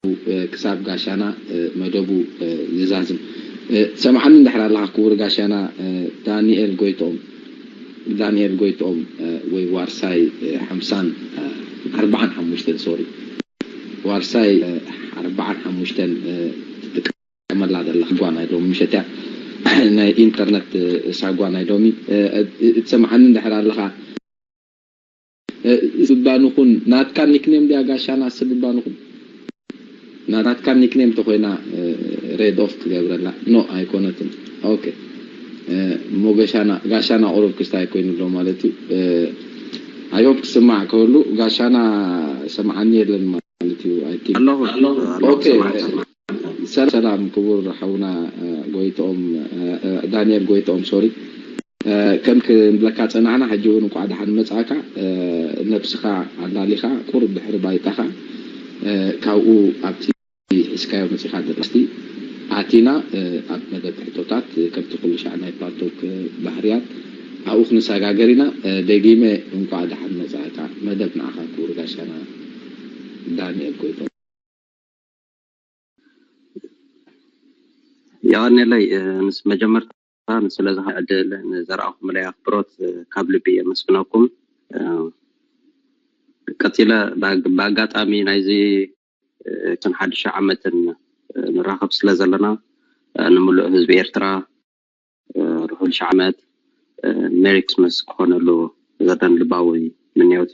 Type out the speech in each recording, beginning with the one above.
ክሳብ ጋሻና መደቡ ዝዛዝም። ሰምዓኒ እንድሕር ኣለኻ ክቡር ጋሻና ዳንኤል ጎይትኦም፣ ዳንኤል ጎይትኦም ወይ ዋርሳይ ሓምሳን ኣርባዓን ሓሙሽተን፣ ሶሪ፣ ዋርሳይ ኣርባዓን ሓሙሽተን ትጥቀመላ ዘለኻ ሳጓ ናይ ሎሚ ምሸት እያ። ናይ ኢንተርነት ሳጓ ናይ ሎሚ። ትሰምዓኒ እንድሕር ኣለኻ ስብባንኹን ናትካ ኒክኔም ድያ ጋሻና ስብባንኹን? ናትካ ኒክኔም ተኮይና ሬድ ኦፍ ክገብረላ ኖ ኣይኮነትን። ኦኬ እሞ ጋሻና ጋሻና ቁሩብ ክስታይ ኮይኑ ኣሎ ማለት እዩ። ኣይ ሆፕ ክስማዕ ከህሉ ጋሻና ሰምዓኒ የለን ማለት እዩ። ኣይ ቲንክ ኣለኹ ኣለኹ ኦኬ። ሰላም ሰላም ክቡር ሓውና ጎይትኦም ዳንኤል ጎይትኦም ሶሪ ከም ክንብለካ ጸናሕና፣ ሕጂ እውን እንቋዕ ደሓን መጻእካ። ነብስኻ ኣላሊኻ ቁሩብ ድሕሪ ባይታኻ ካብኡ ኣብቲ ሒዝካዮ መጺኻ ዘለኻ ኣቲና ኣብ መደብ ሕቶታት ከምቲ ኩሉ ሻዕ ናይ ፓልቶክ ባህርያት ኣብኡ ክንሰጋገር ኢና። ደጊመ እንቋዕ ደሓን መጻእካ። መደብ ንዓኻ ክቡር ጋሻና ዳንኤል ጎይቶም። የቐንየለይ ምስ መጀመርታ ስለዚ ዕድል ንዘርኣኹምለይ ኣኽብሮት ካብ ልቢ የመስግነኩም። ቀፂለ ብኣጋጣሚ ናይዚ እትን ሓድሽ ዓመትን ንራኸብ ስለ ዘለና ንምሉእ ህዝቢ ኤርትራ ርሑል ሻዕ ዓመት ሜሪ ክሪስመስ ክኾነሉ ዘተን ልባዊ ምንዮት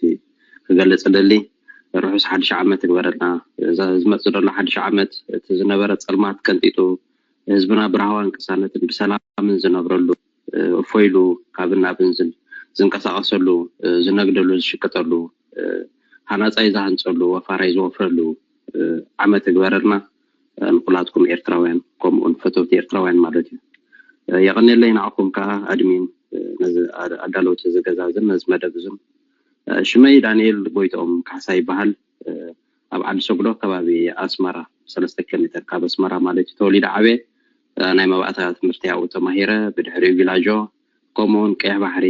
ክገልጽ እደሊ። ርሑስ ሓድሽ ዓመት ይግበረልና። ዝመጽእ ዘሎ ሓድሽ ዓመት እቲ ዝነበረ ጸልማት ቀንጢጡ ህዝብና ብራህዋን ቅሳነትን ብሰላምን ዝነብረሉ እፎይሉ ካብን ናብን ዝንቀሳቀሰሉ ዝነግደሉ ዝሽቅጠሉ ሃናጻይ ዝሃንጸሉ ወፋራይ ዝወፍረሉ ዓመት ይግበረልና። ንኩላትኩም ኤርትራውያን ከምኡውን ፈተውቲ ኤርትራውያን ማለት እዩ። የቐኔለይ ንዓኹም ከዓ ኣድሚን ነዚ ኣዳለውቲ እዚ ገዛ እዝን ነዚ መደብ እዝን ሽመይ ዳንኤል ጎይትኦም ካሕሳ ይበሃል። ኣብ ዓዲ ሰጉዶ ከባቢ ኣስመራ ሰለስተ ኪሎ ሜተር ካብ ኣስመራ ማለት እዩ ተወሊደ ዓብየ። ናይ መባእታ ትምህርቲ ኣብኡ ተማሂረ ብድሕሪኡ ቪላጆ ከምኡውን ቀይሕ ባሕሪ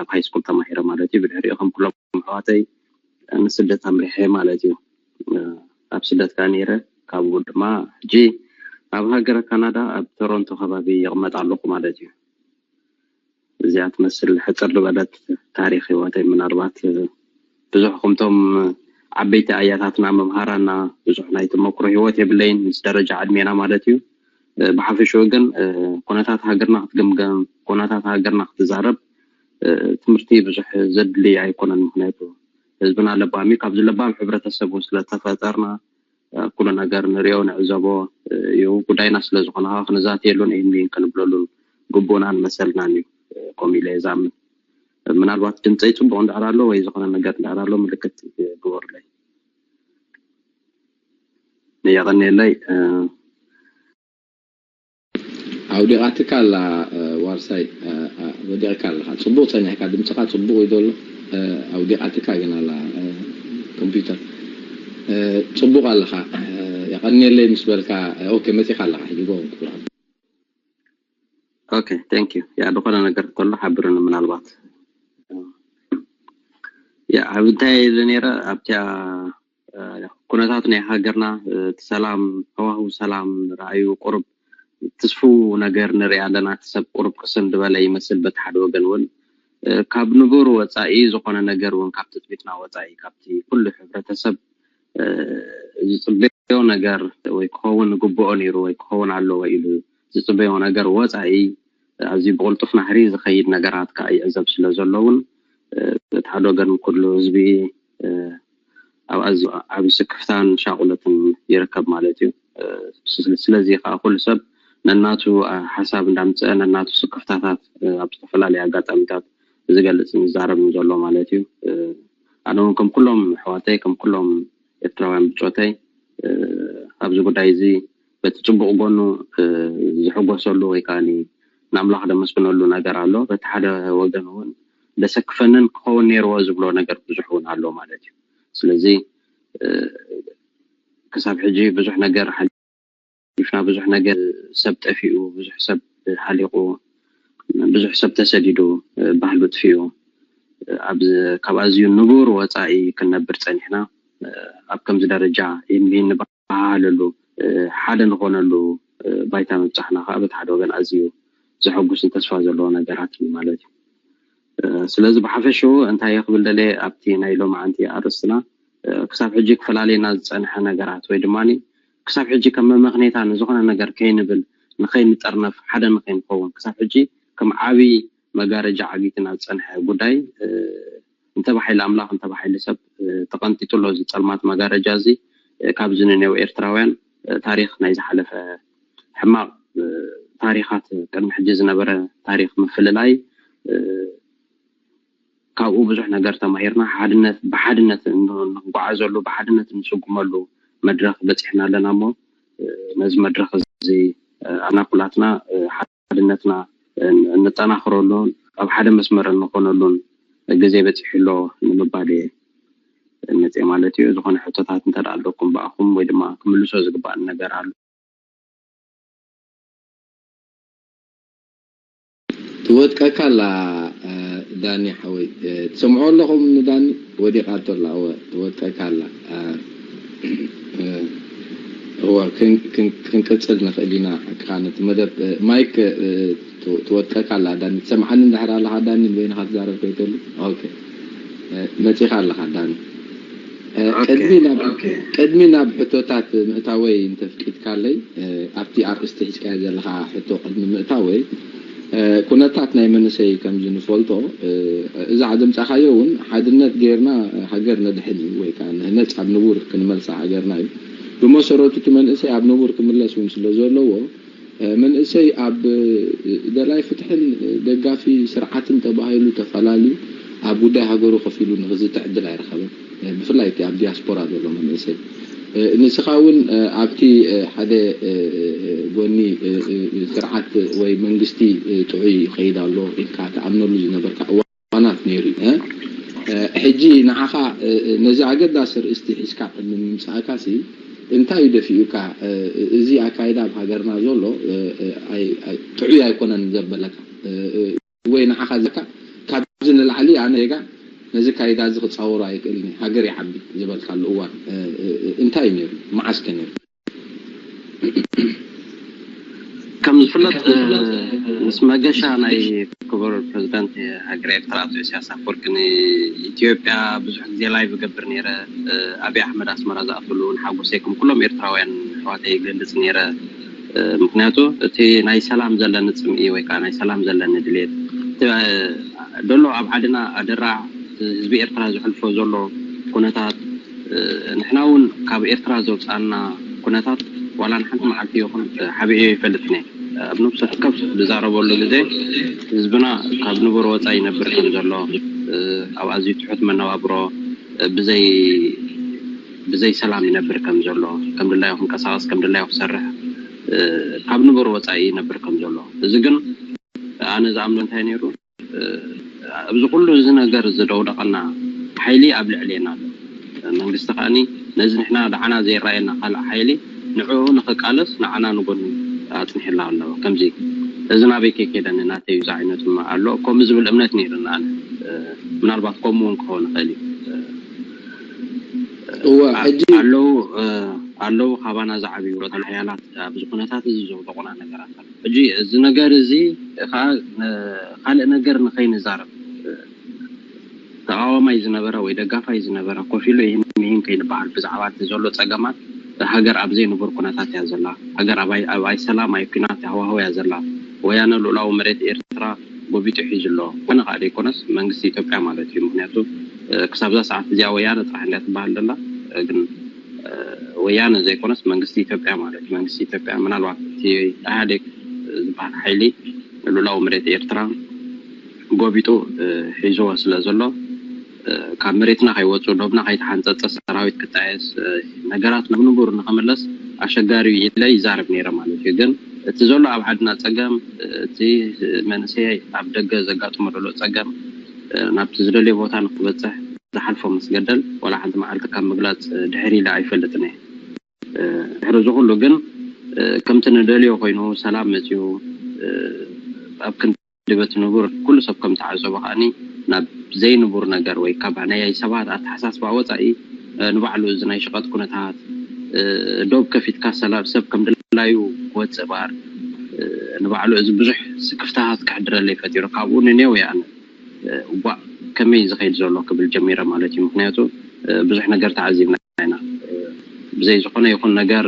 ኣብ ሃይስኩል ተማሂረ ማለት እዩ። ብድሕሪኡ ከም ኩሎም ኣሕዋተይ ንስደት ኣምሪሐ ማለት እዩ። ኣብ ስደት ከኣ ነይረ። ካብኡ ድማ ሕጂ ኣብ ሃገረ ካናዳ ኣብ ቶሮንቶ ከባቢ ይቕመጥ ኣለኹ ማለት እዩ። እዚኣ ትመስል ሕጽር ዝበለት ታሪኽ ህይወተይ። ምናልባት ብዙሕ ከምቶም ዓበይቲ ኣያታትና መምሃራና ብዙሕ ናይ ተመክሮ ህይወት የብለይን ምስ ደረጃ ዕድሜና ማለት እዩ። ብሓፈሽኡ ግን ኩነታት ሃገርና ክትግምገም ኩነታት ሃገርና ክትዛረብ ትምህርቲ ብዙሕ ዘድሊ ኣይኮነን። ምክንያቱ ህዝብና ለባም እዩ። ካብዚ ለባም ሕብረተሰብ እውን ስለተፈጠርና ኩሉ ነገር ንሪኦ ንዕዘቦ እዩ። ጉዳይና ስለ ዝኾነ ከዓ ክንዛተየሉን ይህን ይህን ክንብለሉን ግቡእናን መሰልናን እዩ። ከምኡ ኢለ እየ ዝኣምን። ምናልባት ድምፀይ ፅቡቅ እንድሕር ኣሎ ወይ ዝኾነ ነገር እንድሕር ኣሎ ምልክት ግበሩለይ። የቐንየለይ። ኣውዲቓትካ ኣላ ዋርሳይ፣ ወዲቕካ ኣለኻ። ፅቡቕ ፀኒሕካ፣ ድምፅኻ ፅቡቕ እዩ ዘሎ። ኣውዲቓትካ ግን ኣላ ኮምፒውተር። ፅቡቕ ኣለኻ። የቐንየለይ ምስ በልካ፣ ኦኬ፣ መፂኻ ኣለኻ ሕጂ። ጎ ክቡር ሓው። ኦኬ፣ thank you። ያ ዝኾነ ነገር ከሎ ሓብርኒ ምናልባት። ያ ኣብ እንታይ ኢለ ነይረ ኣብቲያ ኩነታት ናይ ሃገርና እቲ ሰላም ሃዋህው ሰላም ረኣዩ ቁሩብ ትስፉው ነገር ንርኢ ኣለና። እቲ ሰብ ቁሩብ ቅስን ዝበለ ይመስል። በቲ ሓደ ወገን እውን ካብ ንቡር ወፃኢ ዝኾነ ነገር እውን ካብ ትፅቢትና ወፃኢ ካብቲ ኩሉ ሕብረተሰብ ዝፅበዮ ነገር ወይ ክኸውን ግብኦ ነይሩ ወይ ክኸውን ኣለዎ ኢሉ ዝፅበዮ ነገር ወፃኢ ኣዝዩ ብቕልጡፍ ናህሪ ዝኸይድ ነገራት ከዓ ይዕዘብ ስለ ዘሎ እውን እቲ ሓደ ወገን ኩሉ ህዝቢ ኣብ ኣዝዩ ዓቢ ስክፍታን ሻቑለትን ይርከብ ማለት እዩ። ስለዚ ከዓ ኩሉ ሰብ ነናቱ ሓሳብ እንዳምፀአ ነናቱ ስክፍታታት ኣብ ዝተፈላለዩ ኣጋጣሚታት ዝገልፅን ዝዛረብን ዘሎ ማለት እዩ። ኣነ እውን ከም ኩሎም ኣሕዋተይ ከም ኩሎም ኤርትራውያን ብፆተይ ኣብዚ ጉዳይ እዚ በቲ ፅቡቕ ጎኑ ዝሕጎሰሉ ወይ ከዓ ንኣምላኽ ደመስግነሉ ነገር ኣሎ። በቲ ሓደ ወገን እውን ደሰክፈንን ክኸውን ነይርዎ ዝብሎ ነገር ብዙሕ እውን ኣሎ ማለት እዩ። ስለዚ ክሳብ ሕጂ ብዙሕ ነገር ሓሊፍና፣ ብዙሕ ነገር ሰብ ጠፊኡ፣ ብዙሕ ሰብ ሓሊቑ፣ ብዙሕ ሰብ ተሰዲዱ፣ ባህሉ ጥፊኡ፣ ካብ ኣዝዩ ንቡር ወፃኢ ክንነብር ፀኒሕና። ኣብ ከምዚ ደረጃ ይህን ይህን ንበሃሃለሉ፣ ሓደ ንኾነሉ ባይታ ምብጻሕና ከዓ በቲ ሓደ ወገን ኣዝዩ ዘሐጉስን ተስፋ ዘለዎ ነገራት እዩ ማለት እዩ። ስለዚ ብሓፈሽኡ እንታይ እየ ክብል ደልየ ኣብቲ ናይ ሎማዓንቲ ኣርእስትና፣ ክሳብ ሕጂ ክፈላልየና ዝጸንሐ ነገራት ወይ ድማ ክሳብ ሕጂ ከም መመኽኔታ ንዝኾነ ነገር ከይንብል፣ ንኸይንጠርነፍ፣ ሓደ ንኸይንኸውን ክሳብ ሕጂ ከም ዓብዪ መጋረጃ ዓጊትና ዝጸንሐ ጉዳይ፣ እንተ ብሓይሊ ኣምላኽ እንተ ብሓይሊ ሰብ ተቐንጢጡ ኣሎ። እዚ ጸልማት መጋረጃ እዚ ካብዚ ንኔው ኤርትራውያን ታሪኽ ናይ ዝሓለፈ ሕማቕ ታሪኻት፣ ቅድሚ ሕጂ ዝነበረ ታሪኽ ምፍልላይ፣ ካብኡ ብዙሕ ነገር ተማሂርና፣ ሓድነት ብሓድነት ንጓዓዘሉ፣ ብሓድነት ንስጉመሉ መድረኽ በጺሕና ኣለና። እሞ ነዚ መድረኽ እዚ ኣና ኩላትና ሓድነትና እነጠናኽረሉን ኣብ ሓደ መስመር እንኾነሉን ግዜ በጺሑ ኣሎ ንምባል እየ መጽየ ማለት እዩ። ዝኾነ ሕቶታት እንተ ደኣ ኣለኩም ብኣኹም ወይ ድማ ክምልሶ ዝግባኣኒ ነገር ኣሎ። ትወጥቀካ ኣላ ዳኒ ሓወይ፣ ትሰምዖ ኣለኹም? ንዳኒ ወዲቓቶ ኣላ። እወ ትወጥቀካ ኣላ። እወ ክንቅጽል ንኽእል ኢና። ሓቅኻ ነቲ መደብ ማይክ ትወጥቀካ ኣላ። ዳኒ ትሰምዓኒ እንድሕር ኣለኻ? ዳኒ ንበይንኻ ትዛረብ ከይተሉ። ኦኬ መጺኻ ኣለኻ ዳኒ። ቅድሚ ናብ ቅድሚ ናብ ሕቶታት ምእታወይ እንተፍቂድካለይ፣ ኣብቲ ኣርእስቲ ሒዝካዮ ዘለኻ ሕቶ ቅድሚ ምእታወይ፣ ኩነታት ናይ መንእሰይ ከምዚ ንፈልጦ፣ እዛ ዘምጻኻዮ እውን ሓድነት ጌርና ሃገር ነድሕን እዩ ወይ ከዓ ንህነጽ ኣብ ንቡር ክንመልሳ ሃገርና እዩ። ብመሰረቱ እቲ መንእሰይ ኣብ ንቡር ክምለስ እውን ስለ ዘለዎ፣ መንእሰይ ኣብ ደላይ ፍትሕን ደጋፊ ስርዓትን ተባሂሉ ተፈላልዩ ኣብ ጉዳይ ሃገሩ ከፊሉ ንክዝትዕ ዕድል ኣይረኸበን። ብፍላይ እቲ ኣብ ዲያስፖራ ዘሎ መንእሰይ ንስኻ እውን ኣብቲ ሓደ ጎኒ ስርዓት ወይ መንግስቲ ጥዑይ ይኸይድ ኣሎ ኢልካ ትኣምነሉ ዝነበርካ እዋናት ነይሩ እዩ። ሕጂ ንዓኻ ነዚ ኣገዳሲ ርእስቲ ሒዝካ ቅድሚ ምምፃእካ ሲ እንታይ እዩ ደፊኡካ? እዚ ኣካይዳ ኣብ ሃገርና ዘሎ ጥዑይ ኣይኮነን ዘበለካ ወይ ንዓኻ ዘካ ካብዚ ንላዕሊ ኣነ ጌጋ ነዚ ካይዳ እዚ ክፃወሮ ኣይክእልን ሃገር ይዓቢ ዝበልካሉ እዋን እንታይ እዩ ነይሩ? መዓስ ከ ነይሩ? ከም ዝፍለጥ ምስ መገሻ ናይ ክቡር ፕረዚደንት ሃገረ ኤርትራ ኣቶ ኢሳያስ ኣፈወርቂ ንኢትዮጵያ ብዙሕ ግዜ ላይቭ እገብር ነይረ። ኣብይ ኣሕመድ ኣስመራ ዝኣትሉ እውን ሓጎሰይ ከም ኩሎም ኤርትራውያን ኣሕዋተይ ይገልጽ ነይረ። ምክንያቱ እቲ ናይ ሰላም ዘለኒ ጽምኢ ወይ ከዓ ናይ ሰላም ዘለኒ ድሌት ደሎ ኣብ ዓድና ኣደራዕ ህዝቢ ኤርትራ ዝሕልፎ ዘሎ ኩነታት ንሕና እውን ካብ ኤርትራ ዘውፅኣና ኩነታት ዋላ ንሓንቲ መዓልቲ ይኹን ሓቢኤዮ ይፈልጥን እየ። ኣብ ነብሲ ወከፍ ዝዛረበሉ ግዜ ህዝብና ካብ ንቡር ወፃኢ ይነብር ከም ዘሎ፣ ኣብ ኣዝዩ ትሑት መነባብሮ፣ ብዘይ ብዘይ ሰላም ይነብር ከም ዘሎ፣ ከም ድላዩ ክንቀሳቐስ፣ ከም ድላዩ ክሰርሕ፣ ካብ ንቡር ወፃኢ ይነብር ከም ዘሎ፣ እዚ ግን ኣነ ዝኣምኖ እንታይ ነይሩ? ኣብዚ ኩሉ እዚ ነገር ዝደውደቐና ሓይሊ ኣብ ልዕሌና ኣሎ። መንግስቲ ከኣኒ ነዚ ንሕና ደዓና ዘይረኣየና ካልእ ሓይሊ ንዕኡ ንኽቃለስ ንዓና ንጎኒ ኣጽኒሕና ኣሎ። ከምዚ እዚ ናበይ ከይከደኒ ናተይ እዩ ዝዓይነቱ ኣሎ ከምኡ ዝብል እምነት ነይርና ኣነ። ምናልባት ከምኡ እውን ክኸውን ይኽእል እዩ። እወ ሕጂ ኣለዉ ኣለዉ ካባና ዝዓብዩ ወጣን ሓያላት ኣብዚ ኩነታት እዚ ዘውደቑና ነገራት ኣሎ። ሕጂ እዚ ነገር እዚ ከዓ ካልእ ነገር ንኸይንዛረብ ተቃዋማይ ዝነበረ ወይ ደጋፋይ ዝነበረ ኮፍ ኢሉ ይህን ይህን ከይንበሃል ብዛዕባ እቲ ዘሎ ፀገማት ሃገር ኣብ ዘይንቡር ኩነታት እያ ዘላ። ሃገር ኣብ ኣይ ሰላም ኣይ ኩናት ሃዋህው እያ ዘላ። ወያነ ልኡላዊ መሬት ኤርትራ ጎቢጡ ሒዙ ኣሎ። ኮነ ከዓ ዘይኮነስ መንግስቲ ኢትዮጵያ ማለት እዩ። ምክንያቱ ክሳብዛ ሰዓት እዚኣ ወያነ ጥራሕ እንድያ ትበሃል ዘላ። ግን ወያነ ዘይኮነስ መንግስቲ ኢትዮጵያ ማለት እዩ። መንግስቲ ኢትዮጵያ ምናልባት እቲ ኢህኣዴግ ዝበሃል ሓይሊ ልኡላዊ መሬት ኤርትራ ጎቢጡ ሒዝዎ ስለ ዘሎ ካብ መሬትና ከይወፁ ዶብና ከይተሓንፀፀ ሰራዊት ክጣየስ ነገራት ናብ ንቡር ንክምለስ ኣሸጋሪ እዩ ኢለ ይዛረብ ነይረ ማለት እዩ። ግን እቲ ዘሎ ኣብ ዓድና ፀገም እቲ መንእሰይ ኣብ ደገ ዘጋጥሞ ዘሎ ፀገም ናብቲ ዝደልዮ ቦታ ንክበፅሕ ዝሓልፎ መስገደል ዋላ ሓንቲ መዓልቲ ካብ ምግላፅ ድሕር ኢለ ኣይፈልጥን እየ። ድሕሪ እዚ ኩሉ ግን ከምቲ ንደልዮ ኮይኑ ሰላም መፅዩ ኣብ ክንዲ በቲ ንቡር ኩሉ ሰብ ከም ተዓዘቦ ከዓኒ ናብ ዘይንቡር ነገር ወይ ካብ ናይ ሰባት ኣተሓሳስባ ወፃኢ ንባዕሉ እዚ ናይ ሽቐጥ ኩነታት ዶብ ከፊትካ ሰላም ሰብ ከም ድላዩ ክወፅእ ባር ንባዕሉ እዚ ብዙሕ ስክፍታታት ክሕድረለይ ፈጢሩ። ካብኡ ንኔው እየ ኣነ እዋእ ከመይ ዝኸይድ ዘሎ ክብል ጀሚረ ማለት እዩ። ምክንያቱ ብዙሕ ነገር ተዓዚብና ኢና። ብዘይ ዝኾነ ይኹን ነገር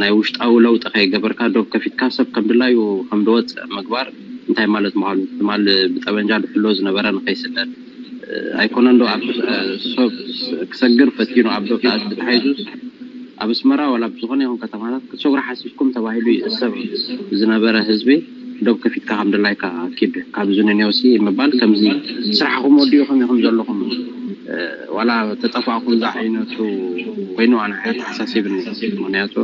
ናይ ውሽጣዊ ለውጢ ከይገበርካ ዶብ ከፊትካ ሰብ ከም ድላዩ ከም ድወፅእ ምግባር እንታይ ማለት ምዃኑ ትማል ብጠበንጃ ድሕሎ ዝነበረ ንኸይስደድ ኣይኮነን ዶ ኣብ ሰብ ክሰግር ፈቲኑ ኣብ ዶብ ተታሒዙ ኣብ ኣስመራ ዋላ ኣብ ዝኾነ ይኹን ከተማታት ክትሰግሩ ሓሲብኩም ተባሂሉ ይእሰር ዝነበረ ህዝቢ ዶብ ከፊትካ ከም ድላይካ ኪድ ካብዚ ንኔውሲ ምባል ከምዚ ስራሕኹም ወዲኹም ኢኹም ዘለኹም ዋላ ተጠፋእኩም ዝዓይነቱ ኮይኑ ኣነ ኣተሓሳሲብኒ። ምክንያቱ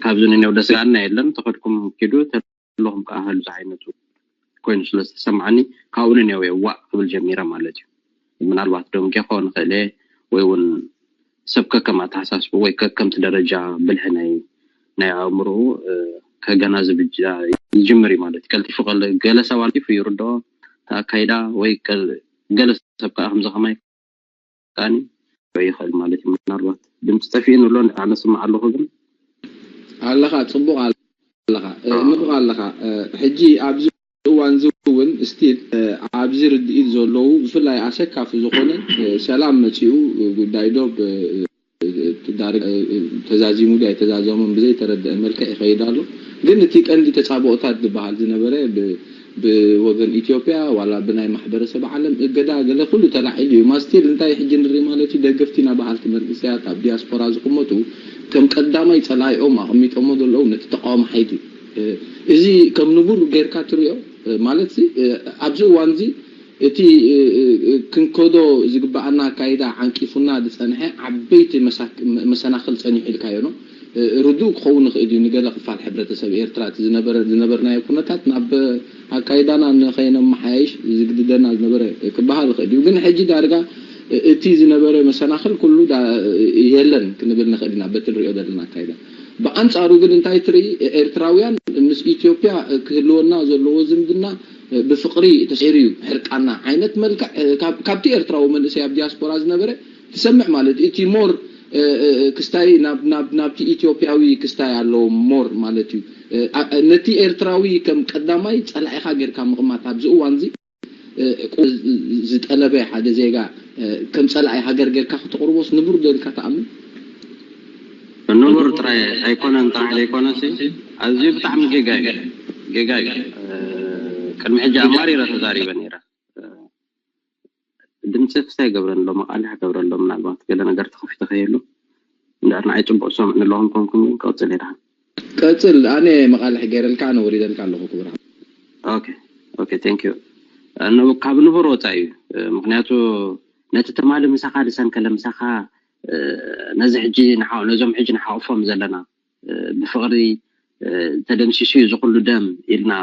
ካብዚ ንኔው ደስጋና የለን ተኸድኩም ኪዱ ተለኹም ከኣህሉ ዝዓይነቱ ኮይኑ ስለ ዝተሰማዓኒ ካብኡ ንኔው እየ ዋእ ክብል ጀሚረ ማለት እዩ። ምናልባት ደንጌ ክኸውን ይኽእል እየ ወይ እውን ሰብ ከከም ኣተሓሳስቡ ወይ ከከምቲ ደረጃ ብልሒ ናይ ናይ ኣእምሮኡ ከገናዝብ ይጅምር እዩ ማለት እዩ። ቀልጢፉ ገለ ሰብ ኣልጢፉ ይርድኦ ተኣካይዳ ወይ ገለ ሰብ ከዓ ከምዚ ከማይ ቃኒ ይኽእል ማለት እዩ። ምናልባት ድምፂ ጠፊኡ ንብሎ ኣነ ስማዕ ኣለኹ ግን ኣለኻ ፅቡቕ ኣለኻ ንቑቕ ኣለኻ። ሕጂ ኣብዚ እዋን እዚ እውን ስቲል ኣብዚ ርድኢት ዘለዉ ብፍላይ ኣሰካፊ ዝኾነ ሰላም መፂኡ ጉዳይ ዶብ ተዛዚሙ ድዩ ኣይተዛዘሙን ብዘይተረድአ መልክዕ ይኸይድ ኣሎ። ግን እቲ ቀንዲ ተፃብኦታት ዝበሃል ዝነበረ ብወገን ኢትዮጵያ ዋላ ብናይ ማሕበረሰብ ዓለም እገዳ ገለ ኩሉ ተላዒሉ እዩ። ማስቲል እንታይ ሕጂ ንርኢ ማለት እዩ ደገፍቲ ኢና በሃልቲ መንእሰያት ኣብ ዲያስፖራ ዝቕመጡ ከም ቀዳማይ ፀላኢኦም ኣቐሚጦሞ ዘለዉ ነቲ ተቃዋሚ ሓይሊ እዚ ከም ንቡር ጌርካ ትሪኦ ማለት ኣብዚ እዋን እዚ እቲ ክንከዶ ዝግበኣና ኣካይዳ ዓንቂፉና ዝፀንሐ ዓበይቲ መሰናክል ፀኒሑ ኢልካዮ ነው። ርዱእ ክኸውን ይኽእል እዩ ንገለ ክፋል ሕብረተሰብ ኤርትራ እቲ ዝነበርናዮ ኩነታት ናብ ኣካይዳና ንኸይነመሓያይሽ ዝግድደና ዝነበረ ክበሃል ይኽእል እዩ። ግን ሕጂ ዳርጋ እቲ ዝነበረ መሰናኽል ኩሉ የለን ክንብል ንኽእል ኢና በቲ ንሪኦ ዘለና ኣካይዳ። ብኣንፃሩ ግን እንታይ ትርኢ ኤርትራውያን ምስ ኢትዮጵያ ክህልወና ዘለዎ ዝምድና ብፍቕሪ ተሰይሩ እዩ ሕርቃና ዓይነት መልክዕ ካብቲ ኤርትራዊ መንእሰይ ኣብ ዲያስፖራ ዝነበረ ትሰምዕ ማለት እዩ። እቲ ሞር ክስታይ ናብቲ ኢትዮጵያዊ ክስታይ ኣለዎ ሞር ማለት እዩ። ነቲ ኤርትራዊ ከም ቀዳማይ ፀላኢኻ ጌርካ ምቕማት ኣብዚ እዋን እዚ ዝጠለበ ሓደ ዜጋ ከም ፀላኢ ሃገር ጌርካ ክተቕርቦስ ንቡር ዶ ኢልካ ትኣምን? ንቡር ጥራይ ኣይኮነን ጥራሕ ዘይኮነሲ ኣዝዩ ብጣዕሚ ጌጋ እዩ። ጌጋ እዩ። ቅድሚ ሕጂ ኣማሪረ ተዛሪበ ነይረ። ድምፂ ክስታይ ገብረን ኣሎ መቃልሕ ገብረ ኣሎ ምናልባት ገለ ነገር ተኸፊተ ከየሉ እንድሕር ንዓይ ፅቡቅ ዝሰምዑኒ ኣለኹም ኮንኩም ግን ክቅፅል እየ ድሓን። ቀፅል ኣነ መቃልሕ ገይረልካ ኣነ ወሪደልካ ኣለኹ ክቡር ሓው። ኦኬ ኦኬ thank you ካብ ንቡር ወፃኢ እዩ ምክንያቱ ነቲ ትማሊ ምሳኻ ዝሰንከለ ምሳኻ ነዚ ሕጂ ነዞም ሕጂ ንሓቁፎም ዘለና ብፍቕሪ ተደምሲሱ እዩ ዝኹሉ ደም ኢልና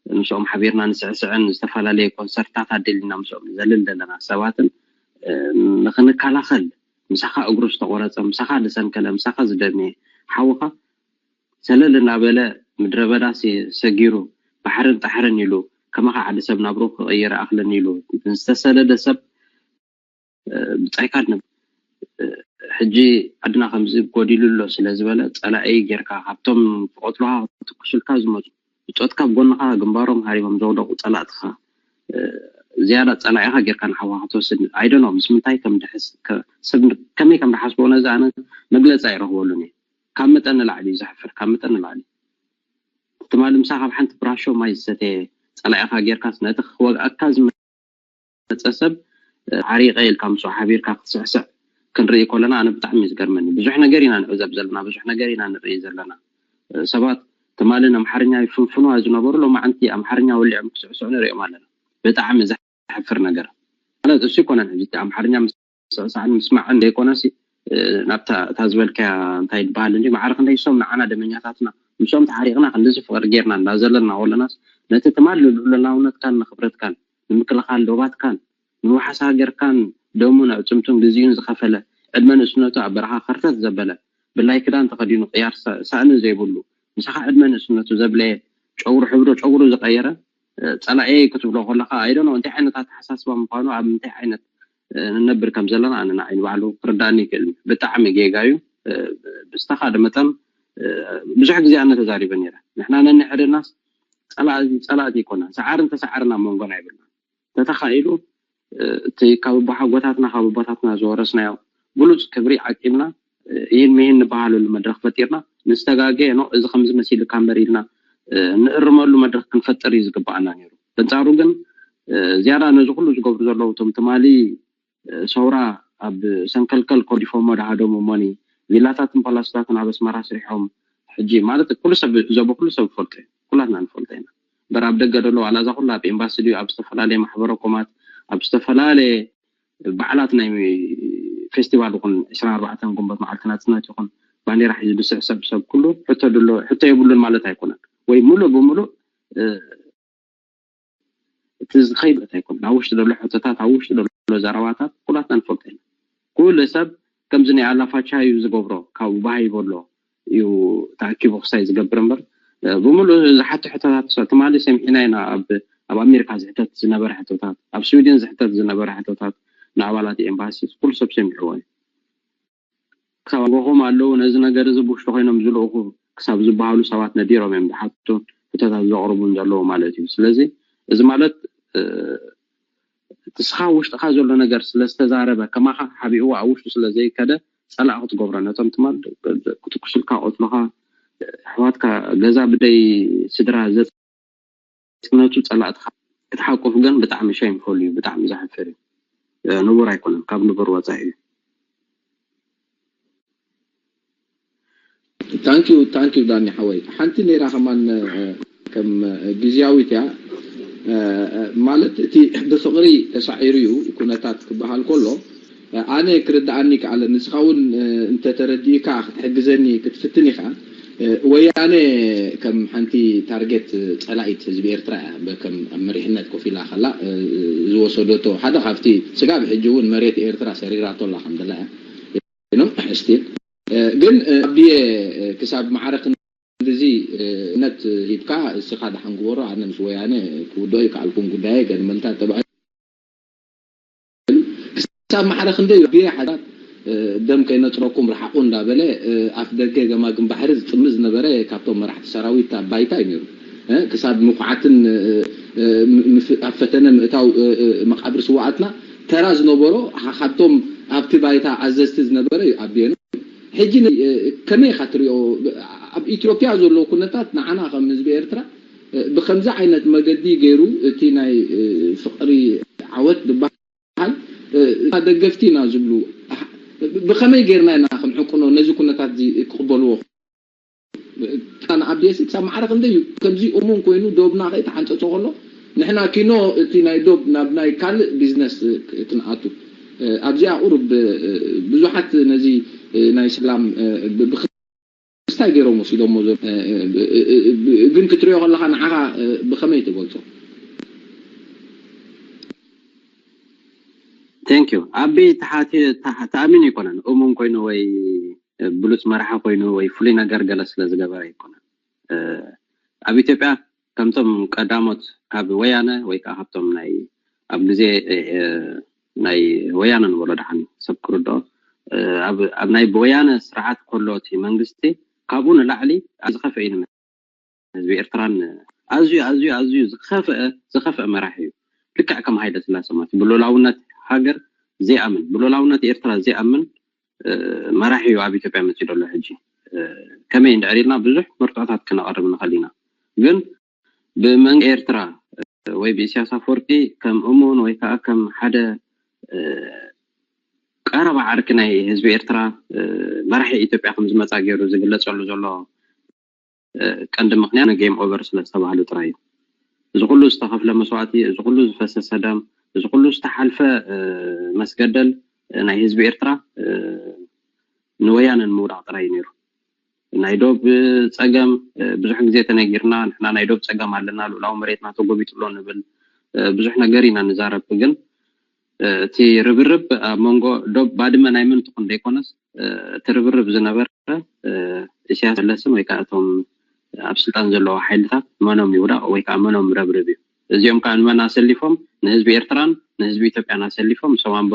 ምስኦም ሓቢርና ንስዕስዕን ዝተፈላለየ ኮንሰርትታት ኣደሊና ምስኦም ንዘልል ዘለና ሰባትን ንክንከላኸል ምሳኻ እግሩ ዝተቆረፀ ምሳኻ ዝሰንከለ ምሳኻ ዝደመየ ሓውኻ ሰለል እናበለ ምድረ በዳ ሰጊሩ ባሕርን ጣሕርን ኢሉ ከማኻ ዓዲ ሰብ ናብርኡ ክቕይር ኣኽለኒ ኢሉ ዝተሰደደ ሰብ ብጻይካ ድነብ ሕጂ ዓድና ከምዚ ጎዲሉ ኣሎ ስለ ዝበለ ጸላኢ ጌርካ ካብቶም ክቐትሉኻ ክትኩሱልካ ዝመፁ ብፆትካ ጎንኻ ግንባሮም ሃሪሞም ዘውደቑ ጸላእትኻ ዝያዳ ጸላኢኻ ጌርካ ንሓዋ ክትወስድ ኣይደኖ ምስ ምንታይ ከም ድሕስ ሰብ ከመይ ከም ድሓስቦ ነዚ ኣነ መግለፂ ኣይረኽበሉን እየ ካብ መጠን ንላዕሊ እዩ ዘሕፍር ካብ መጠን ንላዕሊ ትማሊ ምሳ ካብ ሓንቲ ብራሾ ማይ ዝሰተየ ጸላኢኻ ጌርካስ ነቲ ክወግኣካ ዝመ ዝመፀ ሰብ ሓሪቀ ኢልካ ምስኡ ሓቢርካ ክትስዕስዕ ክንርኢ ከለና ኣነ ብጣዕሚ እዩ ዝገርመኒ። ብዙሕ ነገር ኢና ንዕዘብ ዘለና፣ ብዙሕ ነገር ኢና ንርኢ ዘለና። ሰባት ትማሊ ንኣምሓርኛ ይፍንፍኑዋ ዝነበሩ ሎማዓንቲ ኣምሓርኛ ወሊዖም ክስዕስዑ ንሪኦም ኣለና። ብጣዕሚ ዘሕፍር ነገር ማለት እሱ ኣይኮነን። ሕጂ እቲ ኣምሓርኛ ምስዕሳዕን ምስማዕን ዘይኮነሲ ናብታ እታ ዝበልካያ እንታይ ይበሃል እንዲ ማዕረ ክንደይ እሶም ንዓና ደመኛታትና ምስኦም ተሓሪቅና ክንድዚ ፍቅሪ ጌርና እንዳዘለልና ከለናስ ነቲ ትማል ንልዑላውነትካን ንክብረትካን ንምክልኻል ዶባትካን ንውሓስ ሃገርካን ደሙን ኣዕፅምቱን ግዜኡን ዝኸፈለ ዕድመ ንእስነቱ ኣብ በረኻ ከርተት ዘበለ ብላይ ክዳን ተኸዲኑ ቅያር ሳእኒ ዘይብሉ ምሳኻ ዕድመ ንእስነቱ ዘብለየ ጨጉሩ ሕብሪ ጨጉሩ ዝቀየረ ፀላኤ ክትብሎ ከለካ ኣይደኖ እንታይ ዓይነት ኣተሓሳስባ ምኳኑ ኣብ ምንታይ ዓይነት ንነብር ከም ዘለና ኣነ ንዓይ ንባዕሉ ክርዳእኒ ይክእል ብጣዕሚ ጌጋ እዩ ብዝተኻደ መጠን ብዙሕ ግዜ ኣነ ተዛሪበ ነይረ። ንሕና ነንሕድናስ ፀላእቲ ኣይኮና፣ ሰዓርን ተሰዓርን ኣብ መንጎና ይብልና። ተተኻኢሉ እቲ ካብ ኣቦሓጎታትና ካብ ኣቦታትና ዝወረስናዮ ብሉፅ ክብሪ ዓቂብና ይህን ምሂን ንበሃለሉ መድረክ ፈጢርና ንስተጋገየ ኖ እዚ ከምዚ መሲልካ እምበር ኢልና ንእርመሉ መድረክ ክንፈጥር እዩ ዝግባኣና ነይሩ። በንፃሩ ግን ዝያዳ ነዚ ኩሉ ዝገብሩ ዘለዉ እቶም ትማሊ ሰውራ ኣብ ሰንከልከል ኮዲፎሞ ድሃዶም እሞኒ ቪላታትን ፓላስታትን ኣብ ኣስመራ ስሪሖም ሕጂ ማለት ኩሉ ሰብ ዘቦ ኩሉ ሰብ ፈልጦ ኩላትና ንፈልጦ ኢና። በር ኣብ ደገ ደሎ ዋላ እዛ ኩላ ኣብ ኤምባሲ ድዩ ኣብ ዝተፈላለየ ማሕበረ ኮማት ኣብ ዝተፈላለየ በዓላት ናይ ፌስቲቫል ይኹን ዕስራን ኣርባዕተን ግንቦት መዓልቲ ናፅነት ይኹን ባንዴራ ሒዙ ዝስዕሰብ ሰብ ኩሉ ሕቶ ድሎ ሕቶ የብሉን ማለት ኣይኮነን። ወይ ሙሉእ ብሙሉእ እቲ ዝኸይድ ማለት ኣይኮነን። ኣብ ውሽጢ ዘሎ ሕቶታት ኣብ ውሽጢ ዘሎ ዘረባታት ኩላትና ንፈልጦ ኢና። ኩሉ ሰብ ከምዚ ናይ ኣላፋቻ እዩ ዝገብሮ ካብኡ ባህ ይበሎ እዩ ተኣኪቡ ክሳይ ዝገብር እምበር ብምሉእ ዝሓቶ ሕቶታት ትማሊ ሰሚዕና ኢና። ኣብ ኣሜሪካ ዝሕተት ዝነበረ ሕቶታት ኣብ ስዊድን ዝሕተት ዝነበረ ሕቶታት ንኣባላት ኤምባሲ ኩሉ ሰብ ሰሚዕዎ እዩ። ክሳብ ኣጎኾም ኣለዉ ነዚ ነገር እዚ ብውሽጢ ኮይኖም ዝልእኹ ክሳብ ዝበሃሉ ሰባት ነዲሮም እዮም ዝሓቱ ሕቶታት ዘቕርቡን ዘለዉ ማለት እዩ። ስለዚ እዚ ማለት እቲ ስኻ ውሽጥኻ ዘሎ ነገር ስለ ዝተዛረበ ከማኻ ሓቢእዎ ኣብ ውሽጡ ስለ ዘይከደ ፀላእ ክትገብሮ ነቶም ትማል ክትኩስልካ ቆትሎኻ ኣሕዋትካ ገዛ ብደይ ስድራ ዘፅነቱ ፀላእትኻ ክትሓቁፍ ግን ብጣዕሚ ሸይምፎል እዩ፣ ብጣዕሚ ዘሕፍር እዩ። ንቡር ኣይኮነን፣ ካብ ንቡር ወፃኢ እዩ። ታንኪዩ ታንኪዩ ዳኒ ሓወይ ሓንቲ ነይራ ከማን ከም ግዝያዊት እያ ማለት እቲ ብፍቕሪ ተሳዒሩ እዩ ኩነታት ክበሃል ከሎ ኣነ ክርድኣኒ ከኣለ ንስኻ እውን እንተተረዲእካ ክትሕግዘኒ ክትፍትን ኢኻ። ወያነ ከም ሓንቲ ታርጌት ፀላኢት ህዝቢ ኤርትራ እያ ከም ኣብ መሪሕነት ኮፍ ኢላ ከላ ዝወሰደቶ ሓደ ካብቲ ስጋብ ሕጂ እውን መሬት ኤርትራ ሰሪራቶ ኣላ ከም ዘላ እያ። ስቲል ግን ኣብየ ክሳብ ማዕረ ክንድዚ እምነት ሂብካ እስኻ ደሓን ግበሮ ኣነ ምስ ወያነ ክውድኦ ይከኣልኩን ጉዳየ ገድመልታ ተባሂሉ ክሳብ ማዕረ ክንደይ ብየ ሓዳት ደም ከይነፅረኩም ርሓቑ እንዳበለ ኣፍ ደገ ገማግም ባሕሪ ዝጥምት ዝነበረ ካብቶም መራሕቲ ሰራዊት ኣብ ባይታ እዩ ነይሩ። ክሳብ ምኩዓትን ኣብ ፈተነ ምእታው መቃብር ስውኣትና ተራ ዝነበሮ ካብቶም ኣብቲ ባይታ ኣዘዝቲ ዝነበረ እዩ ኣቢየኑ። ሕጂ ከመይ ኢኻ ትሪኦ ኣብ ኢትዮጵያ ዘሎ ኩነታት ንዓና ከም ህዝቢ ኤርትራ ብከምዚ ዓይነት መገዲ ገይሩ እቲ ናይ ፍቅሪ ዓወት ዝበሃል ደገፍቲ ኢና ዝብሉ ብከመይ ገይርና ኢና ክንዕቅኖ ነዚ ኩነታት እዚ ክቅበልዎ ንኣብየሲ ክሳብ ማዕረ ክንደይ እዩ ከምዚ እሙን ኮይኑ ዶብና ከይተሓንፀፆ ከሎ ንሕና ኪኖ እቲ ናይ ዶብ ናብ ናይ ካልእ ቢዝነስ ክንኣቱ ኣብዚኣ ቁሩብ ብዙሓት ነዚ ናይ ሰላም ብክስታይ ገይሮም ወሲዶሞ ግን ክትሪኦ ከለካ ንዓኻ ብከመይ ትገልፆ Thank you ኣቢ ተኣሚኑ ይኮነን እሙን ኮይኑ ወይ ብሉፅ መራሒ ኮይኑ ወይ ፍሉይ ነገር ገለ ስለ ዝገበረ ኣይኮነን። ኣብ ኢትዮጵያ ከምቶም ቀዳሞት ካብ ወያነ ወይ ከዓ ካብቶም ናይ ኣብ ግዜ ናይ ወያነ ንበሎ ደሓን ሰብ ክርድኦ ኣብ ናይ ወያነ ስርዓት ከሎ እቲ መንግስቲ ካብኡ ንላዕሊ ዝኸፍአ እዩ ንመስል ህዝቢ ኤርትራን ኣዝዩ ኣዝዩ ኣዝዩ ዝኸፍአ ዝኸፍአ መራሒ እዩ። ልክዕ ከም ሃይለ ስላሰ ማለት ብሉላውነት ሃገር ዘይኣምን ብሉላውነት ኤርትራ ዘይኣምን መራሒ እዩ ኣብ ኢትዮጵያ መፂኡ ዘሎ ሕጂ። ከመይ እንድዕር ኢልና ብዙሕ መርትዖታት ክነቐርብ ንኽእል ኢና። ግን ብመንግስቲ ኤርትራ ወይ ብኢሳያስ ኣፈወርቂ ከም እሙን ወይ ከዓ ከም ሓደ ቀረባ ዓርኪ ናይ ህዝቢ ኤርትራ መራሒ ኢትዮጵያ ከም ዝመፃ ገይሩ ዝግለፀሉ ዘሎ ቀንዲ ምኽንያት ንጌም ኦቨር ስለ ዝተባህሉ ጥራይ እዩ። እዚ ኩሉ ዝተኸፍለ መስዋእቲ፣ እዚ ኩሉ ዝፈሰሰ ደም፣ እዚ ኩሉ ዝተሓልፈ መስገደል ናይ ህዝቢ ኤርትራ ንወያነ ንምውዳቕ ጥራይ እዩ ነይሩ። ናይ ዶብ ፀገም ብዙሕ ግዜ ተነጊርና፣ ንሕና ናይ ዶብ ፀገም ኣለና፣ ልኡላዊ መሬትና ተጎቢጡ ኣሎ ንብል፣ ብዙሕ ነገር ኢና ንዛረብ። ግን እቲ ርብርብ ኣብ መንጎ ዶብ ባድመ ናይ መን ትኹን ዘይኮነስ እቲ ርብርብ ዝነበረ ኢሳያስ መለስን ወይ ከዓ እቶም ኣብ ስልጣን ዘለዉ ሓይልታት መኖም ይውዳቕ ወይ ከዓ መኖም ረብርብ እዩ። እዚኦም ከዓ ንመን ኣሰሊፎም ንህዝቢ ኤርትራን ንህዝቢ ኢትዮጵያን ኣሰሊፎም እሶም ኣብ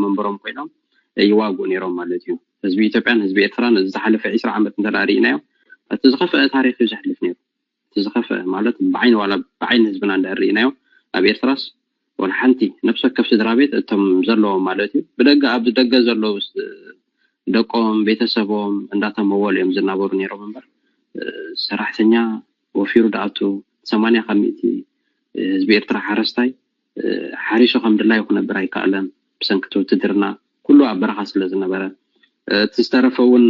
መንበሮም ኮይኖም ይዋግኡ ነይሮም ማለት እዩ። ህዝቢ ኢትዮጵያን ህዝቢ ኤርትራን እዚ ዝሓለፈ ዒስራ ዓመት እንተ ርኢናዮ፣ እቲ ዝኸፍአ ታሪኽ እዩ ዘሕልፍ ነይሩ። እቲ ዝኸፍአ ማለት ብዓይኒ ዋላ ብዓይኒ ህዝብና እንድሕር ርኢናዮ፣ ኣብ ኤርትራስ ወላ ሓንቲ ነፍሲ ወከፍ ስድራ ቤት እቶም ዘለዎም ማለት እዩ፣ ብደገ ኣብ ደገ ዘለዉ ደቆም ቤተሰቦም እንዳተመወሉ እዮም ዝናበሩ ነይሮም እምበር፣ ሰራሕተኛ ወፊሩ ድኣቱ ሰማንያ ካብ ሚእቲ ህዝቢ ኤርትራ ሓረስታይ ሓሪሱ ከም ድላዩ ክነብር ኣይከኣለን። ብሰንኪ ውትድርና ኩሉ ኣብ በረኻ ስለ ዝነበረ፣ እቲ ዝተረፈ እውን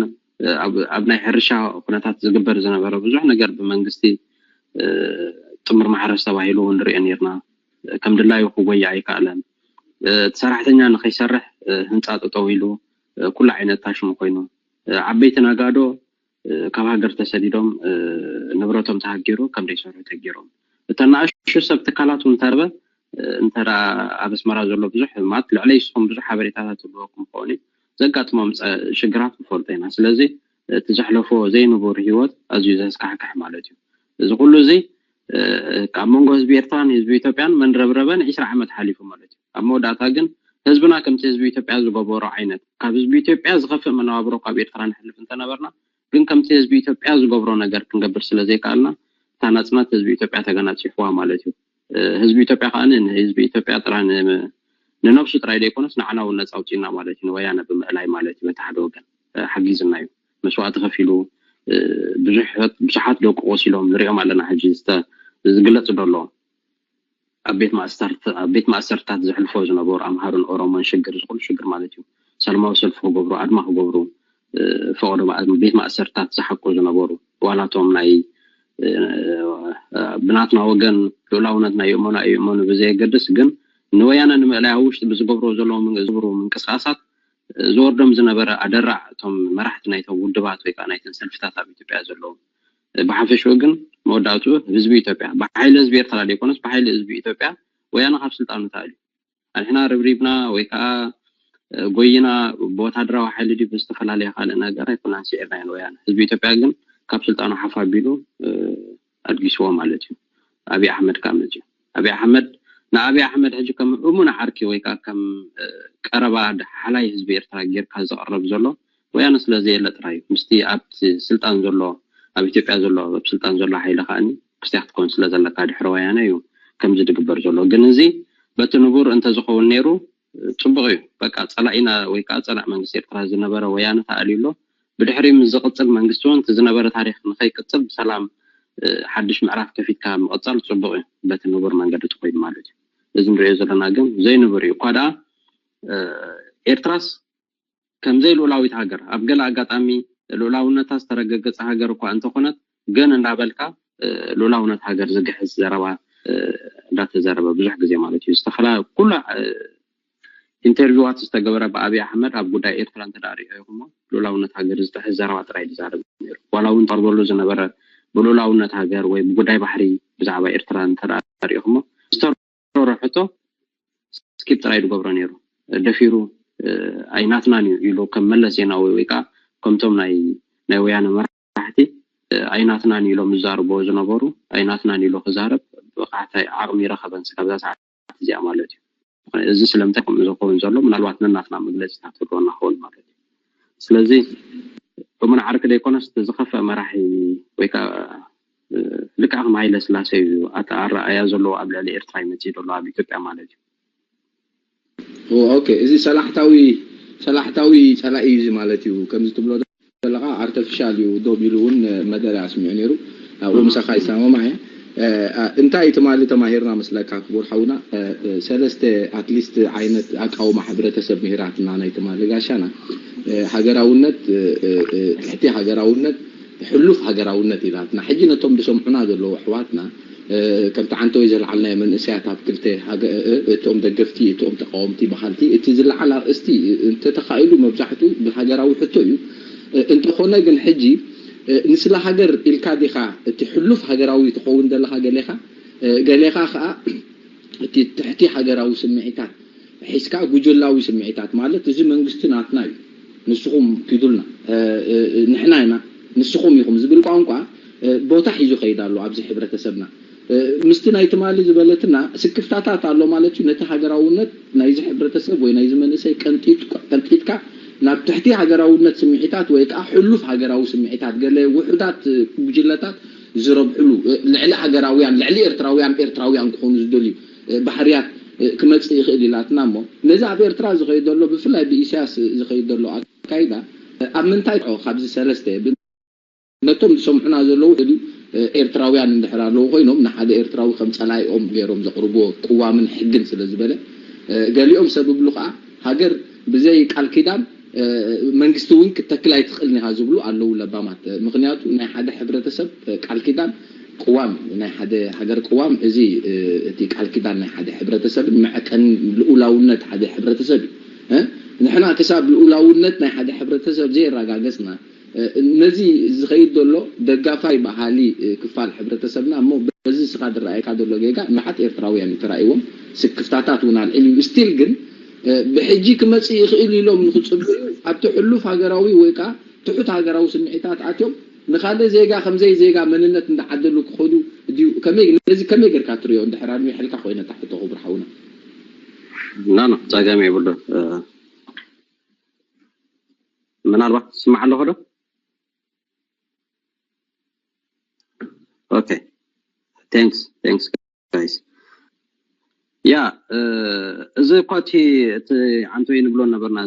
ኣብ ናይ ሕርሻ ኩነታት ዝግበር ዝነበረ ብዙሕ ነገር ብመንግስቲ ጥምር ማሕረስ ተባሂሉ እውን ንሪኦ ነርና። ከም ድላዩ ክጎያ ኣይከኣለን። እቲ ሰራሕተኛ ንኸይሰርሕ ህንፃ ጠጠው ኢሉ ኩሉ ዓይነት ታሽሙ ኮይኑ፣ ዓበይቲ ነጋዶ ካብ ሃገር ተሰዲዶም ንብረቶም ተሃጊሩ ከም ዘይሰርሑ ተጊሮም። እተን ንኣሽቱ ሰብ ትካላት እውን ተርበ እንተ ኣብ ኣስመራ ዘሎ ብዙሕ ማለት ልዕለይ ንስኹም ብዙሕ ሓበሬታታት ዝህልወኩም ክኸውን እዩ። ዘጋጥሞም ሽግራት ንፈልጦ ኢና። ስለዚ እቲ ዘሕለፎ ዘይንቡር ህይወት ኣዝዩ ዘስካሕክሕ ማለት እዩ። እዚ ኩሉ እዚ ኣብ መንጎ ህዝቢ ኤርትራን ህዝቢ ኢትዮጵያን መንረብረበን ዒስራ ዓመት ሓሊፉ ማለት እዩ። ኣብ መወዳእታ ግን ህዝብና ከምቲ ህዝቢ ኢትዮጵያ ዝገበሮ ዓይነት ካብ ህዝቢ ኢትዮጵያ ዝኸፍእ መነባብሮ ካብ ኤርትራ ንሕልፍ እንተነበርና ግን ከምቲ ህዝቢ ኢትዮጵያ ዝገብሮ ነገር ክንገብር ስለ ዘይከኣልና እታ ናጽነት ህዝቢ ኢትዮጵያ ተገናጺፍዋ ማለት እዩ። ህዝቢ ኢትዮጵያ ከዓ ንህዝቢ ኢትዮጵያ ጥራይ ንነብሱ ጥራይ ዘይኮነስ ንዓና እውን ነፃ ኣውፂና ማለት እዩ። ንወያነ ብምእላይ ማለት እዩ በቲ ሓደ ወገን ሓጊዝና እዩ። መስዋእቲ ከፊሉ ብዙሓት ደቁ ቆሲሎም ንሪኦም ኣለና። ሕጂ ዝግለፅ ዘሎ ኣብ ቤት ማእሰርት ኣብ ቤት ማእሰርታት ዘሕልፎ ዝነበሩ ኣምሃሩን ኦሮሞን ሽግር ዝኹሉ ሽግር ማለት እዩ። ሰላማዊ ሰልፊ ክገብሩ ኣድማ ክገብሩ ፈቐዶ ቤት ማእሰርታት ዝሓቁ ዝነበሩ ዋላቶም ናይ ብናትና ወገን ልኡላውነት ናይ ይእመኑ ኣይእመኑ ብዘየገድስ ግን ንወያነ ንምእላይ ኣብ ውሽጢ ብዝገብሮ ዘለዉ ዝብሩ ምንቅስቃሳት ዝወርዶም ዝነበረ ኣደራዕ እቶም መራሕቲ ናይቶም ውድባት ወይ ከዓ ናይተን ሰልፍታት ኣብ ኢትዮጵያ ዘለዉ ብሓፈሽኡ ግን መወዳእትኡ ህዝቢ ኢትዮጵያ ብሓይሊ ህዝቢ ኤርትራ ዘይኮነስ ብሓይሊ ህዝቢ ኢትዮጵያ ወያነ ካብ ስልጣኑ ተኣልዩ ኣንሕና ርብሪብና ወይ ከዓ ጎይና ብወታደራዊ ሓይሊ ድዩ ብዝተፈላለየ ካልእ ነገር ኣይኮናን ስዒርናዮ ንወያነ ህዝቢ ኢትዮጵያ ግን ካብ ስልጣኑ ሓፍ ኣቢሉ ኣድጊስዎ ማለት እዩ። ኣብይ ኣሕመድ ከዓ መፅዩ ኣብይ ኣሕመድ ንኣብይ ኣሕመድ ሕጂ ከም እሙን ዓርኪ ወይ ከዓ ከም ቀረባ ሓላይ ህዝቢ ኤርትራ ጌርካ ዝቐረብ ዘሎ ወያነ ስለ ዘየለ ጥራይ እዩ ምስቲ ኣብቲ ስልጣን ዘሎ ኣብ ኢትዮጵያ ዘሎ ኣብ ስልጣን ዘሎ ሓይሊ ከዓኒ ክስትያ ክትኮን ስለ ዘለካ ድሕሪ ወያነ እዩ ከምዚ ዝግበር ዘሎ ግን እዚ በቲ ንቡር እንተዝኸውን ነይሩ ፅቡቕ እዩ። በቃ ፀላኢና ወይ ከዓ ፀላእ መንግስቲ ኤርትራ ዝነበረ ወያነ ተኣልዩ ኣሎ። ብድሕሪኡ ምስ ዝቕፅል መንግስቲ እውን እቲ ዝነበረ ታሪክ ንኸይቅፅል ብሰላም ሓድሽ ምዕራፍ ከፊትካ ምቕፃል ፅቡቕ እዩ። በቲ ንቡር መንገዲ ተኾይኑ ማለት እዩ። እዚ ንሪኦ ዘለና ግን ዘይንቡር እዩ። እኳ ደኣ ኤርትራስ ከምዘይ ልኡላዊት ሃገር ኣብ ገለ ኣጋጣሚ ልኡላውነታ ዝተረገገፀ ሃገር እኳ እንተኾነት ግን እንዳበልካ ልኡላውነት ሃገር ዝግሕስ ዘረባ እንዳተዘረበ ብዙሕ ግዜ ማለት እዩ ዝተፈላለ ኩሉ ኢንተርቪዋት ዝተገበረ ብኣብይ ኣሕመድ ኣብ ጉዳይ ኤርትራ እንተ ሪኦ ኢኹሞ ልኡላውነት ሃገር ዝጥሕስ ዘረባ ጥራይ ዝዛረብ ነይሩ ዋላ እውን ቀርበሉ ዝነበረ ብልኡላውነት ሃገር ወይ ብጉዳይ ባሕሪ ብዛዕባ ኤርትራ እንተ ሪኢኹሞ ዝተረሮ ሕቶ ስኪፕ ጥራይ ዝገብሮ ነይሩ ደፊሩ ኣይናትናን እዩ ኢሉ ከም መለስ ዜናዊ ወይ ከዓ ከምቶም ናይ ናይ ወያነ መራሕቲ ኣይናትናን ኢሎም ዝዛርቦ ዝነበሩ ኣይናትናን ኢሉ ክዛረብ ብቕዓት ዓቕሚ ይረኸበን ካብዛ ሰዓት እዚኣ ማለት እዩ። እዚ ስለምንታይ ከምኡ ዝኸውን ዘሎ ምናልባት ነናትና መግለፂታት ክህልወና ክኸውን ማለት እዩ። ስለዚ እሙን ዓርኪ ዘይኮነስ ዝኸፍአ መራሒ ወይ ከዓ ልክዕ ከም ሃይለ ስላሴ እዩ ኣረኣእያ ዘለዎ ኣብ ልዕሊ ኤርትራ ይመፅእ ዘሎ ኣብ ኢትዮጵያ ማለት እዩ። ኦኬ፣ እዚ ሰላሕታዊ ሰላሕታዊ ፀላኢ እዩ እዚ ማለት እዩ። ከምዚ ትብሎ ዘለኻ ኣርተፊሻል እዩ። ዶብ ኢሉ እውን መደረ ኣስሚዑ ነይሩ። ኣብኡ ምሳኻ ይሰማማዕ እየ። እንታይ ትማሊ ተማሂርና መስለካ ክቡር ሓውና? ሰለስተ ኣትሊስት ዓይነት ኣቃውማ ሕብረተሰብ ምሂራትና ናይ ትማሊ ጋሻና። ሃገራውነት፣ ትሕቲ ሃገራውነት፣ ሕሉፍ ሃገራውነት ኢላትና። ሕጂ ነቶም ዝሰምዑና ዘለዉ ኣሕዋትና ከምቲ ዓንተወይ ዘልዓልናዮ መንእሰያት ኣብ ክልተ እቶም ደገፍቲ እቶም ተቃወምቲ በሃልቲ እቲ ዝለዓል ኣርእስቲ እንተተኻኢሉ መብዛሕትኡ ብሃገራዊ ሕቶ እዩ። እንተኾነ ግን ሕጂ ንስለ ሃገር ኢልካ ዲኻ እቲ ሕሉፍ ሃገራዊ ትኸውን ዘለኻ ገሌኻ ገሌኻ ከዓ እቲ ትሕቲ ሃገራዊ ስምዒታት ሒዝካ ጉጀላዊ ስምዒታት ማለት እዚ መንግስቲ ናትና እዩ ንስኹም ኪዱልና ንሕና ኢና ንስኹም ኢኹም ዝብል ቋንቋ ቦታ ሒዙ ከይድ ኣሎ ኣብዚ ሕብረተሰብና ምስቲ ናይ ትማሊ ዝበለትና ስክፍታታት ኣሎ ማለት እዩ ነቲ ሃገራውነት ናይዚ ሕብረተሰብ ወይ ናይዚ መንእሰይ ቀንጢጥካ ናብ ትሕቲ ሃገራውነት ስምዒታት ወይ ከዓ ሕሉፍ ሃገራዊ ስምዒታት ገለ ውሑዳት ጉጅለታት ዝረብሕሉ፣ ልዕሊ ሃገራውያን፣ ልዕሊ ኤርትራውያን ኤርትራውያን ክኾኑ ዝደልዩ ባህርያት ክመፅእ ይኽእል ኢላትና። እሞ ነዚ ኣብ ኤርትራ ዝኸይድ ዘሎ፣ ብፍላይ ብኢሳያስ ዝኸይድ ዘሎ ኣካይዳ ኣብ ምንታይ? ካብዚ ሰለስተ ነቶም ዝሰምዑና ዘለዉ፣ ኤርትራውያን እንድሕር ኣለዉ ኮይኖም፣ ንሓደ ኤርትራዊ ከም ጸላኢኦም ገይሮም ዘቕርብዎ ቅዋምን ሕግን ስለ ዝበለ፣ ገሊኦም ሰብ ይብሉ ከኣ፣ ሃገር ብዘይ ቃል ኪዳን መንግስቲ እውን ክትተክል ኣይትኽእልን ኢኻ ዝብሉ ኣለዉ ለባማት። ምኽንያቱ ናይ ሓደ ሕብረተሰብ ቃል ኪዳን ቅዋም እዩ። ናይ ሓደ ሃገር ቅዋም እዚ፣ እቲ ቃል ኪዳን ናይ ሓደ ሕብረተሰብን መዐቀኒ ልኡላውነት ሓደ ሕብረተሰብ እዩ። ንሕና ክሳብ ልኡላውነት ናይ ሓደ ሕብረተሰብ ዘየረጋገጽና፣ ነዚ ዝኸይድ ዘሎ ደጋፋይ በሃሊ ክፋል ሕብረተሰብና፣ እሞ በዚ ስኻ ዝረኣየካ ዘሎ ጌጋ ንሓት ኤርትራውያን እዩ ተራእይዎም። ስክፍታታት እውን ኣልዒሉ እዩ። ስቲል ግን ብሕጂ ክመጽእ ይኽእል ኢሎም ንክጽብዩ ኣብቲ ሕሉፍ ሃገራዊ ወይ ከዓ ትሑት ሃገራዊ ስምዒታት ኣትዮም ንኻልእ ዜጋ ከምዘይ ዜጋ መንነት እንዳዓደሉ ክኸዱ ድዩ? ከመይ፣ ነዚ ከመይ ጌርካ ትሪኦ? እንድሕር ኣድሚሕልካ ኮይነ እታ ሕቶ ክቡር ሓውና። ና ና ጸገም የብሉ። ምናልባት ትስማዕ ኣለኹ ዶ? Okay, thanks, thanks guys. ያ፣ እዚ እኳ እቲ፣ እቲ ዓንቶ ይንብሎ ነበርና፣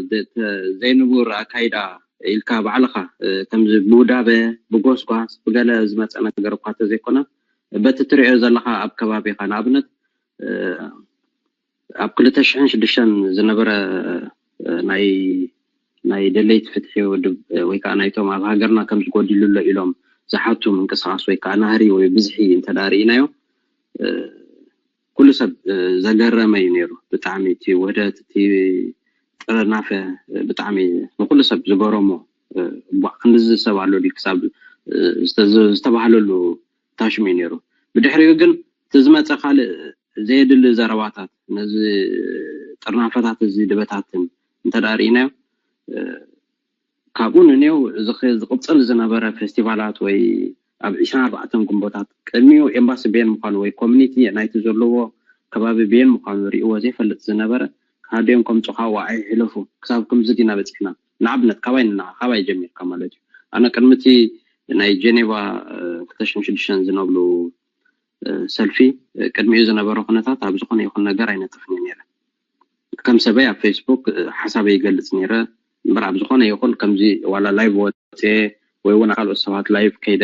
ዘይንቡር ኣካይዳ ኢልካ ባዕልኻ፣ ከምዚ ብውዳበ፣ ብጎስጓስ፣ ብገለ ዝመፀ ነገር እኳ ተዘይኮነ፣ በቲ ትሪኦ ዘለኻ ኣብ ከባቢኻ፣ ንኣብነት ኣብ ክልተ ሽሕን ሽዱሽተን ዝነበረ ናይ፣ ናይ ደለይቲ ፍትሒ ውድብ ወይ ከዓ ናይቶም ኣብ ሃገርና ከም ዝጎዲሉ ኣሎ ኢሎም ዝሓቱ ምንቅስቃስ ወይ ከዓ ናህሪ ወይ ብዝሒ እንተዳ ርኢናዮ፣ ኩሉ ሰብ ዘገረመ እዩ ነይሩ። ብጣዕሚ እቲ ውህደት፣ እቲ ጥርናፈ ብጣዕሚ ንኩሉ ሰብ ዝገረሞ፣ ቧዕ ክንድዚ ሰብ ኣሎ ድዩ ክሳብ ዝተባህለሉ ታሽሙ እዩ ነይሩ። ብድሕሪኡ ግን እቲ ዝመፀ ካልእ ዘየድሊ ዘረባታት፣ ነዚ ጥርናፈታት እዚ ድበታትን እንተዳ ርኢናዮ፣ ካብኡ ንኔው ዝቕፅል ዝነበረ ፌስቲቫላት ወይ ኣብ ዒስራን ኣርባዕተን ግንቦታት ቅድሚኡ ኤምባሲ ቤን ምዃኑ ወይ ኮሚኒቲ ናይቲ ዘለዎ ከባቢ ቤን ምዃኑ ሪእዎ ዘይፈልጥ ዝነበረ፣ ካርድዮም ከምፁ ካብኡ ኣይሕለፉ፣ ክሳብ ክምዚ ዲና በፂሕና። ንኣብነት ካባይ ንና ካባይ ጀሚርካ ማለት እዩ። ኣነ ቅድሚ እቲ ናይ ጀኔቫ ክልተ ሽሕን ሽዱሽተን ዝነብሉ ሰልፊ፣ ቅድሚኡ ዝነበረ ኩነታት ኣብ ዝኾነ ይኹን ነገር ኣይነጥፍን እየ ነይረ። ከም ሰበይ ኣብ ፌስቡክ ሓሳበይ ይገልፅ ነይረ እምበር ኣብ ዝኾነ ይኹን ከምዚ ዋላ ላይቭ ወፅየ ወይ እውን ካልኦት ሰባት ላይቭ ከይደ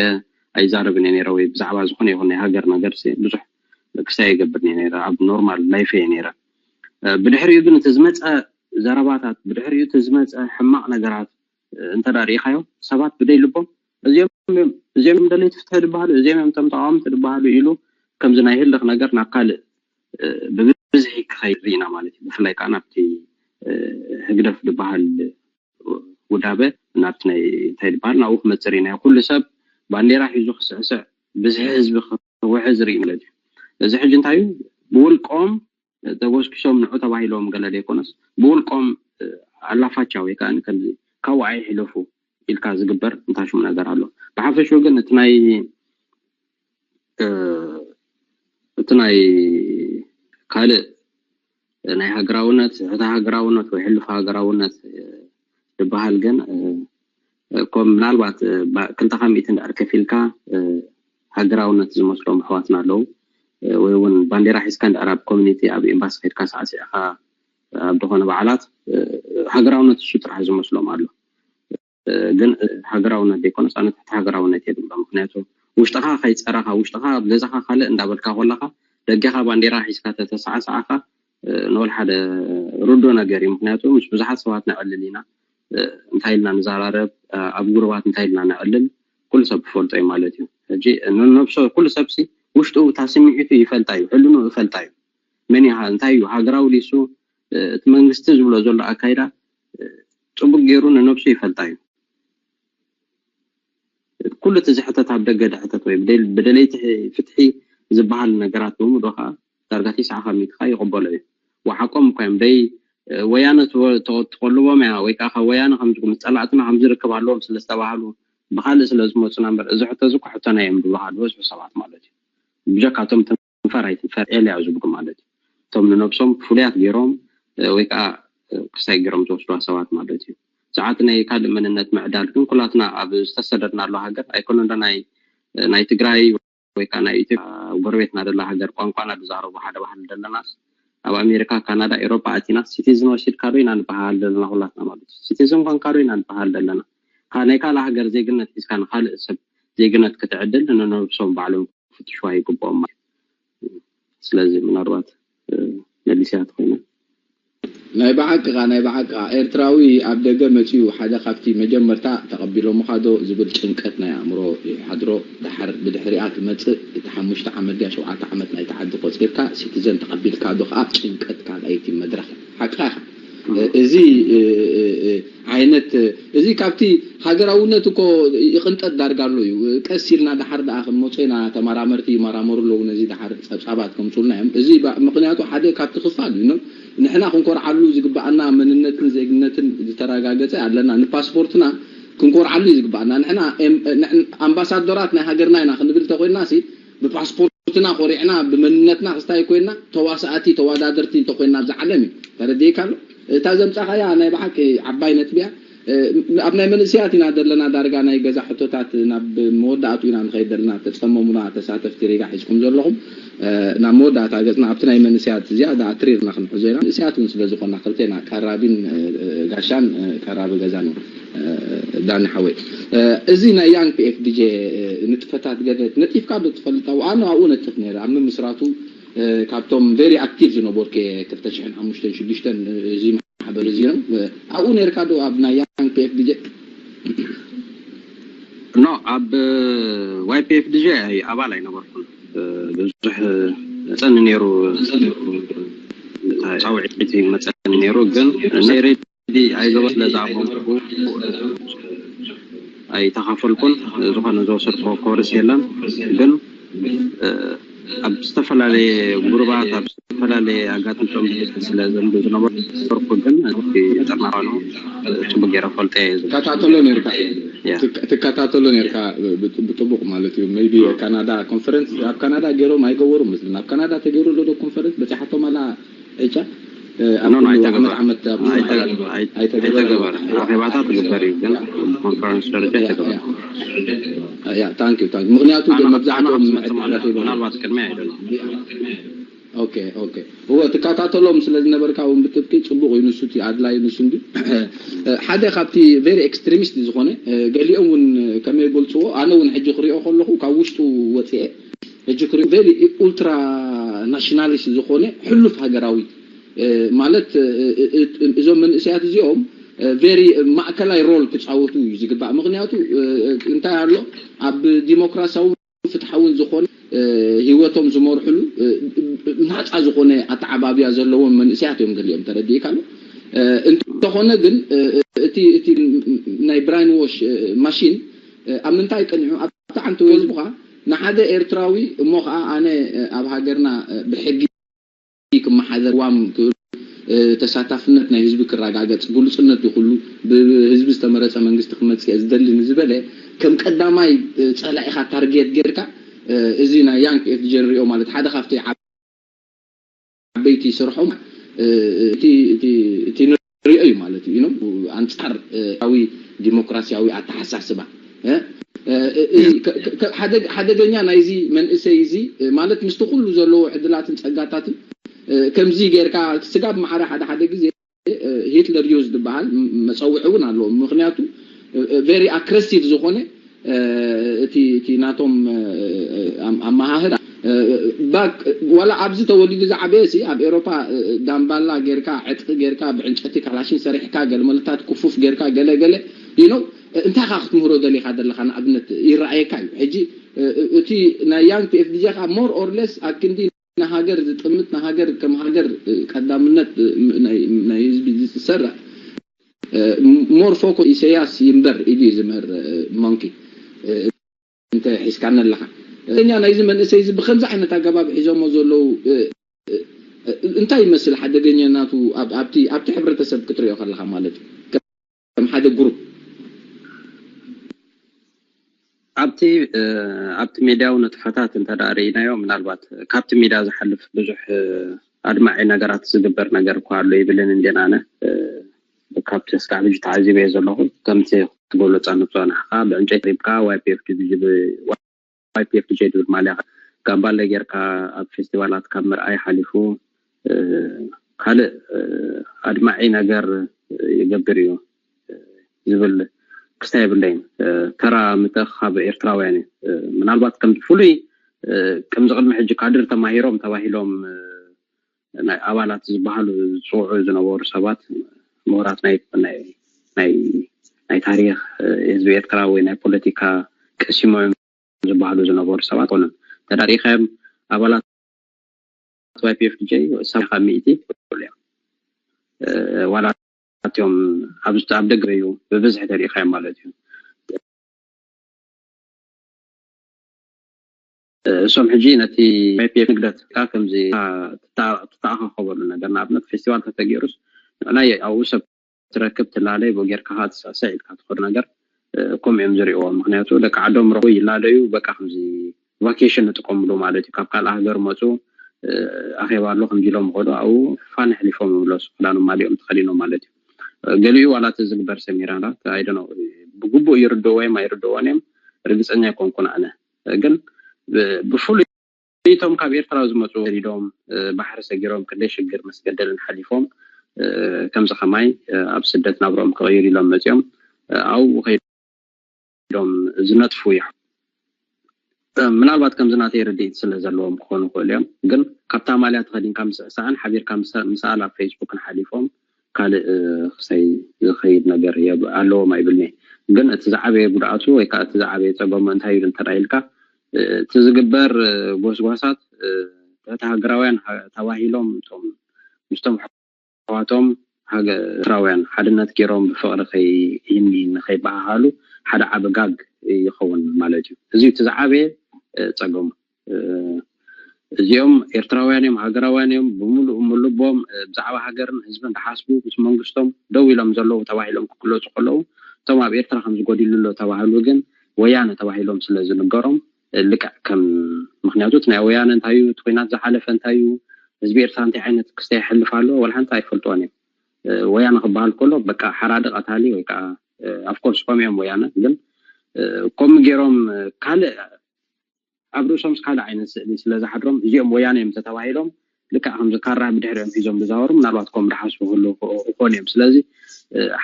ኣይዛረብን እየ ነይረ፣ ወይ ብዛዕባ ዝኾነ ይኹን ናይ ሃገር ነገር ብዙሕ ክስታይ ይገብር እየ ነይረ ኣብ ኖርማል ላይፍ እየ ነይረ። ብድሕሪኡ ግን እቲ ዝመፀ ዘረባታት፣ ብድሕሪኡ እቲ ዝመፀ ሕማቕ ነገራት እንተዳ ርኢኻዮ ሰባት ብደይ ልቦም እዚኦም እዮም፣ እዚኦም እዮም ደለይቲ ፍትሒ ዝበሃሉ፣ እዚኦም እዮም እቶም ተቃወምቲ ዝበሃሉ ኢሉ ከምዚ ናይ ህልኽ ነገር ናብ ካልእ ብብዝሒ ክኸይድ ርኢና ማለት እዩ። ብፍላይ ከዓ ናብቲ ህግደፍ ዝበሃል ውዳበ፣ ናብቲ ናይ እንታይ ዝበሃል ናብኡ ክመፅእ ርኢናዮ። ኩሉ ሰብ ባንዴራ ሒዙ ክስዕስዕ፣ ብዝሒ ህዝቢ ክውሕዝ ርኢ ማለት እዩ። እዚ ሕጂ እንታይ እዩ? ብውልቆም ተጎስኪሶም ንዑ ተባሂሎም ገለ ዘይኮነስ ብውልቆም ኣላፋቻ ወይ ከዓ ከምዚ ካብኡ ኣይሕለፉ ኢልካ ዝግበር እንታይ ሽሙ ነገር ኣሎ። ብሓፈሽኡ ግን እቲ ናይ እቲ ናይ ካልእ ናይ ሃገራውነት፣ ትሕተ ሃገራውነት ወይ ሕሉፍ ሃገራውነት ዝበሃል ግን ከም ምናልባት ክልተ ካብ ሚእቲ እንዳር ከፊልካ ሃገራውነት ዝመስሎም ኣሕዋትና ኣለዉ። ወይ እውን ባንዴራ ሒዝካ እንዳር ኣብ ኮሚኒቲ ኣብ ኤምባሲ ከድካ ሳዕሲዕካ ኣብ ዝኾነ በዓላት ሃገራውነት እሱ ጥራሕ ዝመስሎም ኣሎ። ግን ሃገራውነት ዘይኮነስ ኣነ ትሕቲ ሃገራውነት እየ ዝብሎ። ምክንያቱ ውሽጥኻ ከይፀረኻ፣ ውሽጥኻ ኣብ ገዛኻ ካልእ እንዳበልካ ከለኻ ደገኻ ባንዴራ ሒዝካ ተተሳዕሳዕካ ንወል ሓደ ርዶ ነገር እዩ። ምክንያቱ ምስ ብዙሓት ሰባት ነዕልል ኢና፣ እንታይ ኢልና ንዘራረብ፣ ኣብ ጉሩባት እንታይ ኢልና ነዕልል ኩሉ ሰብ ክፈልጦ እዩ ማለት እዩ። ሕጂ ንነብሶ ኩሉ ሰብሲ ውሽጡ እታ ስምዒቱ ይፈልጣ እዩ፣ ሕልኑ ይፈልጣ እዩ። መን ኢኻ፣ እንታይ እዩ ሃገራዊ ሊሱ፣ እቲ መንግስቲ ዝብሎ ዘሎ ኣካይዳ ፅቡቅ ገይሩ ንነብሱ ይፈልጣ እዩ። ኩሉ እቲ ዝሕተት ኣብ ደገ ድሕተት ወይ ብደለይቲ ፍትሒ ዝበሃል ነገራት ብምሉኡ ከዓ ዳርጋ ተስዓ ካብ ሚእቲ ከዓ ይቕበሎ እዩ። ወሓቆም እኳ እዮም ደይ ወያነ ትቆልቦም እያ ወይ ከዓ ካብ ወያነ ከም ምስ ፀላእትና ከም ዝርከብ ኣለዎም ስለ ዝተባሃሉ ብካልእ ስለ ዝመፁና እምበር እዚ ሕቶ እዚ እኮ ሕቶና እዮም ዝበሃሉ ዝበዝሑ ሰባት ማለት እዩ። ብጀካቶም ትንፈር ኣይትንፈር ኤልያ ዝብሉ ማለት እዩ። እቶም ንነብሶም ፍሉያት ገይሮም ወይ ከዓ ክስታይ ገይሮም ዝወስዱዋ ሰባት ማለት እዩ። ሰዓት ናይ ካልእ መንነት ምዕዳል ግን ኩላትና ኣብ ዝተሰደድናሉ ሃገር ኣይኮነን ዶ ናይ ናይ ትግራይ ወይ ከዓ ናይ ኢትዮጵያ ጎረቤትና ደላ ሃገር ቋንቋና ዝዛረቡ ሓደ ባህሊ ዘለናስ ኣብ ኣሜሪካ፣ ካናዳ፣ ኤሮጳ ኣቲና ሲቲዝን ወሲድካ ዶ ኢና ንበሃል ዘለና ኩላትና ማለት እዩ። ሲቲዝን ኮንካ ዶ ኢና ንበሃል ዘለና። ናይ ካልእ ሃገር ዜግነት ሒዝካ ንካልእ ሰብ ዜግነት ክትዕድል ንነብሶም ባዕሎም ክፍትሽዋ ይግብኦም ማለት እዩ። ስለዚ ምናልባት መሊስያ ትኮይና ናይ ብሓቂ ኻ ናይ ብሓቂ ኻ ኤርትራዊ ኣብ ደገ መጺኡ ሓደ ካብቲ መጀመርታ ተቐቢሎምኻ ዶ ዝብል ጭንቀት ናይ ኣእምሮ ይሓድሮ። ድሓር ብድሕሪኣ ትመጽእ እቲ ሓሙሽተ ዓመት ድያ ሸውዓተ ዓመት ናይቲ ዓዲ ቆጺርካ ሲቲዘን ተቐቢልካ ዶ ከኣ ጭንቀት ካልኣይቲ መድረኽ ሓቅኻ ኢኻ። እዚ ዓይነት እዚ ካብቲ ሃገራውነት እኮ ይቕንጠጥ ዳርጋ ኣሎ እዩ። ቀስ ኢልና ድሓር ደኣ ክንመጾ ኢና። ተመራመርቲ ይመራመሩ ኣለዉ ነዚ ድሓር ጸብጻባት ከምጽኡልና እዮም። እዚ ምክንያቱ ሓደ ካብቲ ክፋል እዩ። ንሕና ክንኮርዓሉ ዝግብኣና መንነትን ዜግነትን ዝተረጋገጸ ኣለና። ንፓስፖርትና ክንኮርዓሉ እዩ ዝግብኣና። ንሕና ኣምባሳደራት ናይ ሃገርና ኢና ክንብል እንተኮይንና ሲ ብፓስፖርትና ኮሪዕና ብመንነትና ክስታይ ኮይንና ተዋሳእቲ ተወዳደርቲ እንተኮይንና ኣብዚ ዓለም እዩ። ተረዲእካ ኣሎ። እታ ዘምጻኻያ ናይ ብሓቂ ዓባይ ነጥቢ እያ። ኣብ ናይ መንእሰያት ኢና ዘለና ዳርጋ ናይ ገዛ ሕቶታት ናብ መወዳእቱ ኢና ንኸይድ ዘለና። ተጸመሙና ተሳተፍቲ ሪጋ ሒዝኩም ዘለኹም ናብ መወዳእታ ገጽና ኣብቲ ናይ መንእሰያት ዝያዳ ኣትሪርና ክንሕዞ ኢና። መንእሰያት እውን ስለ ዝኾና ክልቴና ካራቢን ጋሻን ካራቢ ገዛን ዳኒ ሓወይ እዚ ናይ ያንግ ፒኤፍዲጄ ንጥፈታት ገለ ነጢፍካ ዶ ትፈልጥ? ኣነ ኣብኡ ነጥፍ ነይረ ኣብ ምምስራቱ ካብቶም very active ዝነበርኩ ክልተ ሽሕን ሓሙሽተን ሽዱሽተን እዚ ማሕበር እዚ ነው። ኣብኡ ነርካ ዶ ኣብ ናይ ያንግ ፒኤፍዲጄ? ኖ ኣብ ዋይፒኤፍዲጄ ኣባል ኣይነበርኩን። ብዙሕ መፀኒ ነይሩ ፃውዒት መፀኒ ነይሩ ግን ናይ ሬዲ ኣይገባ ስለ ዝኣመንኩ ኣይተኻፈልኩን። ዝኾነ ዝወሰድኩ ኮርስ የለን ግን ኣብ ዝተፈላለየ ጉሩባት ኣብ ዝተፈላለየ ኣጋጣሚ ስለ ዘንብብ ዝነበርኩ ግን ጥርናፋ ነው ጽቡቅ ገይረ ፈልጠ እየ ዝብል። ትከታተሎ ነርካ ትከታተሎ ነርካ ብጥቡቅ ማለት እዩ። ሜቢ ካናዳ ኮንፈረንስ ኣብ ካናዳ ገይሮም ኣይገበሩም መስልን ኣብ ካናዳ ተገይሩ ኣሎ ዶ ኮንፈረንስ በፂሓቶም ኣላ ዕጫ ኣይተገበረን። ኣኼባታት ይግበር እዩ ግን ኮንፈረንስ ደረጃ ኣይተገበረን። ምክንያቱ ግን መብዛሕትኦም ምናልባት ቅድሚያ ኣይደለም። ኦኬ ኦኬ እወ ትከታተሎም ስለ ዝነበርካ እውን ብጥብቂ ፅቡቅ እዩ። ንሱ እቲ ኣድላይ ንሱ እንዲ ሓደ ካብቲ ቬሪ ኤክስትሪሚስት ዝኾነ ገሊኦም እውን ከመይ ይገልፅዎ ኣነ እውን ሕጂ ክሪኦ ከለኹ ካብ ውሽጡ ወፅኤ ሕጂ ክሪኦ ቬሪ ኡልትራ ናሽናሊስት ዝኾነ ሕሉፍ ሃገራዊ ማለት እዞም መንእሰያት እዚኦም ቬሪ ማእከላይ ሮል ክፃወቱ እዩ ዝግባእ። ምክንያቱ እንታይ ኣሎ ኣብ ዲሞክራሲያዊ ፍትሓውን ዝኾነ ሂወቶም ዝመርሕሉ ናፃ ዝኾነ ኣተዓባብያ ዘለዎም መንእሰያት እዮም ገሊኦም ተረዲእካ ኣሎ። እንተኾነ ግን እቲ እቲ ናይ ብራይን ዎሽ ማሽን ኣብ ምንታይ ቀኒዑ ኣብቲ ዓንተ ህዝብኻ ንሓደ ኤርትራዊ እሞ ከዓ ኣነ ኣብ ሃገርና ብሕጊ ክመሓደር ዋም ክብል ተሳታፍነት ናይ ህዝቢ ክረጋገፅ ግሉፅነት ይኩሉ ብህዝቢ ዝተመረፀ መንግስቲ ክመፅእ ዝደሊ ንዝበለ ከም ቀዳማይ ፀላኢካ ታርጌት ጌርካ እዚ ናይ ያንግ ኤፍዲጀ ንሪኦ ማለት ሓደ ካብቲ ዓበይቲ ስርሖም እቲ ንሪኦ እዩ ማለት እዩ። ኣንፃር ዊ ዲሞክራሲያዊ ኣተሓሳስባ ሓደገኛ ናይዚ መንእሰይ እዚ ማለት ምስቲ ኩሉ ዘለዎ ዕድላትን ፀጋታትን ከምዚ ጌርካ ስጋብ ማዕረ ሓደ ሓደ ግዜ ሂትለር ዩዝ ዝበሃል መፀውዒ እውን ኣለዎ። ምክንያቱ ቨሪ ኣክረሲቭ ዝኾነ እቲ እቲ ናቶም ኣመሃህራ ባክ ዋላ ኣብዚ ተወሊዱ ዝዓበየ ሲ ኣብ ኤሮፓ ዳምባላ ጌርካ ዕጥቂ ጌርካ ብዕንጨቲ ካላሽን ሰሪሕካ ገለመለታት ክፉፍ ጌርካ ገለ ገለ ይነው እንታይ ካ ክትምህሮ ደሊካ ዘለካ ንኣብነት ይረኣየካ እዩ። ሕጂ እቲ ናይ ያንግ ፒኤፍዲጀ ከዓ ሞር ኦር ለስ ኣብ ክንዲ ንሃገር ዝጥምት ንሃገር ከም ሃገር ቀዳምነት ናይ ህዝቢ ዝሰርዕ ሞር ፎኮ ኢሰያስ ይንበር ኢሉ እዩ ዝምህር ሞንኪ እንተ ሒዝካኒ ኣለካ እኛ ናይዚ መንእሰይ እዚ ብከምዚ ዓይነት ኣገባብ ሒዞሞ ዘለዉ እንታይ ይመስል ሓደገኛናቱ ኣብቲ ኣብቲ ሕብረተሰብ ክትሪኦ ከለካ ማለት እዩ ከም ሓደ ግሩፕ ኣብቲ ኣብቲ ሚድያዊ ንጥፈታት እንተ ርኢናዮ ምናልባት ካብቲ ሚድያ ዝሓልፍ ብዙሕ ኣድማዒ ነገራት ዝግበር ነገር እኳ ኣሎ ይብልን እንዴን ኣነ ካብቲ ስካዕ ሕጂ ተዓዚበ ዘለኹ ከምቲ ክትገልጾ ንብጾ ንሕኻ ብዕንጨይቲ ሪብካ ዋይፒኤፍ ዲቪ ዋይፒኤፍ ዲጀይ ዝብል ማልያ ጋምባለ ጌርካ ኣብ ፌስቲቫላት ካብ ምርኣይ ሓሊፉ ካልእ ኣድማዒ ነገር ይገብር እዩ ዝብል ክስታይ የብለይን። ተራ ምትእኽኻብ ኤርትራውያን እዩ። ምናልባት ከም ፍሉይ ከምዚ ቅድሚ ሕጂ ካድር ተማሂሮም ተባሂሎም ናይ ኣባላት ዝበሃሉ ዝፅውዑ ዝነበሩ ሰባት ምሁራት ናይ ናይ ናይ ናይ ታሪኽ ህዝቢ ኤርትራ ወይ ናይ ፖለቲካ ቀሲሞም ዝበሃሉ ዝነበሩ ሰባት ኮኑን ተዳሪኸም ኣባላት ዋይፒኤፍ ዲጀይ ሰብካ ሚእቲ እዮም ዋላ እቲኦም ኣብ ኣብ ደገ እዩ ብብዝሒ ተሪኢኻዮም ማለት እዩ። እሶም ሕጂ ነቲ ዋይፒኤፍ ንግደት ከምዚ ትተኣኻኸበሉ ነገር ንኣብነት ፌስቲቫል ተተገይሩስ ንዕናይ ኣብኡ ሰብ ትረክብ ትላለይ ብኡ ጌርካ ከዓ ትስዕስዕ ኢልካ ትኸዱ ነገር ከምኡ እዮም ዝሪእዎ። ምክንያቱ ደቂ ዓዶም ረኹ ይላለዩ በቃ ከምዚ ቫኬሽን ንጥቀምሉ ማለት እዩ። ካብ ካልእ ሃገር መፁ ኣኼባ ኣሎ ከምዚ ኢሎም ይኸዱ ኣብኡ ፋን ኣሕሊፎም ይምለሱ ክዳኖም ማሊኦም ተኸዲኖም ማለት እዩ። ገሊኡ ዋላ እቲ ዝግበር ሰሚራራት ኣይደኖ ብግቡእ ይርድዎ እዮም ኣይርድዎን እዮም ርግፀኛ ኣይኮንኩን ኣነ ግን ብፍሉይ እቶም ካብ ኤርትራ ዝመፁ ሰዲዶም ባሕሪ ሰጊሮም ክንደይ ሽግር መስገደልን ሓሊፎም ከምዚ ከማይ ኣብ ስደት ናብሮም ክቕይሩ ኢሎም መፂኦም ኣብኡ ከይዶም ዝነጥፉ እዮም። ምናልባት ከምዚ ናተይ ርድኢት ስለ ዘለዎም ክኾኑ ይኽእሉ እዮም። ግን ካብታ ማልያ ተኸዲንካ ምስዕሳዕን ሓቢርካ ምስኣል ኣብ ፌስቡክን ሓሊፎም ካልእ ክሳይ ዝኸይድ ነገር ኣለዎም ኣይብልኒ። ግን እቲ ዝዓበየ ጉድኣቱ ወይ ከዓ እቲ ዝዓበየ ፀገሙ እንታይ እዩ እንተ ኢልካ እቲ ዝግበር ጎስጓሳት ትሕቲ ሃገራውያን ተባሂሎም እቶም ምስቶም ኣሕዋቶም ኤርትራውያን ሓድነት ገይሮም ብፍቕሪ ከይህኒ ንከይበሃሃሉ ሓደ ዓቢ ጋግ ይኸውን ማለት እዩ። እዚ እቲ ዝዓበየ ፀገሙ። እዚኦም ኤርትራውያን እዮም፣ ሃገራውያን እዮም፣ ብምሉእ ምልቦም ብዛዕባ ሃገርን ህዝብን ዝሓስቡ ምስ መንግስቶም ደው ኢሎም ዘለዉ ተባሂሎም ክግለፁ ከለዉ እቶም ኣብ ኤርትራ ከም ዝጎዲሉ ኣሎ ተባህሉ ግን ወያነ ተባሂሎም ስለ ዝንገሮም ልክዕ ከም ምክንያቱ እቲ ናይ ወያነ እንታይ እዩ እቲ ኩናት ዝሓለፈ እንታይ እዩ ህዝቢ ኤርትራ እንታይ ዓይነት ክስተ ይሕልፍ ኣሎ ወላ ሓንቲ ኣይፈልጥዎን እዮም። ወያነ ክበሃል ከሎ በቃ ሓራዲ ቀታሊ ወይ ከዓ ኣፍኮርስ ከምኡ እዮም ወያነ ግን ከምኡ ገይሮም ካልእ ኣብ ርእሶምስ ካልእ ዓይነት ስእሊ ስለ ዝሓድሮም እዚኦም ወያነ እዮም ተተባሂሎም ልክዕ ከምዚ ካራ ብድሕሪኦም ሒዞም ዝዛወሩ ምናልባት ከም ዝሓስቡ ክህሉ ይኾኑ እዮም። ስለዚ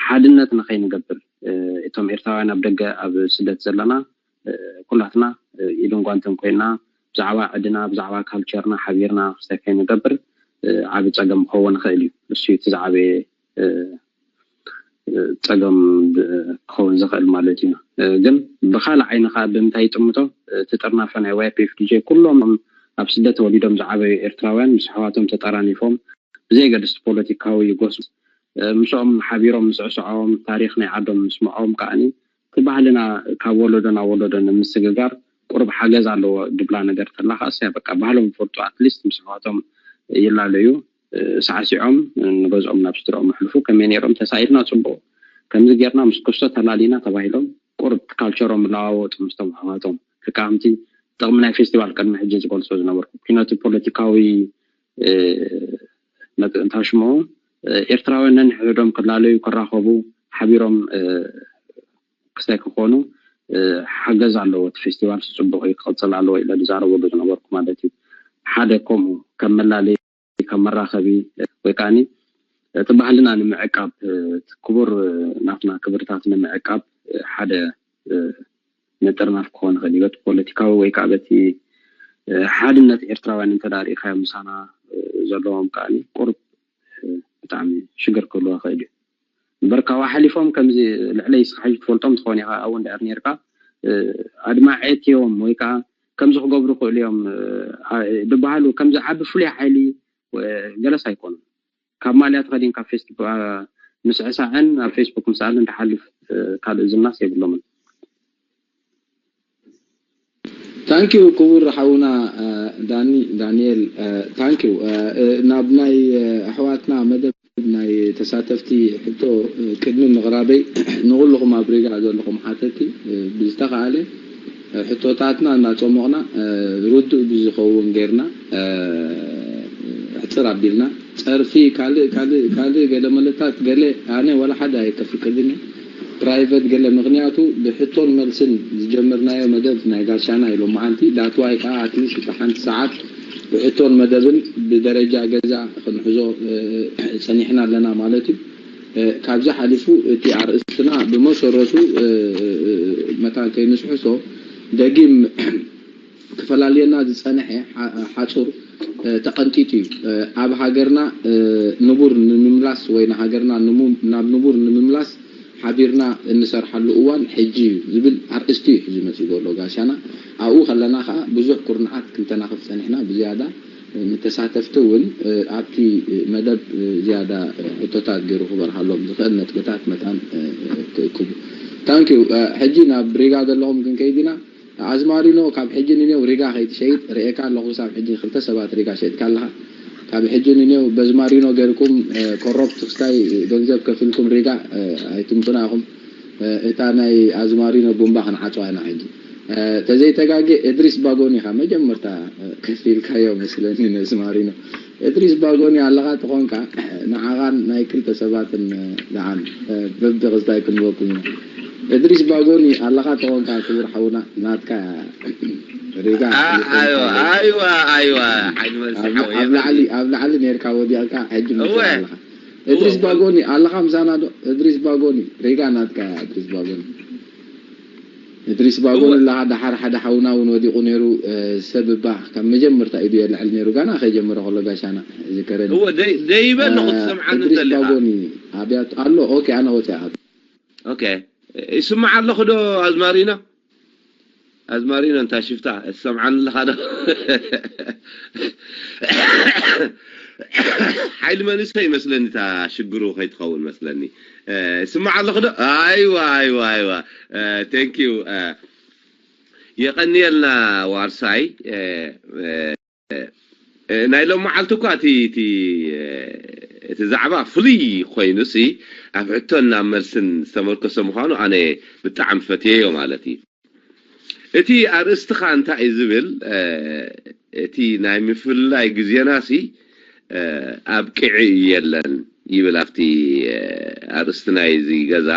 ሓድነት ንኸይንገብር እቶም ኤርትራውያን ኣብ ደገ ኣብ ስደት ዘለና ኩላትና ኢድን ጓንትን ኮይና ብዛዕባ ዕድና ብዛዕባ ካልቸርና ሓቢርና ክስተ ከይንገብር ዓቢ ፀገም ክኸውን ይኽእል እዩ። እሱ እቲ ዝዓበየ ፀገም ክኸውን ዝኽእል ማለት እዩ። ግን ብካልእ ዓይኒ ከዓ ብምንታይ ይጥምቶ እቲ ጥርናፈ ናይ ዋይፒኤፍ ዲጀ ኩሎም ኣብ ስደት ተወሊዶም ዝዓበዩ ኤርትራውያን ምስ ኣሕዋቶም ተጠራኒፎም ብዘየገድስ ፖለቲካዊ ጎስ ምስኦም ሓቢሮም ምስዕስዖም ታሪክ ናይ ዓዶም ምስምዖም ከዓኒ እቲ ባህልና ካብ ወለዶ ናብ ወለዶ ንምስግጋር ቁሩብ ሓገዝ ኣለዎ ድብላ ነገር ተላ ከዓስ እያ በቃ ባህሎም ይፈልጡ ኣትሊስት ምስ ኣሕዋቶም ይላለዩ ሳዕሲዖም ንገዝኦም ናብ ስድርኦም ኣሕልፉ ከመይ ነይሮም ተሳኢልና ፅቡቅ ከምዚ ጌርና ምስ ክስቶ ተላሊና ተባሂሎም ቁሩብ ካልቸሮም ለዋወጡ ምስቶም ኣሕዋቶም ልካ ከምቲ ጥቕሚ ናይ ፌስቲቫል ቅድሚ ሕጂ ዝገልፆ ዝነበርኩ ኩነቱ ፖለቲካዊ መጥእንታ ሽምኡ ኤርትራውያን ነንሕድሕዶም ክላለዩ ክራኸቡ ሓቢሮም ክስታይ ክኾኑ ሓገዝ ኣለዎ እቲ ፌስቲቫል ጽቡቕ እዩ ክቕጽል ኣለዎ ኢለ ዝዛረበሉ ዝነበርኩ ማለት እዩ ሓደ ከምኡ ከም መላለይ ከም መራኸቢ ወይ ከዓኒ እቲ ባህልና ንምዕቃብ ክቡር ናትና ክብርታት ንምዕቃብ ሓደ ምጥርናፍ ክኾን ይኽእል እዩ በቲ ፖለቲካዊ ወይ ከዓ በቲ ሓድነት ኤርትራውያን እንተዳሪእካዮ ምሳና ዘለዎም ከዓ ቁርብ ብጣዕሚ ሽግር ክህልዎ ይኽእል እዩ እምበር ካብኡ ሓሊፎም ከምዚ ልዕለይ ስኻ ሕጂ ትፈልጦም ትኸውን ኢኻ ኣብኡ እንድሕር ነርካ ኣድማዐት እዮም ወይ ከዓ ከምዚ ክገብሩ ይኽእሉ እዮም ዝበሃሉ ከምዚ ዓቢ ፍሉይ ሓይሊ ገለስ ኣይኮኑን ካብ ማልያ ተኸዲንካ ፌስቲቫል ምስዕሳዕን ኣብ ፌስቡክ ምስኣልን ዝሓልፍ ካልእ ዝናስ የብሎምን። ታንኪዩ ክቡር ሓውና ዳኒ ዳንኤል ታንኪዩ ናብ ናይ ኣሕዋትና መደብ ናይ ተሳተፍቲ ሕቶ ቅድሚ ምቕራበይ ንኹልኹም ኣብ ሪጋ ዘለኹም ሓተቲ ብዝተኻእለ ሕቶታትና እናፀሞቕና ርዱእ ብዝኸውን ጌርና ሕፅር ኣቢልና ጸርፊ ካልእ ካልእ ካልእ ገለ መለታት ገለ ኣነ ወላ ሓደ ኣይከፍቅድን እየ። ፕራይቨት ገለ ምኽንያቱ ብሕቶን መልስን ዝጀመርናዮ መደብ ናይ ጋሻና ኢሎም መዓንቲ ዳትዋይ ከዓ ኣትሊስት እታ ሓንቲ ሰዓት ብሕቶን መደብን ብደረጃ ገዛ ክንሕዞ ጸኒሕና ኣለና ማለት እዩ። ካብዚ ሓሊፉ እቲ ኣርእስትና ብመሰረቱ መታን ከይንስሕቶ ደጊም ክፈላልየና ዝጸንሐ ሓጹር ተቐንጢጡ እዩ። ኣብ ሃገርና ንቡር ንምምላስ ወይ ንሃገርና ናብ ንቡር ንምምላስ ሓቢርና እንሰርሓሉ እዋን ሕጂ እዩ ዝብል ኣርእስቲ እዩ ሒዙ መጺኡ ዘሎ ጋሻና። ኣብኡ ከለና ከኣ ብዙሕ ኩርናዓት ክንተናኽፍ ጸኒሕና። ብዝያዳ ንተሳተፍቲ እውን ኣብቲ መደብ ዝያዳ ሕቶታት ገይሩ ክበርሃሎም ዝኽእል ነጥብታት መታን ክእክቡ። ታንኪዩ። ሕጂ ናብ ሪጋ ዘለኹም ክንከይድ ኢና። ኣዝማሪኖ ካብ ሕጂ ንኔው ሪጋ ከይትሸይጥ ርእየካ ኣለኹ። ክሳብ ሕጂ ክልተ ሰባት ሪጋ ሸይጥካ ኣለኻ። ካብ ሕጂ ንኔው በዝማሪኖ ገርኩም ኮሮፕት ክስታይ ገንዘብ ከፊልኩም ሪጋ ኣይትምፁና ኢኹም። እታ ናይ ኣዝማሪኖ ቡምባ ክንዓፅዋ ኢና ሕጂ። ተዘይተጋጌ እድሪስ ባጎኒ ኢኻ መጀመርታ ከፊልካዮ መስለኒ ነዝማሪኖ። እድሪስ ባጎኒ ኣለኻ ተኾንካ ንዓኻን ናይ ክልተ ሰባትን ደሓን በቢ ክስታይ ክንበኩም ኢና። እድሪስ ባጎኒ ኣለኻ ተኾንካ ክቡር ሓውና ናትካ ሪጋ ኣይዋ ኣይዋ ሓይሊ መልሲ ሓወይ ኣብ ላዕሊ ኣብ ላዕሊ ኔርካ ወዲቕካ ሕጂ መፂኻ ኣለኻ። እድሪስ ባጎኒ ኣለኻ ምሳና ዶ? እድሪስ ባጎኒ ሪጋ ናትካ እድሪስ ባጎኒ። እድሪስ ባጎኒ ኣለኻ። ደሓር ሓደ ሓውና እውን ወዲቑ ነይሩ። ሰብ እባ ካብ መጀመርታ ኢዱ የልዕል ነይሩ ጋና ከይጀመረ ከሎ ጋሻና ዝከረኒ። እወ ደይበ ኣለኹ ትሰምዓኒ እድሪስ ባጎኒ ኣብያት ኣሎ። ኦኬ ኣነ ወፂኣ። ኦኬ ይስማዕ ኣለኹ ዶ ኣዝማሪኖ? ኣዝማሪኖ እንታ ሽፍታ እትሰምዓኒ ኣለኻ ዶ? ሓይሊ መንእሰይ ይመስለኒ እታ ሽግሩ ከይትኸውን መስለኒ። ይስማዕ ኣለኹ ዶ? ኣይዋ ኣይዋ ኣይዋ። Thank you። የቐንየልና ዋርሳይ። ናይ ሎም መዓልቲ እኳ እቲ እቲ እቲ ዛዕባ ፍሉይ ኮይኑ ሲ ኣብ ሕቶን ናብ መልስን ዝተመርኮሰ ምዃኑ ኣነ ብጣዕሚ ፈትየዮ ማለት እዩ። እቲ ኣርእስትኻ እንታይ እዩ ዝብል እቲ ናይ ምፍልላይ ግዜና ሲ ኣብቂዑ እዩ የለን ይብል ኣብቲ ኣርእስቲ ናይ እዚ ገዛ።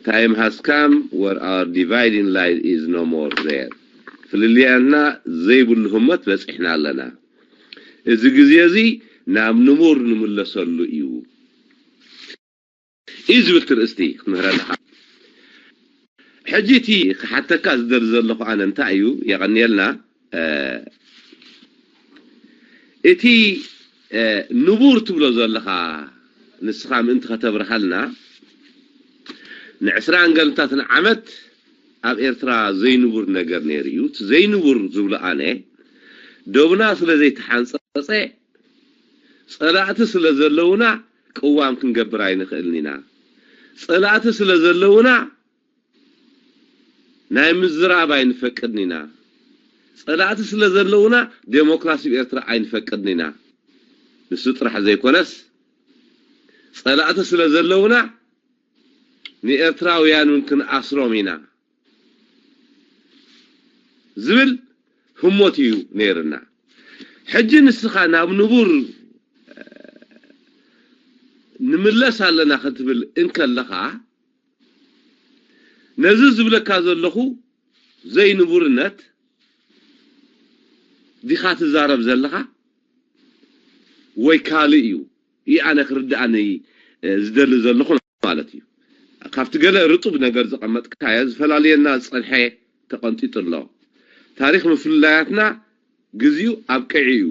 Time has come where our dividing line is no more there። ፍልልያና ዘይብሉ ህሞት በጺሕና ኣለና። እዚ ግዜ እዚ ናብ ንቡር ንምለሰሉ እዩ እዩ ዝብል ትርእስቲ ክትምህረና። ሕጂ እቲ ክሓተካ ዝደሊ ዘለኹ ኣነ እንታይ እዩ የቐንየልና እቲ ንቡር ትብሎ ዘለኻ ንስኻ ምእንቲ ከተብርሃልና ንዕስራን ገልታትን ዓመት ኣብ ኤርትራ ዘይንቡር ነገር ነይሩ እዩ። እቲ ዘይንቡር ዝብሎ ኣነ ዶብና ስለ ዘይተሓንጸጸ ጸላእቲ ስለ ዘለውና ቅዋም ክንገብር ኣይንኽእልን ኢና። ጸላእቲ ስለ ዘለውና ናይ ምዝራብ ኣይንፈቅድን ኢና። ጸላእቲ ስለ ዘለውና ዴሞክራሲ ኣብ ኤርትራ ኣይንፈቅድን ኢና። ንሱ ጥራሕ ዘይኮነስ ጸላእቲ ስለ ዘለውና ንኤርትራውያን እውን ክንኣስሮም ኢና ዝብል ህሞት እዩ ነይርና። ሕጂ ንስኻ ናብ ንቡር ንምለስ ኣለና ክትብል እንከለኻ ነዚ ዝብለካ ዘለኹ ዘይንቡርነት ዲኻ ትዛረብ ዘለኻ ወይ ካልእ እዩ? ይኣነ ክርድኣኒ ዝደሊ ዘለኹ ማለት እዩ። ካብቲ ገለ ርጡብ ነገር ዝቐመጥካዮ ዝፈላልየና ዝጸንሐ ተቐንጢጡ ኣሎ። ታሪኽ ምፍልላያትና ግዜኡ ኣብቂዑ እዩ፣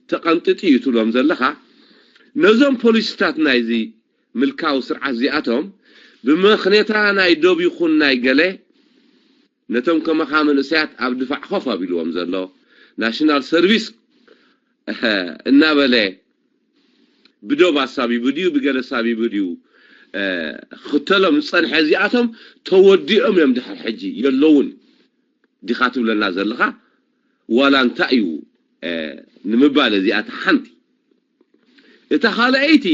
ተቐንጢጡ እዩ ትብሎም ዘለኻ ነዞም ፖሊሲታት ናይዚ ምልካዊ ስርዓት እዚኣቶም ብመኽኔታ ናይ ዶብ ይኹን ናይ ገለ ነቶም ከማኻ መንእሰያት ኣብ ድፋዕ ኮፍ ኣቢልዎም ዘሎ ናሽናል ሰርቪስ እናበለ ብዶብ ኣሳቢቡ ድዩ ብገለ ኣሳቢቡ ድዩ ክተሎም ዝጸንሐ እዚኣቶም ተወዲኦም እዮም ድሕር ሕጂ የለውን ዲኻ ትብለና ዘለኻ ዋላ እንታይ እዩ ንምባል እዚኣ እታ ሓንቲ እታ ካልኣይቲ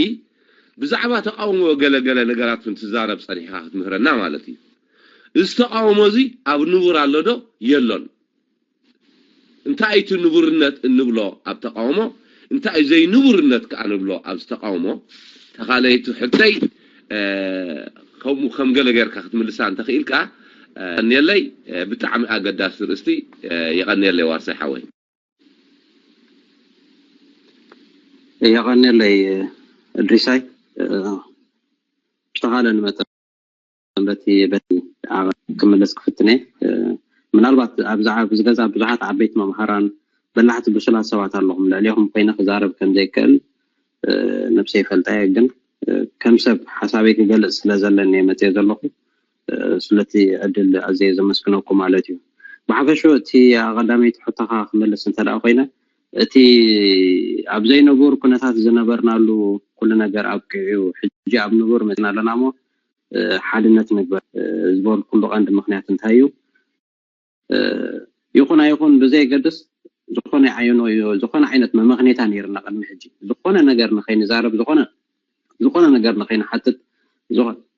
ብዛዕባ ተቃውሞ ገለገለ ነገራት ውን ትዛረብ ጸኒሕካ ክትምህረና ማለት እዩ። እዚ ተቃውሞ እዚ ኣብ ንቡር ኣሎ ዶ የሎን? እንታይ እቲ ንቡርነት እንብሎ ኣብ ተቃውሞ እንታይ እዩ ዘይንቡርነት ከኣ ንብሎ ኣብዚ ተቃውሞ። ተኻለይቱ ሕቶይ ከምኡ ከም ገለ ጌርካ ክትምልሳ እንተኽኢልካ የቐንየለይ። ብጣዕሚ ኣገዳሲ ርእስቲ። የቐንየለይ ዋርሳይ ሓወይ። የቐንየለይ እድሪሳይ። ብዝተኻለ ንመጠን በቲ በቲ ክምልስ ክፍትነ። ምናልባት ኣብዚ ገዛ ብዙሓት ዓበይቲ መምሃራን በላሕቲ ብሱላት ሰባት ኣለኹም። ልዕሌኹም ኮይነ ክዛረብ ከም ዘይክእል ነብሰይ ይፈልጣ እየ። ግን ከም ሰብ ሓሳበይ ክገልጽ ስለ ዘለኒ እየ መጽየ ዘለኹ። ስለቲ ዕድል ኣዝየ ዘመስግነኩም ማለት እዩ። ብሓፈሹ እቲ ቀዳመይቲ ሕቶኻ ክመልስ እንተ ደኣ ኮይነ፣ እቲ ኣብ ዘይንቡር ኩነታት ዝነበርናሉ ኩሉ ነገር ኣብቂዑ ሕጂ ኣብ ንቡር መፅና ኣለና እሞ ሓድነት ንግበር ዝበልኩሉ ቀንዲ ምክንያት እንታይ እዩ? ይኹን ኣይኹን ብዘየገድስ ዝኾነ ዓይነት መመኽኔታ ነይርና ቅድሚ ሕጂ ዝኾነ ነገር ንኸይንዛረብ ዝኾነ ዝኾነ ነገር ንኸይንሓትት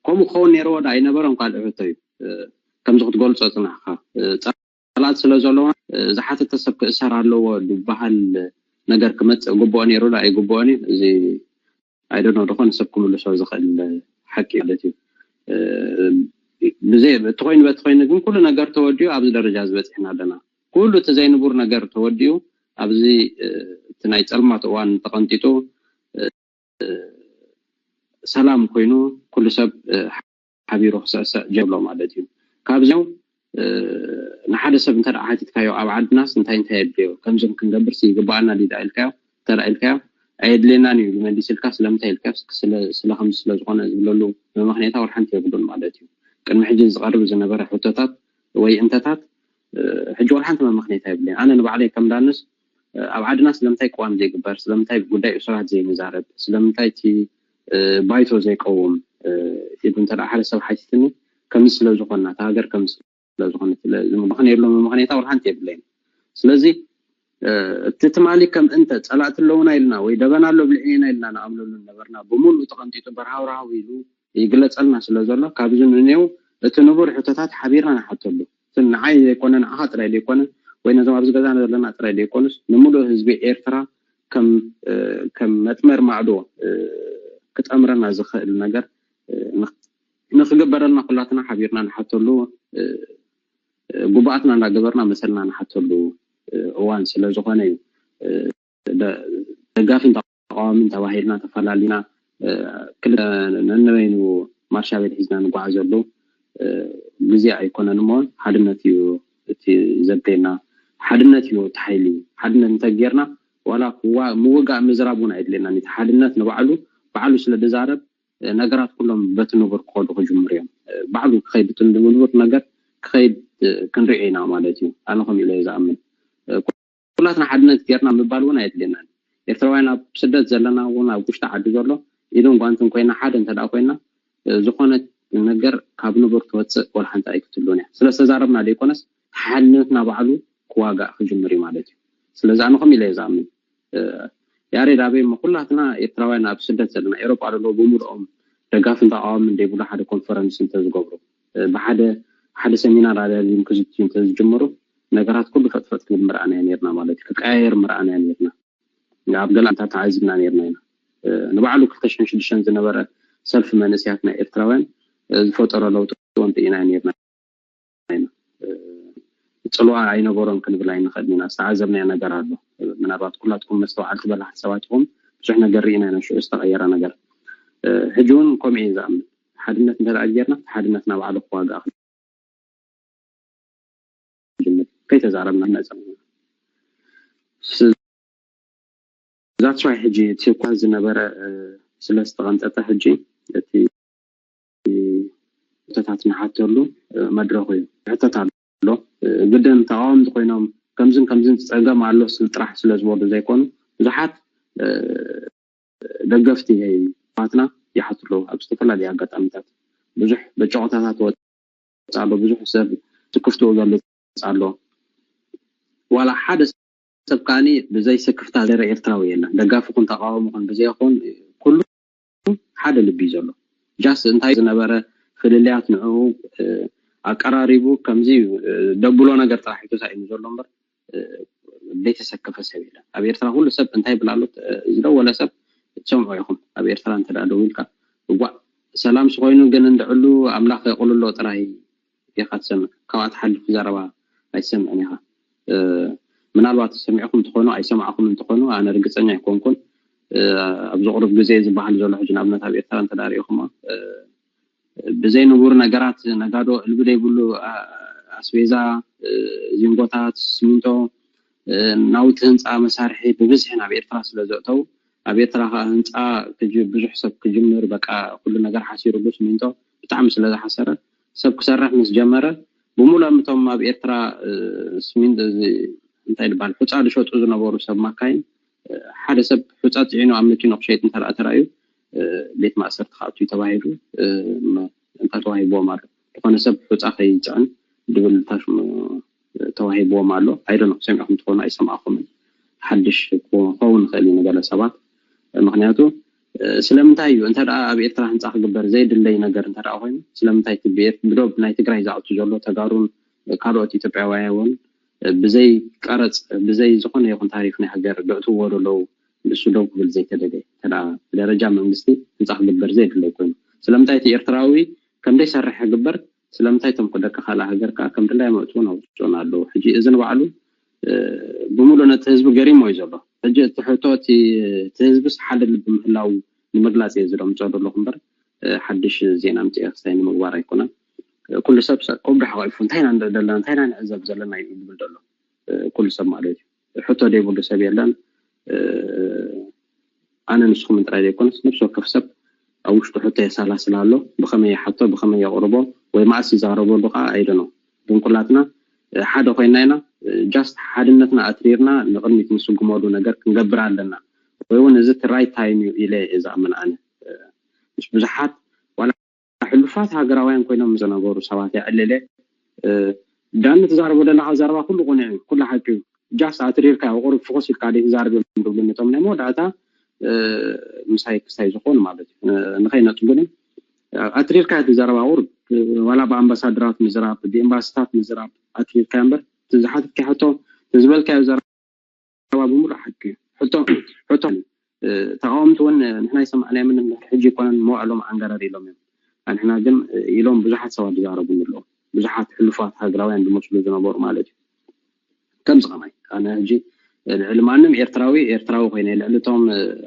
ከምኡ ክኸውን ነይርዎ ዶ ኣይነበረን ካልእ ሕቶ እዩ። ከምዚ ክትገልፆ ፅናሕካ ጸላእቲ ስለ ዘለውና ዝሓተተ ሰብ ክእሰር ኣለዎ ዝበሃል ነገር ክመፅእ ግብኦ ነይሩ ዶ ኣይግብኦን እዩ? እዚ ኣይደኖ ዝኾነ ሰብ ክምልሶ ዝኽእል ሓቂ ማለት እዩ። ብዘይ እቲ ኮይኑ በቲ ኮይኑ ግን ኩሉ ነገር ተወዲኡ ኣብዚ ደረጃ ዝበፂሕና ኣለና። ኩሉ እቲ ዘይንቡር ነገር ተወዲኡ ኣብዚ እቲ ናይ ፀልማት እዋን ተቐንጢጡ ሰላም ኮይኑ ኩሉ ሰብ ሓቢሩ ክስዕስዕ ጀምሮ ማለት እዩ። ካብዚኦም ንሓደ ሰብ እንተ ሓቲትካዮ ኣብ ዓድናስ እንታይ እንታይ የድልዮ ከምዞም ክንገብርስ ይግባኣና ዲዳ ኢልካዮ እንተ ኢልካዮ ኣየድልየናን እዩ መሊስልካ ስለምንታይ ኢልካ ስለ ከምዚ ስለ ዝኾነ ዝብለሉ መመኽኔታ ወላ ሓንቲ የብሉን ማለት እዩ። ቅድሚ ሕጂ ዝቐርብ ዝነበረ ሕቶታት ወይ እንተታት ሕጂ ወላ ሓንቲ መመኽኔታ የብለይን። ኣነ ንባዕለይ ከም ዳንስ ኣብ ዓድና ስለምንታይ ቅዋም ዘይግበር፣ ስለምንታይ ጉዳይ እሱራት ዘይንዛረብ፣ ስለምንታይ እቲ ባይቶ ዘይቀውም ኢሉ እንተ ሓደ ሰብ ሓቲትኒ ከምዚ ስለ ዝኾንና እታ ሃገር ከምዚ ስለ ዝኾነት ዝምኽን የብሎም ምኽንያታ ወላ ሓንቲ የብለይን። ስለዚ እቲ ትማሊ ከም እንተ ጸላእቲ ኣለውና ኢልና ወይ ደበና ኣሎ ብልዕና ኢልና ንኣምነሉ ነበርና ብምሉእ ተቐንጢጡ በርሃውርሃው ኢሉ ይግለጸልና ስለ ዘሎ ካብዚ ንኔው እቲ ንቡር ሕቶታት ሓቢርና ንሓተሉ። ንዓይ ዘይኮነ ንዓኻ ጥራይ ዘይኮነ ወይ ነዞም ኣብዚ ገዛ ዘለና ጥራይ ዘይኮኑስ ንምሉእ ህዝቢ ኤርትራ ከም ከም መጥመር ማዕዶ ክጠምረና ዝኽእል ነገር ንክግበረልና ኩላትና ሓቢርና ንሓተሉ ጉባኣትና እንዳገበርና መሰልና ንሓተሉ እዋን ስለ ዝኾነ እዩ። ደጋፊን ተቃዋሚን ተባሂልና ተፈላሊና ክልተ ነንበይኑ ማርሻ ቤት ሒዝና ንጓዓዘሉ ግዜ ኣይኮነን እሞ ሓድነት እዩ እቲ ዘድልየና። ሓድነት እዩ እቲ ሓይሊ። ሓድነት እንተጌርና ዋላ ምውጋእ ምዝራብ እውን ኣይድልየናን። እቲ ሓድነት ንባዕሉ ባዕሉ ስለ ዝዛረብ ነገራት ኩሎም በቲ ንቡር ክኸዱ ክጅምሩ እዮም። ባዕሉ ክኸይድ እቲ ንቡር ነገር ክኸይድ ክንሪኦ ኢና ማለት እዩ። ኣነ ከም ኢለ ዝኣምን ኩላትና ሓድነት ጌርና ምባል እውን ኣየድልየናን። ኤርትራውያን ኣብ ስደት ዘለና እውን ኣብ ውሽጢ ዓዲ ዘሎ ኢድን ጓንትን ኮይና ሓደ እንተ ኮይና ዝኾነ ነገር ካብ ንቡር ትወፅእ ወላ ሓንቲ ኣይክትሉን እያ። ስለ ዝተዛረብና ዘይኮነስ ሓድነትና ባዕሉ ክዋጋእ ክጅምር እዩ ማለት እዩ። ስለዚ ኣነ ከም ኢለ እየ ዝኣምን። ያሬድ ኣበይ እሞ ኩላትና ኤርትራውያን ኣብ ስደት ዘለና ኤሮጳ ዘለዉ ብምልኦም ደጋፍን ተቃዋምን ዘይብሉ ሓደ ኮንፈረንስ እንተዝገብሩ ብሓደ ሓደ ሰሚናር ኣዳልዮም ክዝትዩ እንተዝጅምሩ ነገራት ኩሉ ፈጥፈጥ ክብል ምርኣናዮ ነርና ማለት እዩ። ክቀያየር ምርኣናዮ ነርና። ኣብ ገለ ኣንታት ተዓዚብና ነርና ኢና። ንባዕሉ ክልተ ሽሕን ሽዱሽተን ዝነበረ ሰልፊ መንእሰያት ናይ ኤርትራውያን ዝፈጠሮ ለውጢ እውን ርኢናዮ ነርና ኢና። ፅልዋ ኣይነበሮን ክንብል ኣይንኽእልን ኢና። ዝተዓዘብናዮ ነገር ኣሎ። ምናልባት ኩላትኩም መስተውዓልቲ በላሕቲ ሰባት ኢኹም። ብዙሕ ነገር ርኢና ኢና ሽዑ ዝተቐየረ ነገር። ሕጂ እውን ከምኡ እየ ዝኣምን። ሓድነት እንተ ጌርና ሓድነትና ባዕሉ ክዋጋእ ከይተዛረብና መፀ ዛትስ ዋይ ሕጂ እቲ እኳ ዝነበረ ስለ ዝተቐንጠጠ ሕጂ እቲ ሕቶታት ንሓተሉ መድረኹ እዩ። ሕቶት ኣሎ ግድን ተቃወምቲ ኮይኖም ከምዝን ከምዝን ፀገም ኣሎ ስል ጥራሕ ስለ ዝበሉ ዘይኮኑ ብዙሓት ደገፍቲ ናትና ይሓቱ ኣለዉ። ኣብ ዝተፈላለዩ ኣጋጣሚታት ብዙሕ በጨቆታታት ወፅ ኣሎ፣ ብዙሕ ሰብ ስክፍትኡ ይገልፅ ኣሎ። ዋላ ሓደ ሰብ ከዓኒ ብዘይ ስክፍታ ዝረ ኤርትራዊ የለን። ደጋፊ ኩን ተቃዋሚ ኩን ብዘይ ኩን ኩሉ ሓደ ልቢ እዩ ዘሎ። ጃስት እንታይ ዝነበረ ፍልልያት ንዕኡ ኣቀራሪቡ ከምዚ ደብሎ ነገር ጥራሕ እዩ ተሳኢኑ ዘሎ እምበር ዘይተሰከፈ ሰብ የለን ኣብ ኤርትራ። ኩሉ ሰብ እንታይ ይብል ኣሎ? ዝደወለ ሰብ ትሰምዑ ኢኹም። ኣብ ኤርትራ እንተ ደኣ ደዊልካ፣ እዋእ ሰላም ስኮይኑ ግን እንድዕሉ ኣምላኽ የቕልሎ ጥራይ ኢኻ ትሰምዕ። ካብኣ ትሓልፍ ዘረባ ኣይትሰምዕን ኢኻ። ምናልባት ሰሚዕኩም እንትኾኑ ኣይሰማዕኩም እንትኾኑ ኣነ ርግፀኛ ኣይኮንኩን። ኣብዚ ቁሩብ ግዜ ዝበሃል ዘሎ ሕጂ ንኣብነት ኣብ ኤርትራ እንተ ሪኢኹሞ ብዘይንቡር ነገራት ነጋዶ እልቢ ዘይብሉ ኣስቤዛ፣ ዚንጎታት፣ ስሚንቶ፣ ናውቲ ህንፃ መሳርሒ ብብዝሒ ናብ ኤርትራ ስለ ዘእተው ኣብ ኤርትራ ከዓ ህንፃ ብዙሕ ሰብ ክጅምር በቃ ኩሉ ነገር ሓሲሩሉ ስሚንቶ ብጣዕሚ ስለ ዝሓሰረ ሰብ ክሰርሕ ምስ ጀመረ ብምሉኦም እቶም ኣብ ኤርትራ ስሚንቶ እንታይ ይባል ሑፃ ዝሸጡ ዝነበሩ ሰብ ማካይን ሓደ ሰብ ሑፃ ፅዒኑ ኣብ መኪኖ ክሸይጥ እንተ ተራእዩ ቤት ማእሰርቲ ክኣቱ ተባሂሉ እንታ ተዋሂብዎም ኣሎ። ዝኾነ ሰብ ሑፃ ከይፅዕን ድብል ታሽሙ ተዋሂብዎም ኣሎ። ኣይደኖ ሰሚዕኩም ትኾኑ ኣይሰማዕኩምን። ሓድሽ ክኸውን ይኽእል እዩ ንገለ ሰባት። ምክንያቱ ስለምንታይ እዩ እንተ ኣብ ኤርትራ ህንፃ ክግበር ዘይድለይ ነገር እንተ ኮይኑ ስለምንታይ ብዶብ ናይ ትግራይ ዝኣቱ ዘሎ ተጋሩን ካልኦት ኢትዮጵያውያን እውን ብዘይ ቀረፅ ብዘይ ዝኾነ ይኹን ታሪፍ ናይ ሃገር ዘእትዎ ዘለዉ ንሱ ደው ክብል ዘይተደለየ ብደረጃ መንግስቲ ህንፃ ክግበር ዘይድለይ ኮይኑ ስለምንታይ እቲ ኤርትራዊ ከም ዘይሰርሕ ክግበር ስለምንታይ እቶም ደቂ ካልእ ሃገር ከዓ ከም ድላዮም ኣእትዎን ኣውፅኦን ኣለዉ። ሕጂ እዚ ንባዕሉ ብምሉእ ነቲ ህዝቢ ገሪሞ እዩ ዘሎ። ሕጂ እቲ ሕቶ እቲ ህዝብስ ሓደ ልቢ ምህላው ንምግላፅ እየ ዝደምፆ ዘለኹ እምበር ሓድሽ ዜና ምፅእ ክስታይ ንምግባር ኣይኮነን። ኩሉ ሰብ ከብዱ ሓቂፉ እንታይ ኢና ንርኢ ዘለና እንታይ ኢና ንዕዘብ ዘለና እዩ ዝብል ዘሎ ኩሉ ሰብ ማለት እዩ። ሕቶ ዘይብሉ ሰብ የለን። ኣነ ንስኹምን ጥራይ ዘይኮነስ ነብሲ ወከፍ ሰብ ኣብ ውሽጡ ሕቶ የሰላስል ኣሎ። ብኸመይ ይሓቶ ብኸመይ የቕርቦ ወይ መኣስ ይዛረበሉ ከዓ ኣይደኖ ግን ኩላትና ሓደ ኮይና ኢና just ሓድነትና ኣትሪርና ንቕድሚት ንስጉመሉ ነገር ክንገብር ኣለና ወይ እውን እዚ right time እዩ ኢለ እየ ዝኣምን ኣነ ምስ ብዙሓት ሕሉፋት ሃገራውያን ኮይኖም ዝነበሩ ሰባት የዕልለ ዳኒ ትዛረቦ ዘለካ ዘረባ ኩሉ ቁኑዕ እዩ ኩሉ ሓቂ እዩ just ኣትሪርካ ቁሩብ ፍኹስ ኢልካ ደይ ትዛረብ እዮም ዝብሉ ነቶም ናይ መወዳእታ ምሳይ ክስታይ ዝኾኑ ማለት እዩ ንኸይነጥጉኒ ኣትሪርካ እቲ ዘረባ ቁሩብ ዋላ ብኣምባሳደራት ምዝራብ ብኤምባስታት ምዝራብ ኣትሪርካ እምበር ዝሓትትካ ሕቶ ዝበልካዮ ዘረባ ዘረባ ብምሉእ ሓቂ እዩ። ሕቶ ሕቶ ተቃወምቲ እውን ንሕና ይሰማዕናዮ ምን ሕጂ ይኮነን መዋዕሎም ዓንገረር ኢሎም እዮም። ኣንሕና ግን ኢሎም ብዙሓት ሰባት ዝዛረቡ ኣለዉ። ብዙሓት ሕሉፋት ሃገራውያን ዝመስሉ ዝነበሩ ማለት እዩ። ከምዚ ከማይ ኣነ ሕጂ ልዕሊ ማንም ኤርትራዊ ኤርትራዊ ኮይነ ልዕሊ እቶም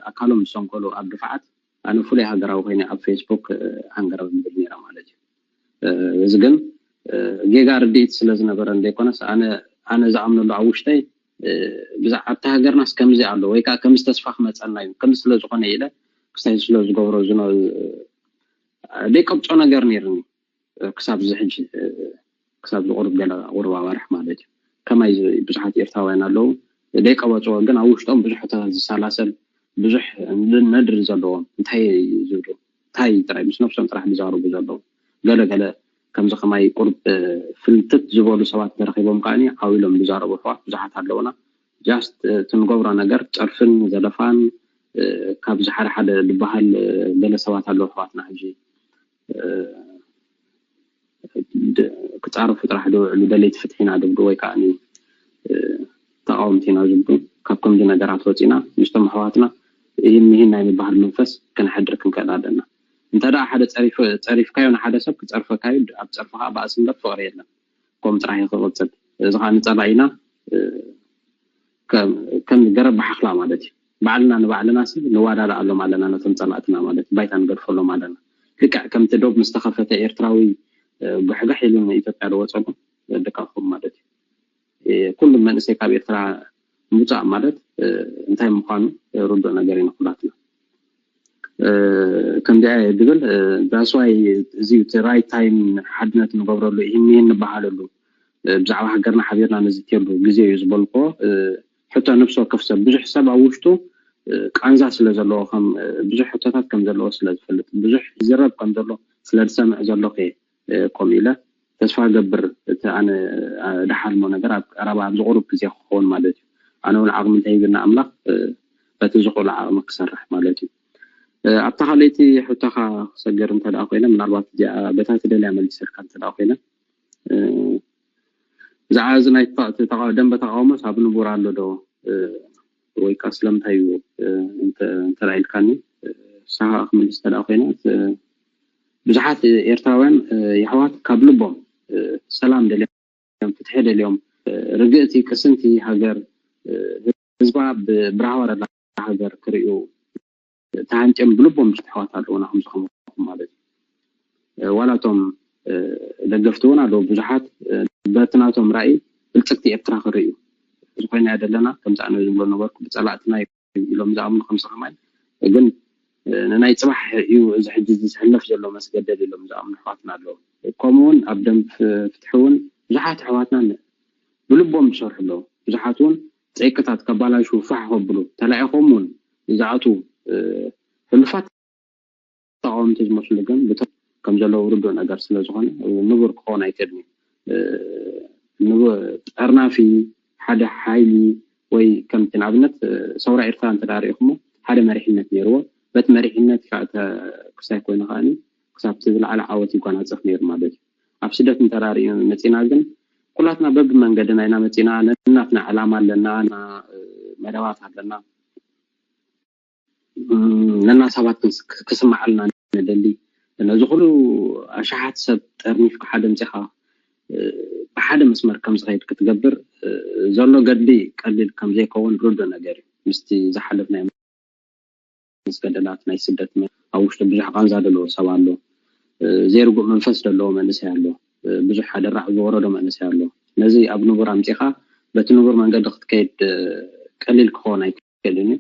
ኣካሎም ዝሰንከሉ ኣብ ድፋዓት ኣነ ፍሉይ ሃገራዊ ኮይነ ኣብ ፌስቡክ ዓንገረር ንብል ነይረ ማለት እዩ። እዚ ግን ጌጋ ርድኢት ስለ ዝነበረ ዘይኮነስ ኣነ ዝኣምነሉ ኣብ ውሽጠይ ብዛዕባ ኣብቲ ሃገርናስ ከምዚ ኣሎ ወይ ከዓ ከምዚ ተስፋ ክመፀና እዩ ከምዚ ስለ ዝኾነ ኢለ ክሳይ ስለ ዝገብሮ ዝነ ዘይቀብፆ ነገር ነይርኒ ክሳብ እዚ ሕጂ ክሳብ ዝቁርብ ገለ ቁርብ ኣዋርሕ ማለት እዩ ከማይ ብዙሓት ኤርትራውያን ኣለዉ ዘይቀበፅዎ ግን ኣብ ውሽጦም ብዙሕ ዝሰላሰል ብዙሕ ነድሪ ዘለዎም እንታይ ዝብሉ እንታይ ጥራይ ምስ ነብሶም ጥራሕ ዝዛረቡ ዘለዉ ገለገለ ከምዚ ከማይ ቁርብ ፍልትት ዝበሉ ሰባት ተረኺቦም ከዓኒ ዓው ኢሎም ዝዛረቡ ኣሕዋት ብዙሓት ኣለውና just እቲ ንገብሮ ነገር ጨርፍን ዘለፋን ካብዚ ሓደ ሓደ ዝበሃል ገለ ሰባት ኣለዉ ኣሕዋትና ሕጂ ክፃረፉ ጥራሕ ዝውዕሉ ደለይቲ ፍትሒ ኢና ዝብሉ ወይ ከዓ ተቃወምቲ ኢና ዝብሉ ካብ ከምዚ ነገራት ወፂና ምስቶም ኣሕዋትና ይህን ይህን ናይ ምበሃል መንፈስ ከነሕድር ክንክእል ኣለና እንተ ደኣ ሓደ ፀሪፍካዮ ንሓደ ሰብ ክፀርፈካ እዩ ኣብ ፀርፍካ ባእሲ እምበር ፍቅሪ የለን ከምኡ ጥራሕ እዩ ክቅፅል እዚ ከዓ ንፀላኢና ከም ገረብ ብሓኽላ ማለት እዩ ባዕልና ንባዕልና ሲ ንዋዳድኣሎም ኣለና ነቶም ፀላእትና ማለት ባይታ ንገድፈሎም ኣለና ልክዕ ከምቲ ዶብ ምስተኸፈተ ኤርትራዊ ጉሕጋሕ ኢሉ ንኢትዮጵያ ዝወፀሉ ደቃኹም ማለት እዩ ኩሉ መንእሰይ ካብ ኤርትራ ምውፃእ ማለት እንታይ ምዃኑ ርዱእ ነገር እዩ ንኩላትና ከምዚኣ እየ ዝብል that's why እዚ እቲ right time ሓድነት ንገብረሉ ይህን ይህን ንበሃለሉ ብዛዕባ ሃገርና ሓቢርና ንዝትየሉ ግዜ እዩ ዝበልክዎ ሕቶ ነብሲ ወከፍ ሰብ ብዙሕ ሰብ ኣብ ውሽጡ ቃንዛ ስለ ዘለዎ ብዙሕ ሕቶታት ከም ዘለዎ ስለ ዝፈልጥ ብዙሕ ይዝረብ ከም ዘሎ ስለ ዝሰምዕ ዘለኹ እየ ከምኡ ኢለ ተስፋ ገብር እቲ ኣነ ድሓልሞ ነገር ኣብ ቀረባ ኣብዚ ቁሩብ ግዜ ክኸውን ማለት እዩ ኣነ እውን ዓቕሚ እንተሂብና ኣምላኽ በቲ ዝኽእሎ ዓቕሚ ክሰርሕ ማለት እዩ ኣብታ ካልኣይቲ ሕቶኻ ክሰግር እንተ ኮይነ ምናልባት እዚኣ በታ ትደልያ መሊሰልካ እንተ ኮይነ ብዛዕባ እዚ ናይ ተቃ- ተቃ- ደንበ ተቃውሞስ ኣብ ንቡር ኣሎ ዶ? እ፣ ወይ ከዓ ስለምንታይ እዩ? እ፣ እንተ- እንተ ኢልካኒ፣ እ፣ ንስኻ ክምልስ እንተ ደኣ ኮይና፣ እ፣ ብዙሓት ኤርትራውያን፣ እ፣ የሕዋት ካብ ልቦም፣ እ፣ ሰላም ደልዮም፣ ፍትሒ ደልዮም፣ እ፣ ርግእቲ ቅስንቲ ሃገር፣ እ፣ ህዝባ ብ- ብራህዋ ዘላ ሃገር ክርእዩ ተሃንጥዮም ብልቦም ብዙሓት ኣሕዋት ኣለዉና፣ ከምዚ ከማኹም ማለት እዩ። ዋላ እቶም ደገፍቲ እውን ኣለዉ ብዙሓት፣ በቲ ናቶም ራእይ ብልፅግቲ ኤርትራ ክርእዩ። እዚ ኮይና እያ ዘለና፣ ከምዚ ኣነ ዝብሎ ነበርኩ፣ ብፀላእትና ኢሎም ዝኣምኑ ከምዚ ከማይ። ግን ንናይ ፅባሕ እዩ እዚ ሕጂ እዚ ዝሕለፍ ዘሎ መስገደል ኢሎም ዝኣምኑ ኣሕዋትና ኣለዉ። ከምኡ እውን ኣብ ደንብ ፍትሒ እውን ብዙሓት ኣሕዋትና ብልቦም ዝሰርሑ ኣለዉ። ብዙሓት እውን ፀይቅታት ከባላሹ ፋሕ ከብሉ ተላኢኾም እውን ዝኣትዉ ሕሉፋት ተቃወምቲ ዝመስሉ ግን ብቶም ከም ዘለዉ ርዱእ ነገር ስለ ዝኾነ ንቡር ክኸውን ኣይክእልን እዩ። ንቡ- ጠርናፊ ሓደ ሓይሊ ወይ ከምቲ ንኣብነት ሰውራ ኤርትራ እንተ ደኣ ርኢኹሞ ሓደ መሪሕነት ነይርዎ። በቲ መሪሕነት ከዓ እተ ክስታይ ኮይኑ ከዓኒ ክሳብ እቲ ዝለዓለ ዓወት ይጓናጸፍ ነይሩ ማለት እዩ። ኣብ ስደት እንተ ደኣ ርኢና መጺና ግን ኩላትና በብመንገድና ኢና መጺና። ነናትና ዕላማ ኣለና፣ ና መደባት ኣለና። ነና ሰባት ክስማዓልና ንደሊ። ነዚ ኩሉ ኣሽሓት ሰብ ጠርኒፍካ ሓደ ምፅኻ ብሓደ መስመር ከም ዝኸይድ ክትገብር ዘሎ ገድሊ ቀሊል ከም ዘይከውን ርዱእ ነገር እዩ። ምስቲ ዝሓለፍናዮ ምስ ገደላት ናይ ስደት ኣብ ውሽጡ ብዙሕ ቃንዛ ዘለዎ ሰብ ኣሎ። ዘይርጉእ መንፈስ ዘለዎ መንእሰይ ኣሎ። ብዙሕ ኣደራዕ ዝወረዶ መንእሰይ ኣሎ። ነዚ ኣብ ንቡር ኣምፂኻ በቲ ንቡር መንገዲ ክትከይድ ቀሊል ክኸውን ኣይክ ክእል እዩ።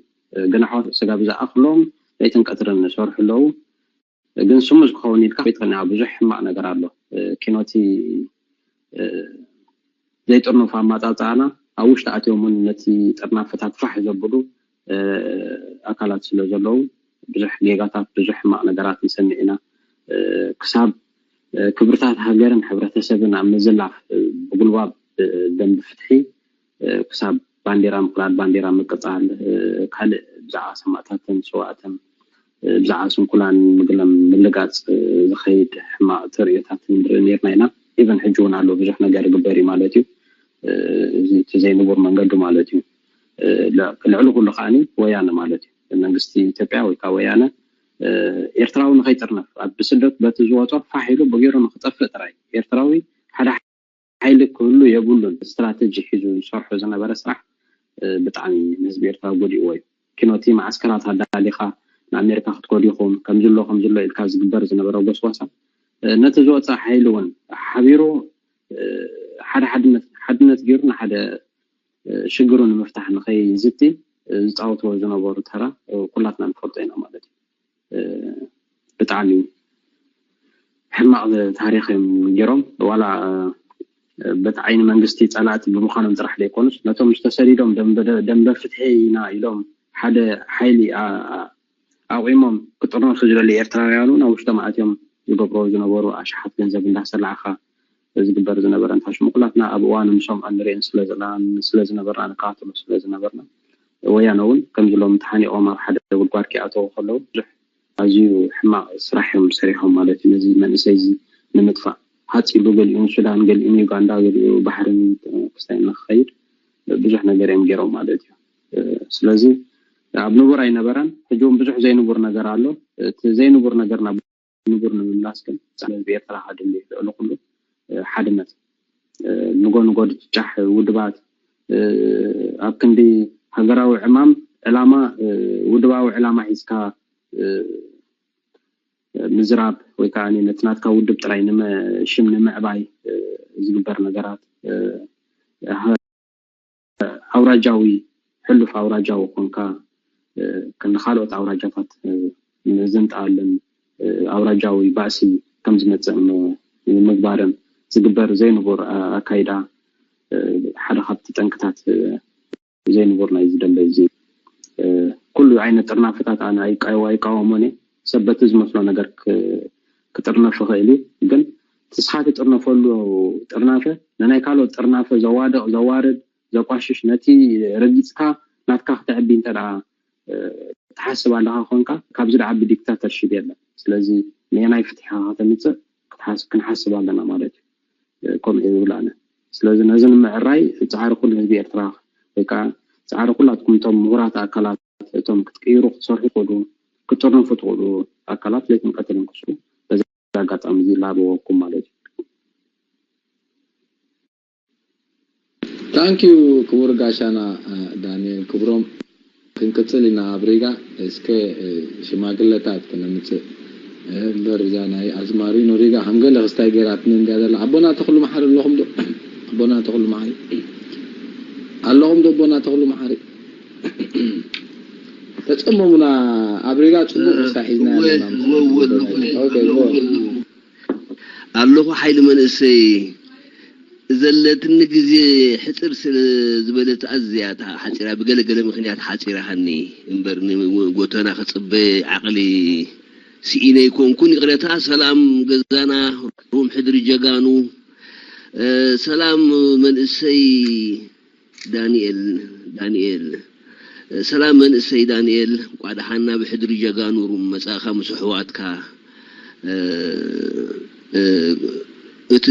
ግን ኣሕዋት ስጋ ብዝኣኽሎም ለይትን ቀትርን ዝሰርሑ ኣለዉ። ግን ስሙዝ ክኸውን ኢልካ ቤትከና ብዙሕ ሕማቕ ነገር ኣሎ። ኪኖቲ ዘይጥርነፉ ኣማፃፅኣና ኣብ ውሽጢ ኣትዮም እውን ነቲ ጥርናፈታት ፋሕ ዘብሉ ኣካላት ስለ ዘለዉ ብዙሕ ጌጋታት ብዙሕ ሕማቕ ነገራት ንሰምዕ ኢና። ክሳብ ክብርታት ሃገርን ሕብረተሰብን ኣብ ምዝላፍ ብጉልባብ ደንብ ፍትሒ ክሳብ ባንዴራ ምቕዳድ፣ ባንዴራ ምቅፃል፣ ካልእ ብዛዕባ ሰማእታትን ስዋእትን ብዛዕባ ስንኩላን ምግለም ምልጋፅ ዝኸይድ ሕማቕ ተርእዮታት ንርኢ ነርና ኢና። ኢቨን ሕጂ እውን ኣሎ ብዙሕ ነገር ይግበር እዩ ማለት እዩ። እዚ እቲ ዘይንቡር መንገዱ ማለት እዩ። ልዕሊ ኩሉ ከዓኒ ወያነ ማለት እዩ። መንግስቲ ኢትዮጵያ ወይ ከዓ ወያነ ኤርትራዊ ንኸይጥርነፍ ኣብ ብስደት በቲ ዝወፆ ፋሕ ኢሉ ብገይሩ ንክጠፍእ ጥራይ ኤርትራዊ ሓደ ሓይሊ ክህሉ የብሉን። ስትራተጂ ሒዙ ዝሰርሖ ዝነበረ ስራሕ ብጣዕሚ ንህዝቢ ኤርትራ ጎዲእዎ እዩ። ኪኖቲ መዓስከራት ኣዳሊኻ ንኣሜሪካ ክትከዱ ኢኹም ከምዚ ኣሎ ከምዚ ኣሎ ኢልካ ዝግበር ዝነበረ ጎስጓሳ ነቲ ዝወፀ ሓይሊ እውን ሓቢሩ ሓደ ሓድነት ሓድነት ገይሩ ንሓደ ሽግሩ ንምፍታሕ ንኸይዝቲ ዝፃወትዎ ዝነበሩ ተራ ኩላትና ንፈልጦ ኢና ማለት እዩ። ብጣዕሚ ሕማቕ ታሪኽ እዮም ገይሮም። ዋላ በቲ ዓይኒ መንግስቲ ፀላእቲ ብምዃኖም ጥራሕ ዘይኮኑስ ነቶም ዝተሰዲዶም ደንበ ፍትሒ ኢና ኢሎም ሓደ ሓይሊ ኣቑሞም ክጥርነፉ ዝደልዩ ኤርትራውያን እውን ኣብ ውሽጦም ኣትዮም ዝገብርዎ ዝነበሩ ኣሽሓት ገንዘብ እንዳሰላዕኻ ዝግበር ዝነበረ እንታሽሙ ኩላትና ኣብ እዋኑ ንሰምዖ ንርእን ስለዝነበርና ንከታተሎ ስለዝነበርና ወያነ እውን ከምዚ ሎም ተሓኒቖም ኣብ ሓደ ጉድጓድ ክኣተዉ ከለዉ ብዙሕ ኣዝዩ ሕማቕ ስራሕ እዮም ሰሪሖም ማለት እዩ። ነዚ መንእሰይ እዚ ንምጥፋእ ሃፂ ኢሉ ገሊኡ ንሱዳን ገሊኡ ንዩጋንዳ ገሊኡ ባሕርን ክስታይ ንክኸይድ ብዙሕ ነገር እዮም ገይሮም ማለት እዩ። ስለዚ ኣብ ንቡር ኣይነበረን። ሕጂ እውን ብዙሕ ዘይንቡር ነገር ኣሎ። እቲ ዘይንቡር ነገር ናብ ንቡር ንምምላስ ግን ህዝቢ ኤርትራ ከድሊ ልዕሊ ኩሉ ሓድነት ንጎ ንጎ ዝጭጫሕ ውድባት ኣብ ክንዲ ሃገራዊ ዕማም ዕላማ ውድባዊ ዕላማ ሒዝካ ምዝራብ ወይ ከዓ ነቲ ናትካ ውድብ ጥራይ ሽም ንምዕባይ ዝግበር ነገራት ኣውራጃዊ ሕሉፍ ኣውራጃዊ ኮንካ ንካልኦት ኣውራጃታት ምዝንጣልን ኣውራጃዊ ባእሲ ከም ዝመፅእ ምግባርን ዝግበር ዘይንቡር ኣካይዳ ሓደ ካብቲ ጠንቅታት ዘይንቡር ናይ ዝደለ እዚ ኩሉ ዓይነት ጥርናፈታት ኣነ ኣይቃወሞን እየ። ሰብ በቲ ዝመስሎ ነገር ክጥርነፍ ይኽእል እዩ። ግን ንስኻ ትጥርነፈሉ ጥርናፈ ንናይ ካልኦት ጥርናፈ ዘዋድቕ ዘዋርድ ዘቋሽሽ ነቲ ረጊፅካ ናትካ ክተዕቢ እንተ ትሓስብ ኣለካ ኮንካ ካብዚ ድዓቢ ዲክታተርሽፕ የለን። ስለዚ ንየናይ ፍትሒ ከተምፅእ ክንሓስብ ኣለና ማለት እዩ። ከምኡ ይብል ኣነ። ስለዚ ነዚ ንምዕራይ ፃዕሪ ኩሉ ህዝቢ ኤርትራ ወይ ከዓ ፃዕሪ ኩላትኩም እቶም ምሁራት ኣካላት፣ እቶም ክትቅይሩ ክትሰርሑ ትኽእሉ፣ ክትጥርንፉ ትኽእሉ ኣካላት ለይትን ቀትርን ክስሩ በዚ ኣጋጣሚ እዚ ላበወኩም ማለት እዩ። Thank you ክቡር ጋሻና ዳንኤል ክብሮም። ክንቅጽል ኢና ኣብ ሪጋ። እስከ ሽማግለታት ክነምጽእ እምበር እዛ ናይ ኣዝማሪኖ ሪጋ ከም ገለ ክስታይ ገይራትኒ እንድያ ዘላ። ኣቦና ተኽሉ መሓሪ ኣለኹም ዶ? ኣቦና ተኽሉ መሓሪ ኣለኹም ዶ? ኣቦና ተኽሉ መሓሪ ተጸመሙና። ኣብ ሪጋ ጽቡቅ ክስታይ ሒዝና ኣለና። ኣለኹ ሓይሊ መንእሰይ ዘለትኒ ግዜ ሕፅር ስለ ዝበለት ኣዝያ እታ ሓፂራ ብገለገለ ምክንያት ሓፂራ ሃኒ እምበር ንጎተና ክፅበ ዓቕሊ ስኢነ ይኮንኩን ይቕረታ። ሰላም ገዛና ሩም ሕድሪ ጀጋኑ። ሰላም መንእሰይ ዳንኤል ዳንኤል ሰላም መንእሰይ ዳንኤል እንቋዕ ደሓን ናብ ሕድሪ ጀጋኑ ሩም መጻእካ ምስ ኣሕዋትካ። እቲ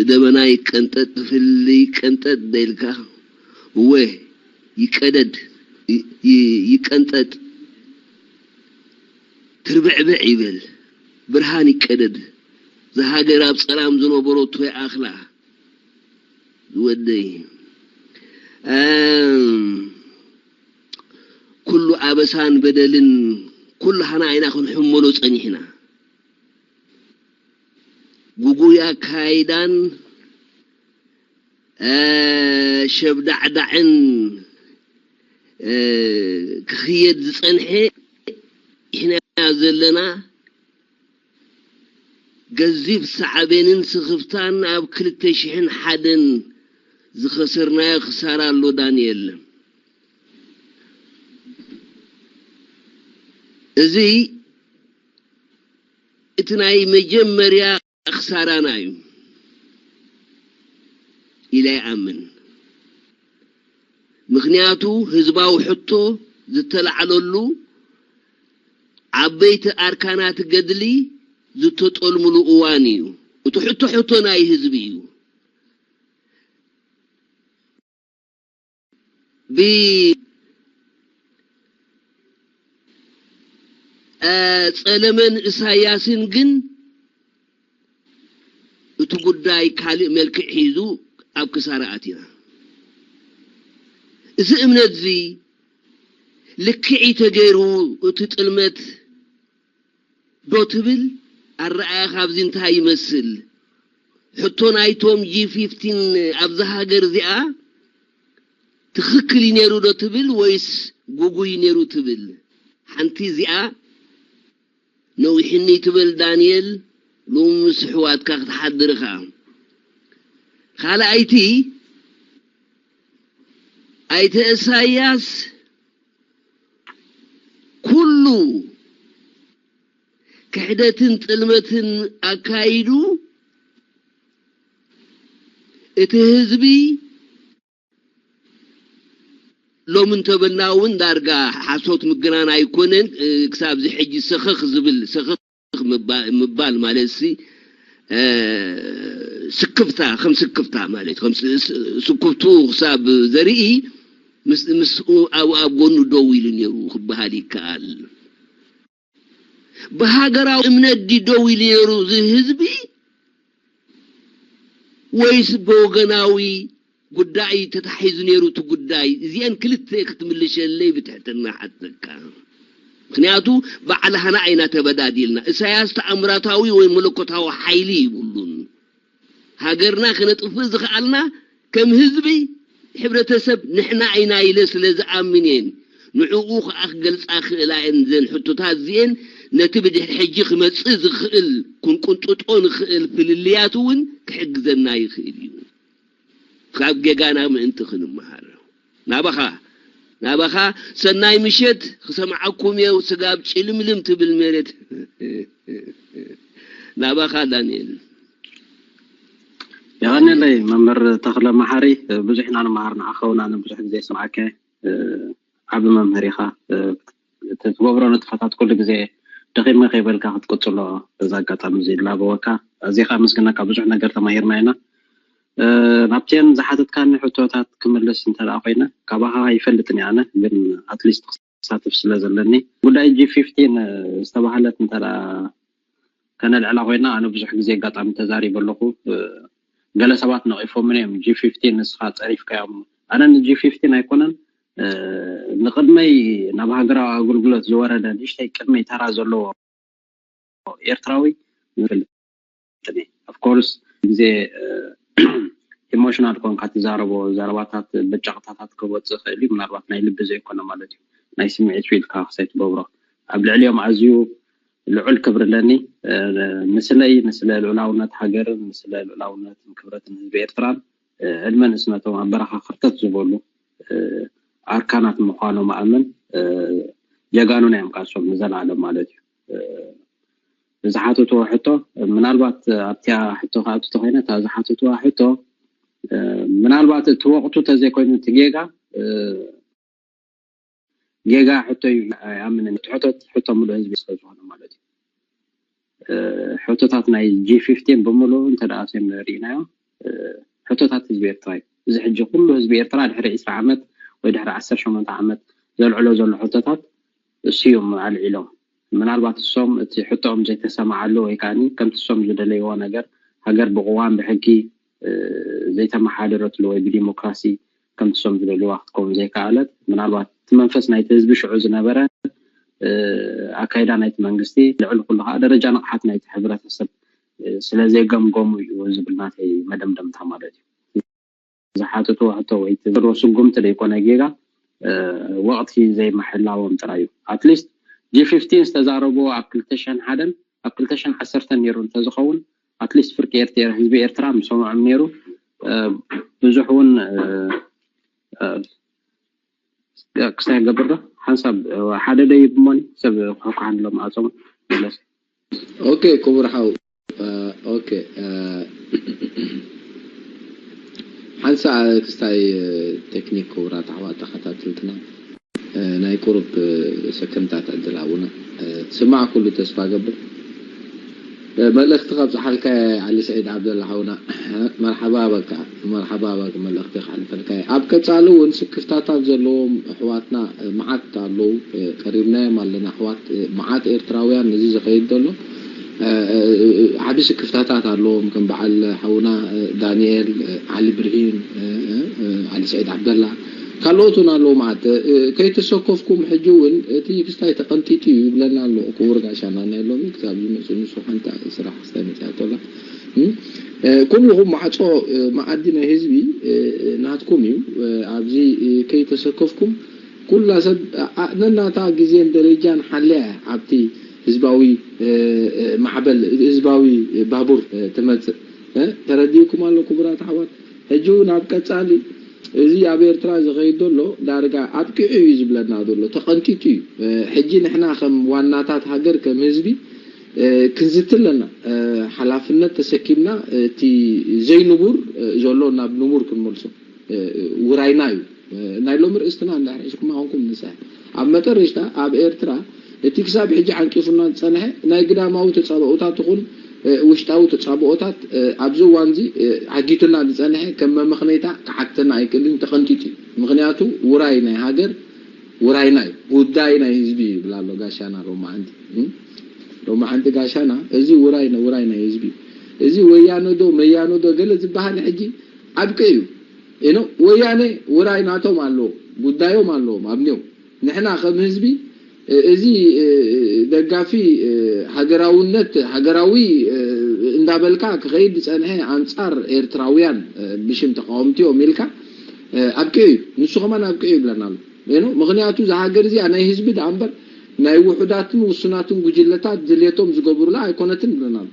ደበና ይቀንጠጥ ፍል ይቀንጠጥ ደልካ እወ ይቀደድ ይቀንጠጥ ትርብዕብዕ ይበል ብርሃን ይቀደድ። ዝሃገር ኣብ ጸላም ዝነበረቶ ይኣኽላ ዝወደይ ኩሉ ኣበሳን በደልን ኩላህና ኢና ክንሕመሎ ጸኒሕና። ጉጉይ ኣካይዳን ሸብዳዕዳዕን ክኽየድ ዝጸንሐ ኢሕና ዘለና። ገዚፍ ሳዕቤንን ስኽፍታን ኣብ ክልተ ሽሕን ሓደን ዝኸሰርናዮ ክሳራ ኣሎ ዳንኤል። እዚ እቲ ናይ መጀመርያ ክሳራና እዩ ኢለ ይኣምን። ምኽንያቱ ህዝባዊ ሕቶ ዝተላዕለሉ ዓበይቲ ኣርካናት ገድሊ ዝተጠልምሉ እዋን እዩ። እቲ ሕቶ ሕቶ ናይ ህዝቢ እዩ። ብጸለመን እሳያስን ግን እቲ ጉዳይ ካልእ መልክዕ ሒዙ ኣብ ክሳራ ኣቲና። እዚ እምነት እዚ ልክዒ ተገይሩ እቲ ጥልመት ዶ ትብል ኣረኣያ ካብዚ እንታይ ይመስል? ሕቶ ናይቶም ጂ ፊፍቲን ኣብዛ ሃገር እዚኣ ትኽክል እዩ ነይሩ ዶ ትብል ወይስ ጉጉይ ነይሩ ትብል? ሓንቲ እዚኣ ነዊሕኒ ትብል ዳንኤል ሎሚ ምስ ኣሕዋትካ ክትሓድር ኢኻ። ካልኣይቲ ኣይተ እሳያስ ኩሉ ክሕደትን ጥልመትን ኣካይዱ እቲ ህዝቢ ሎሚ እንተበልና እውን ዳርጋ ሓሶት ምግናን ኣይኮነን። ክሳብ እዚ ሕጂ ሰኸኽ ዝብል ሰኸኽ ምባል ማለት ሲ ስክፍታ ከም ስክፍታ ማለት ከም ስክፍቱ ክሳብ ዘርኢ ምስኡ ኣብ ኣብ ጎኑ ደው ኢሉ ነይሩ ክበሃል ይከኣል። ብሃገራዊ እምነት ድዩ ደው ኢሉ ነይሩ እዚ ህዝቢ ወይስ ብወገናዊ ጉዳይ ተታሒዙ ነይሩ እቲ ጉዳይ? እዚአን ክልተ ክትምልሸለይ ብትሕትና ሓተካ። ምክንያቱ ባዕላህና ኢና ተበዳዲልና። እሳያስ ተኣምራታዊ ወይ መለኮታዊ ሓይሊ ይብሉን። ሃገርና ክነጥፍእ ዝኸኣልና ከም ህዝቢ ሕብረተሰብ ንሕና ኢና ኢለ ስለ ዝኣምን እየን ንዕኡ ከኣ ክገልጻ ክእላ እየን። ዘን ሕቶታት እዚኤን ነቲ ብድሕሪ ሕጂ ክመጽእ ዝኽእል ክንቁንጥጦ ንኽእል ፍልልያት እውን ክሕግዘና ይኽእል እዩ። ካብ ጌጋና ምእንቲ ክንመሃር ናባኻ ናባኻ ሰናይ ምሸት ክሰምዓኩም እየ። ስጋብ ጭልምልም ትብል መሬት ናባኻ ዳንኤል። የቐንየለይ መምህር ተኽለ መሓሪ፣ ብዙሕ ኢና ንመሃር ንዓኻ እውን ኣነ ብዙሕ ግዜ ይሰምዓካ እየ። ዓቢ መምህር ኢኻ። እቲ ትገብሮ ንጥፈታት ኩሉ ግዜ ደኺመ ከይበልካ ክትቅጽሎ በዚ ኣጋጣሚ እዚ ይላበወካ። ኣዚኻ ኣመስግነካ። ብዙሕ ነገር ተማሂርና ኢና። ናብተን ዝሓተትካኒ ሕቶታት ክምልስ እንተ ኮይነ፣ ካባኻ ይፈልጥን ኣነ ግን ኣትሊስት ክሳትፍ ስለ ዘለኒ፣ ጉዳይ ጂ ፊፍቲን ዝተባህለት እንተ ከነልዕላ ኮይና፣ ኣነ ብዙሕ ግዜ ኣጋጣሚ ተዛሪበ ኣለኹ። ገለ ሰባት ነቒፎምን እዮም፣ ጂ ፊፍቲን ንስኻ ፀሪፍካዮም። ኣነ ንጂ ፊፍቲን ኣይኮነን፣ ንቅድመይ ናብ ሃገራዊ ኣገልግሎት ዝወረደ ንእሽተይ ቅድመይ ተራ ዘለዎ ኤርትራዊ ይፈልጥኒ። ኦፍኮርስ ግዜ ኢሞሽናል ኮንካ ትዛረቦ ዘረባታት በጫቕታታት ክወፅእ ይኽእል እዩ። ምናልባት ናይ ልቢ ዘይኮነ ማለት እዩ፣ ናይ ስምዒት ፊልካ ክሳይ ትገብሮ ኣብ ልዕሊኦም ኣዝዩ ልዑል ክብሪ ኣለኒ። ንስለይ፣ ንስለ ልዑላውነት ሃገርን ንስለ ልዑላውነትን ክብረትን ህዝቢ ኤርትራን ዕድመ ንእስነቶም ኣብ በረኻ ክርተት ዝበሉ ኣርካናት ምዃኖም ኣምን። ጀጋኑና እዮም ቃልሶም ንዘለኣለም ማለት እዩ። ዝሓተትዎ ሕቶ ምናልባት ኣብቲያ ሕቶ ክኣቱ ተኮይነ፣ እታ ዝሓተትዋ ሕቶ ምናልባት እቲ ወቕቱ ተዘይኮይኑ እቲ ጌጋ ጌጋ ሕቶ እዩ ኣይኣምንን። እቲ ሕቶት ሕቶ ሙሉእ ህዝቢ ስለ ዝኾነ ማለት እዩ። ሕቶታት ናይ ጂ ፊፍቲን ብምሉኡ እንተ ደኣ ሪኢናዮ፣ ሕቶታት ህዝቢ ኤርትራ እዩ። እዚ ሕጂ ኩሉ ህዝቢ ኤርትራ ድሕሪ ዕስራ ዓመት ወይ ድሕሪ ዓሰርተ ሸሞንተ ዓመት ዘልዕሎ ዘሎ ሕቶታት እሱ እዮም ኣልዒሎም። ምናልባት እሶም እቲ ሕቶኦም ዘይተሰማዓሉ ወይ ከዓኒ ከምቲ እሶም ዝደለይዎ ነገር ሃገር ብቕዋም ብሕጊ ዘይተመሓደረትሉ ወይ ብዲሞክራሲ ከምቲ እሶም ዝደልይዋ ክትከውን ዘይከኣለት፣ ምናልባት እቲ መንፈስ ናይቲ ህዝቢ ሽዑ ዝነበረ ኣካይዳ ናይቲ መንግስቲ ልዕሊ ኩሉ ከዓ ደረጃ ንቕሓት ናይቲ ሕብረተሰብ ስለ ዘይገምገሙ እዩ ዝብል ናተይ መደምደምታ ማለት እዩ። ዝሓተትዎ ሕቶ ወይ እቲ ዘለዎ ስጉምቲ ዘይኮነ ጌጋ ወቕቲ ዘይምሕላዎም ጥራይ እዩ። ኣትሊስት ጂ ፊፍቲን ዝተዛረብዎ ኣብ ክልተ ሽሕን ሓደን ኣብ ክልተ ሽሕን ዓሰርተን ነይሩ እንተዝኸውን ኣትሊስት ፍርቂ ኤርትራ ህዝቢ ኤርትራ ምሰምዖም ነይሩ። ብዙሕ እውን ክስታይ ገብር ዶ ሓንሳብ ሓደ ደይ ብሞኒ ሰብ ክሕኳሓንሎም ኣጾም መለስ። ኦኬ ክቡር ሓው፣ ኦኬ ሓንሳ ክስታይ ቴክኒክ ክቡራት ኣሕዋት ተኸታተልትና ናይ ቁሩብ ሰከንድታት ዕድል ሃቡና። ትስማዕ ኩሉ ተስፋ ገብር። መልእኽቲ ከብጽሓልካ ዓሊ ስዒድ ዓብደላ ሓውና፣ መርሓባ በካ፣ መርሓባ በካ፣ መልእኽቲ ከሕልፈልካ እየ። ኣብ ቀጻሊ እውን ስክፍታታት ዘለዎም ኣሕዋትና መዓት ኣለዉ፣ ቀሪብናዮም ኣለና ኣሕዋት፣ መዓት ኤርትራውያን እዚ ዝኸይድ ዘሎ ዓቢ ስክፍታታት ኣለዎም፣ ከም በዓል ሓውና ዳንኤል ዓሊ ብርሂን፣ ዓሊ ስዒድ ዓብደላ፣ ካልኦት እውን ኣለዉ መዓት። ከይተሰከፍኩም ሕጂ እውን እቲ ክስታይ ተቐንጢጡ እዩ ይብለና ኣሎ ክቡር ጋሻና ናይ ሎሚ ክሳብ ዝመፅእ ንሱ ሓንቲ ስራሕ ክስታይ መፅያቶ ኣላ። ኩልኹም ማዕፆ መኣዲ ናይ ህዝቢ ናትኩም እዩ። ኣብዚ ከይተሰከፍኩም ኩላ ሰብ ነናታ ግዜን ደረጃን ሓለያ ኣብቲ ህዝባዊ ማዕበል ህዝባዊ ባቡር ትመፅእ። ተረዲእኩም ኣሎ ክቡራት ኣሕዋት። ሕጂ እውን ኣብ ቀፃሊ እዚ ኣብ ኤርትራ ዝኸይድ ዘሎ ዳርጋ ኣብቂዑ እዩ ዝብለና ዘሎ፣ ተቐንጢጡ እዩ። ሕጂ ንሕና ከም ዋናታት ሃገር ከም ህዝቢ ክንዝቲ ኣለና። ሓላፍነት ተሰኪምና እቲ ዘይንቡር ዘሎ ናብ ንቡር ክንመልሶ ውራይና እዩ። ናይ ሎሚ ርእስትና እንድሕር ሒዝኩማ ኮንኩም ንስሐ ኣብ መጠረሽታ ኣብ ኤርትራ እቲ ክሳብ ሕጂ ዓንቂፉና ዝጸንሐ ናይ ግዳማዊ ተጻብኦታት ይኹን ውሽጣዊ ተጻብኦታት ኣብዚ እዋንዚ ዓጊቱና ዝጸንሐ ከም መመኽነይታ ክዓግተና ኣይክእልን፣ ተቐንጢጡ እዩ። ምኽንያቱ ውራይ ናይ ሃገር ውራይና እዩ፣ ጉዳይ ናይ ህዝቢ እዩ ይብል ኣሎ ጋሻና ሎማዓንቲ። ሎማዓንቲ ጋሻና እዚ ውራይ ውራይ ናይ ህዝቢ እዩ። እዚ ወያነ ዶ መያነ ዶ ገለ ዝበሃል ሕጂ ኣብቂ እዩ። ኢኖ ወያነ ውራይ ናቶም ኣለዎ፣ ጉዳዮም ኣለዎም ኣብኒዮም። ንሕና ከም ህዝቢ እዚ ደጋፊ ሃገራውነት ሃገራዊ እንዳበልካ ክኸይድ ዝፀንሐ ኣንፃር ኤርትራውያን ብሽም ተቃወምቲኦም ኢልካ ኣብቂ እዩ። ንሱ ከማን ኣብቂ እዩ ይብለና ኣሎ። ኢኖ ምኽንያቱ እዛ ሃገር እዚኣ ናይ ህዝቢ ደኣ እምበር ናይ ውሑዳትን ውሱናትን ጉጅለታት ድልየቶም ዝገብሩላ ኣይኮነትን ይብለና ኣሎ።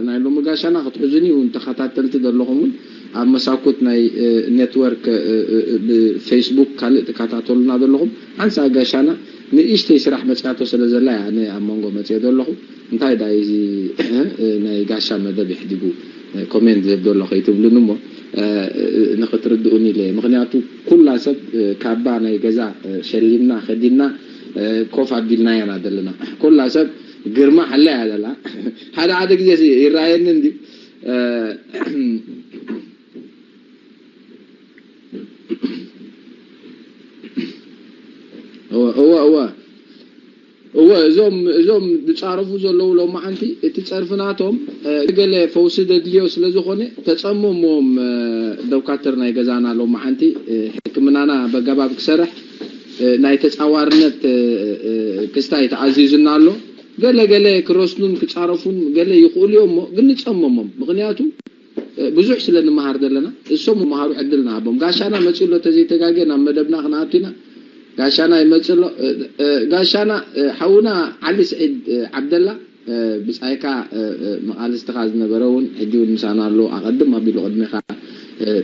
ናይ ሎሚ ጋሻና ክትሕዙኒ እውን ተኸታተልቲ ዘለኹም እውን ኣብ መሳኩት ናይ ኔትወርክ ብፌስቡክ ካልእ ትከታተሉና ዘለኹም ሓንሳ ጋሻና ንእሽተይ ስራሕ መፅያቶ ስለ ዘላ እያ ኣነ ኣብ መንጎ መፅየ ዘለኹ። እንታይ ዳ እዚ ናይ ጋሻ መደብ ይሕዲጉ ኮሜንት ዘብ ዘሎ ከይትብሉን እሞ ንክትርድኡኒ ኢለ። ምክንያቱ ኩላ ሰብ ካባ ናይ ገዛ ሸሊምና ከዲና ኮፍ ኣቢልና ኢና ዘለና። ኩላ ሰብ ግርማ ሓላ እያ ዘላ። ሓደ ሓደ ግዜ ይረኣየኒ እንዲ እወ እወ እወ እዞም እዞም ዝጻረፉ ዘለዉ ሎማዓንቲ እቲ ጸርፊ ናቶም ገለ ፈውሲ ዘድልዮ ስለ ዝኾነ ተጸመሞም። ዶክተር ናይ ገዛና ሎማዓንቲ ሕክምናና በገባብ ክሰርሕ ናይ ተጻዋርነት ክስታይ ተኣዚዙና ኣሎ። ገለ ገለ ክረስኑን ክጻረፉን ገለ ይኽእሉ እዮም እሞ ግን ንጸመሞም። ምኽንያቱ ብዙሕ ስለ ንመሃር ዘለና እሶም መሃሩ ዕድል ንሃቦም። ጋሻና መጺኡ ኣሎ፣ ተዘይተጋገ ናብ መደብና ክንኣቱ ኢና። ጋሻና ይመጽእ ኣሎ። ጋሻና ሓውና ዓሊ ስዒድ ዓብደላ፣ ብጻይካ መቓልስትኻ ዝነበረ እውን ሕጂ እውን ምሳና ኣሎ። ኣቐድም ኣቢሉ ቅድሜኻ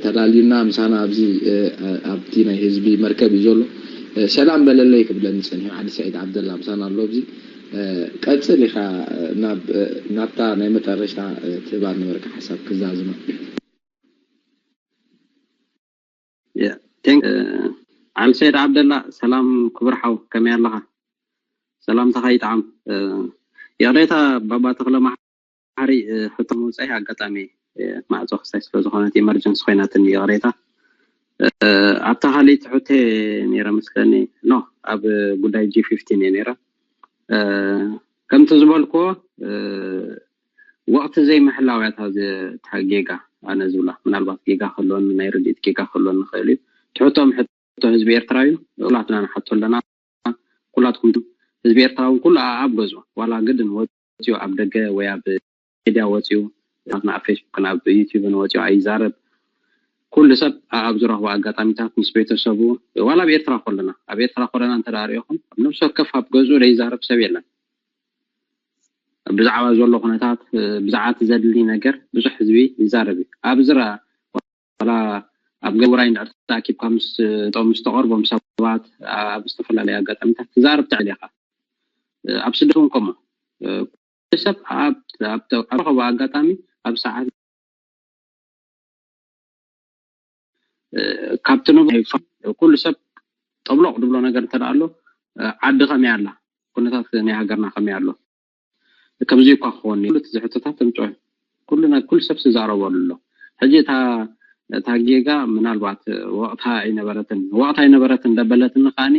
ተዳልዩና ምሳና ኣብዚ ኣብቲ ናይ ህዝቢ መርከብ እዩ ዘሎ። ሰላም በለለይ ክብለኒ ጸኒሑ። ዓሊ ስዒድ ዓብደላ ምሳና ኣሎ ኣብዚ። ቀጽል ኢኻ፣ ናብ ናብታ ናይ መጠረሽታ ትህባ ነበርካ ሓሳብ ክዛዝማ። ዓሊ ሰይድ ዓብደላ፣ ሰላም ክቡር ሓው፣ ከመይ ኣለኻ? ሰላምታኻ ይጥዓም። ይቕሬታ ባባ ተኽለ መሓሪ፣ ሕቶ ምውፀይ ኣጋጣሚ ማዕፆ ክስታይ ስለዝኾነት ኢመርጀንሲ ኮይናትኒ፣ ይቕሬታ። ኣብታ ካልኣይቲ ሕቶ ነይረ መስለኒ፣ ኖ፣ ኣብ ጉዳይ ጂ ፊፍቲን እየ ነይረ። ከምቲ ዝበልክዎ ወቕቲ ዘይምሕላው እያ እታ ጌጋ፣ ኣነ ዝብላ። ምናልባት ጌጋ ከሎኒ፣ ናይ ርድኢት ጌጋ ከሎኒ ይኽእል እዩ። ትሕቶም ሕቶ ህዝቢ ኤርትራ እዩ። ኩላትና ንሓቶ ኣለና። ኩላትኩም ህዝቢ ኤርትራ እውን ኩሉ ኣብ ገዝኡ ዋላ ግድን ወፂኡ ኣብ ደገ ወይ ኣብ ሜድያ ወፂኡ፣ ናትና ኣብ ፌስቡክን ኣብ ዩቲዩብን ወፂኡ ኣይዛረብ። ኩሉ ሰብ ኣብ ዝረኽቦ ኣጋጣሚታት ምስ ቤተሰቡ፣ ዋላ ኣብ ኤርትራ ከለና፣ ኣብ ኤርትራ ከለና እንተ ደኣ ሪኢኹም፣ ኣብ ነብሲ ወከፍ ኣብ ገዝኡ ዘይዛረብ ሰብ የለን። ብዛዕባ ዘሎ ኩነታት፣ ብዛዕባ እቲ ዘድሊ ነገር ብዙሕ ህዝቢ ይዛረብ እዩ። ኣብዚ ራ-፣ ዋላ ኣብ ገውራይ እንድሕር ተኣኪብካ ምስ፣ ጦም ዝተቐርቦም ሰባት ኣብ ዝተፈላለዩ ኣጋጣሚታት ትዛረብ ትዕል ኢኻ። ኣብ ስደት እውን ከምኡ። ሰብ ኣብ፣ ኣብ፣ ኣብ ረኸቦ ኣጋጣሚ ኣብ ሰዓት ካብቲ ንቡ ኩሉ ሰብ ጠብሎቕ ድብሎ ነገር እንተ ኣሎ፣ ዓዲ ከመይ ኣላ፣ ኩነታት ናይ ሃገርና ከመይ ኣሎ፣ ከምዚ እኳ ክኸውን ኢሉ እቲ ዝሕቶታት ተምፅኦ ኩሉ ነ-፣ ኩሉ ሰብ ዝዛረበሉ ኣሎ። ሕጂ እታ፣ እታ ጌጋ ምናልባት ወቕታ ኣይነበረትን፣ ወቕታ ኣይነበረትን ደበለትኒ ከዓኒ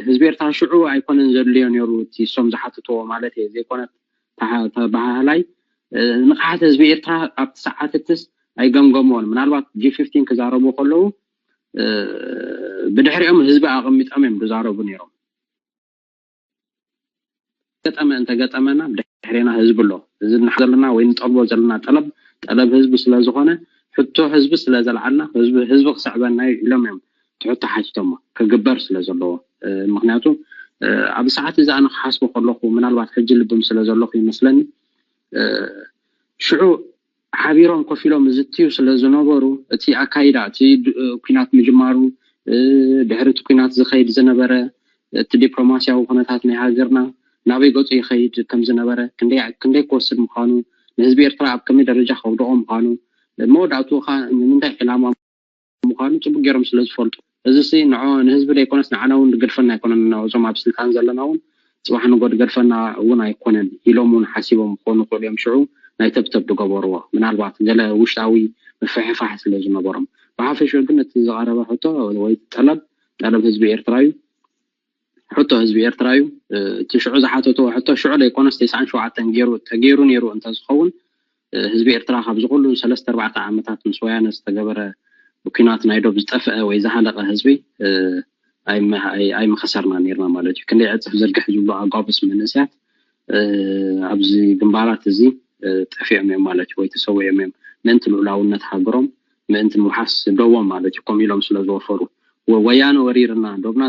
ህዝቢ ኤርትራ ሽዑ ኣይኮነን ዘድልዮ ነይሩ እቲ እሶም ዝሓትትዎ ማለት እየ ዘይኮነ ተባሃህላይ ንቕሓት ህዝቢ ኤርትራ ኣብቲ ሰዓትትስ ኣይገምገምዎን። ምናልባት ጂ ፊፍቲን ክዛረቡ ከለዉ ብድሕሪኦም ህዝቢ ኣቐሚጦም እዮም ዝዛረቡ ነይሮም። ገጠመ እንተገጠመና ብድሕሬና ህዝቢ ኣሎ። እዚ ንሓ ዘለና ወይ ንጠልቦ ዘለና ጠለብ ጠለብ ህዝቢ ስለ ዝኾነ ሕቶ ህዝቢ ስለ ዘልዓልና ህዝቢ ህዝቢ ክስዕበና እዩ ኢሎም እዮም ትሕቶ ሓቲቶሞ ክግበር ስለ ዘለዎ። ምክንያቱ ኣብ ሰዓት እዚ ኣነ ክሓስቦ ከለኹ ምናልባት ሕጂ ልብም ስለ ዘለኹ ይመስለኒ ሽዑ ሓቢሮም ኮፍ ኢሎም ዝትዩ ስለ ዝነበሩ እቲ ኣካይዳ እቲ ኩናት ምጅማሩ ድሕሪ እቲ ኩናት ዝኸይድ ዝነበረ እቲ ዲፕሎማስያዊ ኩነታት ናይ ሃገርና ናበይ ገፁ ይኸይድ ከም ዝነበረ ክንደይ ክወስድ ምዃኑ ንህዝቢ ኤርትራ ኣብ ከመይ ደረጃ ከውድቖ ምዃኑ መወዳእትኡ ኸዓ ንምንታይ ዕላማ ምዃኑ ፅቡቅ ገይሮም ስለ ዝፈልጡ እዚ ሲ ንዖ ንህዝቢ ዘይኮነስ ንዓና እውን ዝገድፈና ኣይኮነን እዞም ኣብ ስልጣን ዘለና እውን ፅባሕ ንጎ ዝገድፈና እውን ኣይኮነን ኢሎም እውን ሓሲቦም ክኾኑ ይኽእሉ እዮም ሽዑ ናይ ተብተብ ዝገበርዎ ምናልባት ገለ ውሽጣዊ ምፍሕፋሕ ስለ ዝነበሮም ብሓፈሽኡ ግን እቲ ዝቐረበ ሕቶ ወይ ጠለብ ጠለብ ህዝቢ ኤርትራ እዩ ሕቶ ህዝቢ ኤርትራ እዩ እቲ ሽዑ ዝሓተትዎ ሕቶ ሽዑ ዘይኮነስ ተስዓን ሸውዓተን ገይሩ ተገይሩ ነይሩ እንተዝኸውን ህዝቢ ኤርትራ ካብዚ ኩሉ ሰለስተ ኣርባዕተ ዓመታት ምስ ወያነ ዝተገበረ ብኲናት ናይ ዶብ ዝጠፍአ ወይ ዝሃለቐ ህዝቢ ኣይምኸሰርና ነርና ማለት እዩ። ክንደይ ዕፅፍ ዝርግሕ ዝብሉ ኣጓብስ መንእሰያት ኣብዚ ግንባራት እዚ ጠፊኦም እዮም ማለት እዩ ወይ ተሰዊኦም እዮም ምእንቲ ልኡላውነት ሃገሮም ምእንቲ ምውሓስ ዶቦም ማለት እዩ ከምኡ ኢሎም ስለ ዝወፈሩ ወያነ ወሪርና ዶብና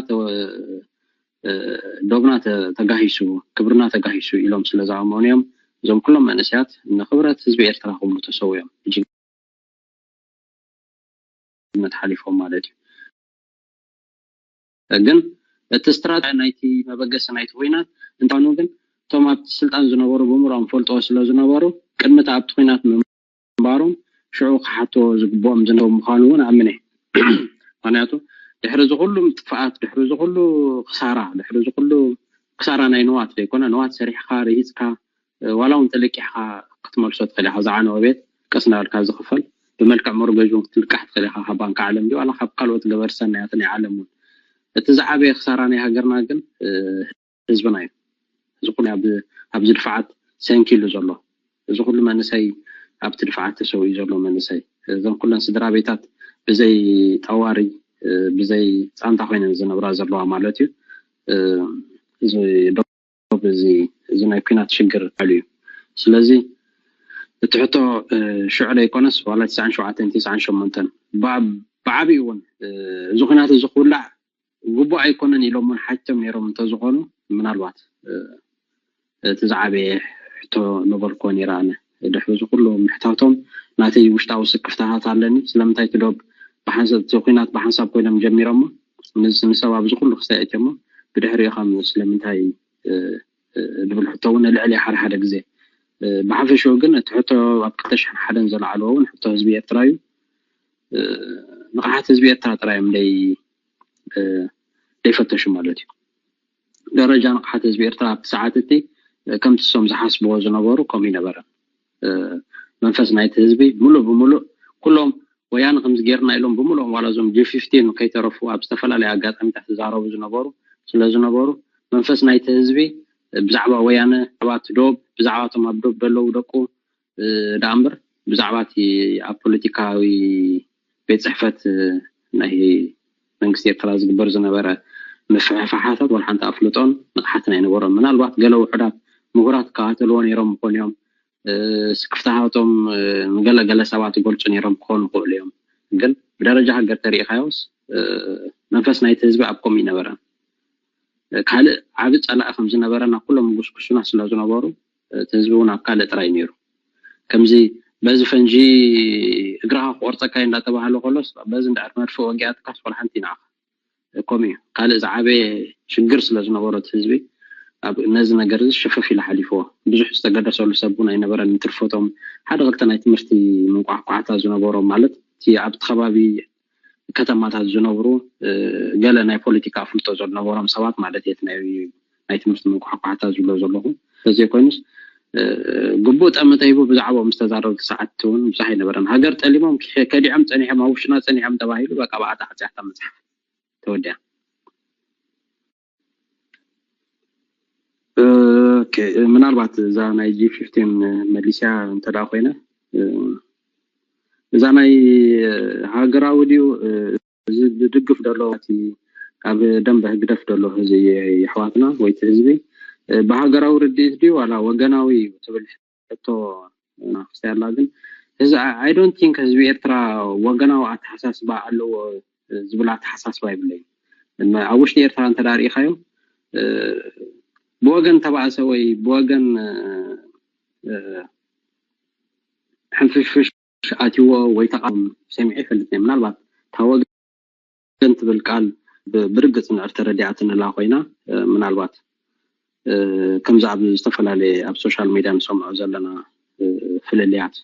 ዶብና ተጋሂሱ ክብርና ተጋሂሱ ኢሎም ስለ ዝኣመኑ እዮም እዞም ኩሎም መንእሰያት ንክብረት ህዝቢ ኤርትራ ክብሉ ተሰዊኦም ሕጂ ሓሊፎም ማለት እዩ ግን እቲ ስትራተ ናይቲ መበገሲ ናይቲ ኮይናት እንታኑ ግን እቶም ኣብቲ ስልጣን ዝነበሩ ብምሮም ፈልጥዎ ስለ ዝነበሩ ቅድሚ ኣብቲ ኮይናት ምንባሮም ሽዑ ክሓትዎ ዝግብኦም ዝነበሩ ምዃኑ እውን ኣምን እየ። ምኽንያቱ ድሕሪ እዚ ኩሉ ጥፍኣት፣ ድሕሪ እዚ ኩሉ ክሳራ፣ ድሕሪ እዚ ኩሉ ክሳራ ናይ ንዋት ዘይኮነ ንዋት ሰሪሕኻ ርሂፅካ ዋላ እውን ተለቂሕካ ክትመልሶ ትኽእል ኢኻ። ዝዓነወ ቤት ቀስ እናበልካ ዝኽፈል ብመልክዕ ሞርገጅ እውን ክትልቃሕ ትኽእል ኢኻ ካብ ባንክ ዓለም ድዩ ዋላ ካብ ካልኦት ገበርቲ ሰናያት ናይ ዓለም እውን እቲ ዝዓበየ ክሳራ ናይ ሃገርና ግን ህዝብና እዩ። እዚ ኩሉ ኣብዚ ድፍዓት ሰንኪሉ ዘሎ፣ እዚ ኩሉ መንእሰይ ኣብቲ ድፍዓት ተሰዊኡ ዘሎ መንእሰይ፣ እዘን ኩለን ስድራ ቤታት ብዘይ ጠዋሪ ብዘይ ፃንታ ኮይነን ዝነብራ ዘለዋ ማለት እዩ። እዚ ዶብ እዚ እዚ ናይ ኩናት ሽግር እዩ። ስለዚ እቲ ሕቶ ሽዑ ዘይኮነስ ዋላ ትስዓን ሸውዓተን ትስዓን ሸሞንተን ብዓብኡ እውን እዚ ኩናት እዚ ክውላዕ ግቡእ ኣይኮነን ኢሎም እውን ሓቲቶም ነይሮም እንተዝኾኑ ምናልባት እቲ ዝዓበየ ሕቶ ነበርኮ ነይረ ኣነ። ድሕሪ እዚ ኩሉ ምሕታቶም ናተይ ውሽጣዊ ስክፍታታት ኣለኒ። ስለምንታይ እቲ ዶብ እቲ ኩናት ብሓንሳብ ኮይኖም ጀሚሮሞ ንሰብ ኣብዚ ኩሉ ክሳይ ኣእትዮሞ ብድሕሪኡ ከም ስለምንታይ ዝብል ሕቶ እውን ልዕል ሓደ ሓደ ግዜ ብሓፈሽኡ ግን እቲ ሕቶ ኣብ ክልተ ሽሕን ሓደን ዘለዓልዎ እውን ሕቶ ህዝቢ ኤርትራ እዩ። ንቕሓት ህዝቢ ኤርትራ ጥራይ እዮም ደይ ደይፈተሹ ማለት እዩ። ደረጃ ንቕሓት ህዝቢ ኤርትራ ኣብቲ ሰዓት እቲ ከምቲ እሶም ዝሓስብዎ ዝነበሩ ከምኡ ይነበረ። መንፈስ ናይቲ ህዝቢ ሙሉእ ብሙሉእ ኩሎም ወያነ ከምዚ ጌርና ኢሎም ብምሉኦም ዋላ እዞም ጂ ፊፍቲን ከይተረፉ ኣብ ዝተፈላለዩ ኣጋጣሚታት ዝዛረቡ ዝነበሩ ስለ ዝነበሩ መንፈስ ናይቲ ህዝቢ ብዛዕባ ወያነ ብዛዕባ እቲ ዶብ ብዛዕባ እቶም ኣብ ዶብ ዘለዉ ደቁ ደኣ እምበር ብዛዕባ እቲ ኣብ ፖለቲካዊ ቤት ፅሕፈት ናይ መንግስቲ ኤርትራ ዝግበር ዝነበረ ምፍሕፋሓታት ዋላ ሓንቲ ኣፍልጦን ንቕሓትን ኣይነበሮም። ምናልባት ገለ ውሑዳት ምሁራት ክከታተልዎ ነይሮም ይኾኑ እዮም። ስክፍታሃቶም ንገለ ገለ ሰባት ይገልፁ ነይሮም ክኾኑ ይኽእሉ እዮም። ግን ብደረጃ ሃገር ተሪኢኻዮስ መንፈስ ናይቲ ህዝቢ ኣብ ከምኡ ይነበረ። ካልእ ዓቢ ጸላኢ ከም ዝነበረና ኩሎም ምጉስጉሱና ስለ ዝነበሩ እቲ ህዝቢ እውን ኣብ ካልእ ጥራይ ነይሩ። ከምዚ በዚ ፈንጂ እግራኻ ክቆርጸካ እዩ እንዳተባሃለ ከሎስ በዚ እንድሕር መድፍእ ወጊኣትካስ ቆልሓንቲ ንዓኻ ከምኡ እዩ። ካልእ ዝዓበየ ሽግር ስለ ዝነበሮ እቲ ህዝቢ ኣብ ነዚ ነገር እዚ ሸፈፍ ኢሉ ሓሊፍዎ። ብዙሕ ዝተገደሰሉ ሰብ እውን ኣይነበረን። ንትርፈቶም ሓደ ክልተ ናይ ትምህርቲ ምንቋሕቋሕታ ዝነበሮም ማለት እቲ ኣብቲ ከባቢ ከተማታት ዝነብሩ ገለ ናይ ፖለቲካ ኣፍልጦ ዝነበሮም ሰባት ማለት እየ ናይ ትምህርቲ ምንቋሕቋሕታ ዝብሎ ዘለኹ። ተዘይኮይኑስ ግቡእ ጠመተ ሂቡ ብዛዕባኦም ዝተዛረበ ሰዓት እውን ብዙሕ ኣይነበረን። ሃገር ጠሊሞም ከዲዖም ፀኒሖም ኣብ ውሽና ፀኒሖም ተባሂሉ በቃ ብኣታ ዓፅያታ መፅሓፍ ተወዲኣ። ምናልባት እዛ ናይ ጂ ፊፍቲን መሊስያ እንተደኣ ኮይነ እዛ ናይ ሃገራዊ ድዩ ዝድግፍ ዘሎ እቲ ኣብ ደንበ ህግደፍ ዘሎ ህዝቢ የሕዋትና ወይ እቲ ህዝቢ ብሃገራዊ ርድኢት ድዩ ዋላ ወገናዊ እዩ ትብል ሕቶ ክስታይ ኣላ። ግን እዚ I don't think ህዝቢ ኤርትራ ወገናዊ ኣተሓሳስባ ኣለዎ ዝብል ኣተሓሳስባ ይብለይ። ኣብ ውሽጢ ኤርትራ እንተ ርኢኻዮ ብወገን ተባእሰ ወይ ብወገን ሕንፍሽፍሽ ኣትዎ ወይ ተቃም ሰሚዐ ይፈልጥ እየ። ምናልባት እታ ወገን ትብል ቃል ብርግጽ ንዕር ተረዲኣትንላ ኮይና ምናልባት ከምዚ ኣብ ዝተፈላለየ ኣብ ሶሻል ሚድያ ንሰምዖ ዘለና ፍልልያት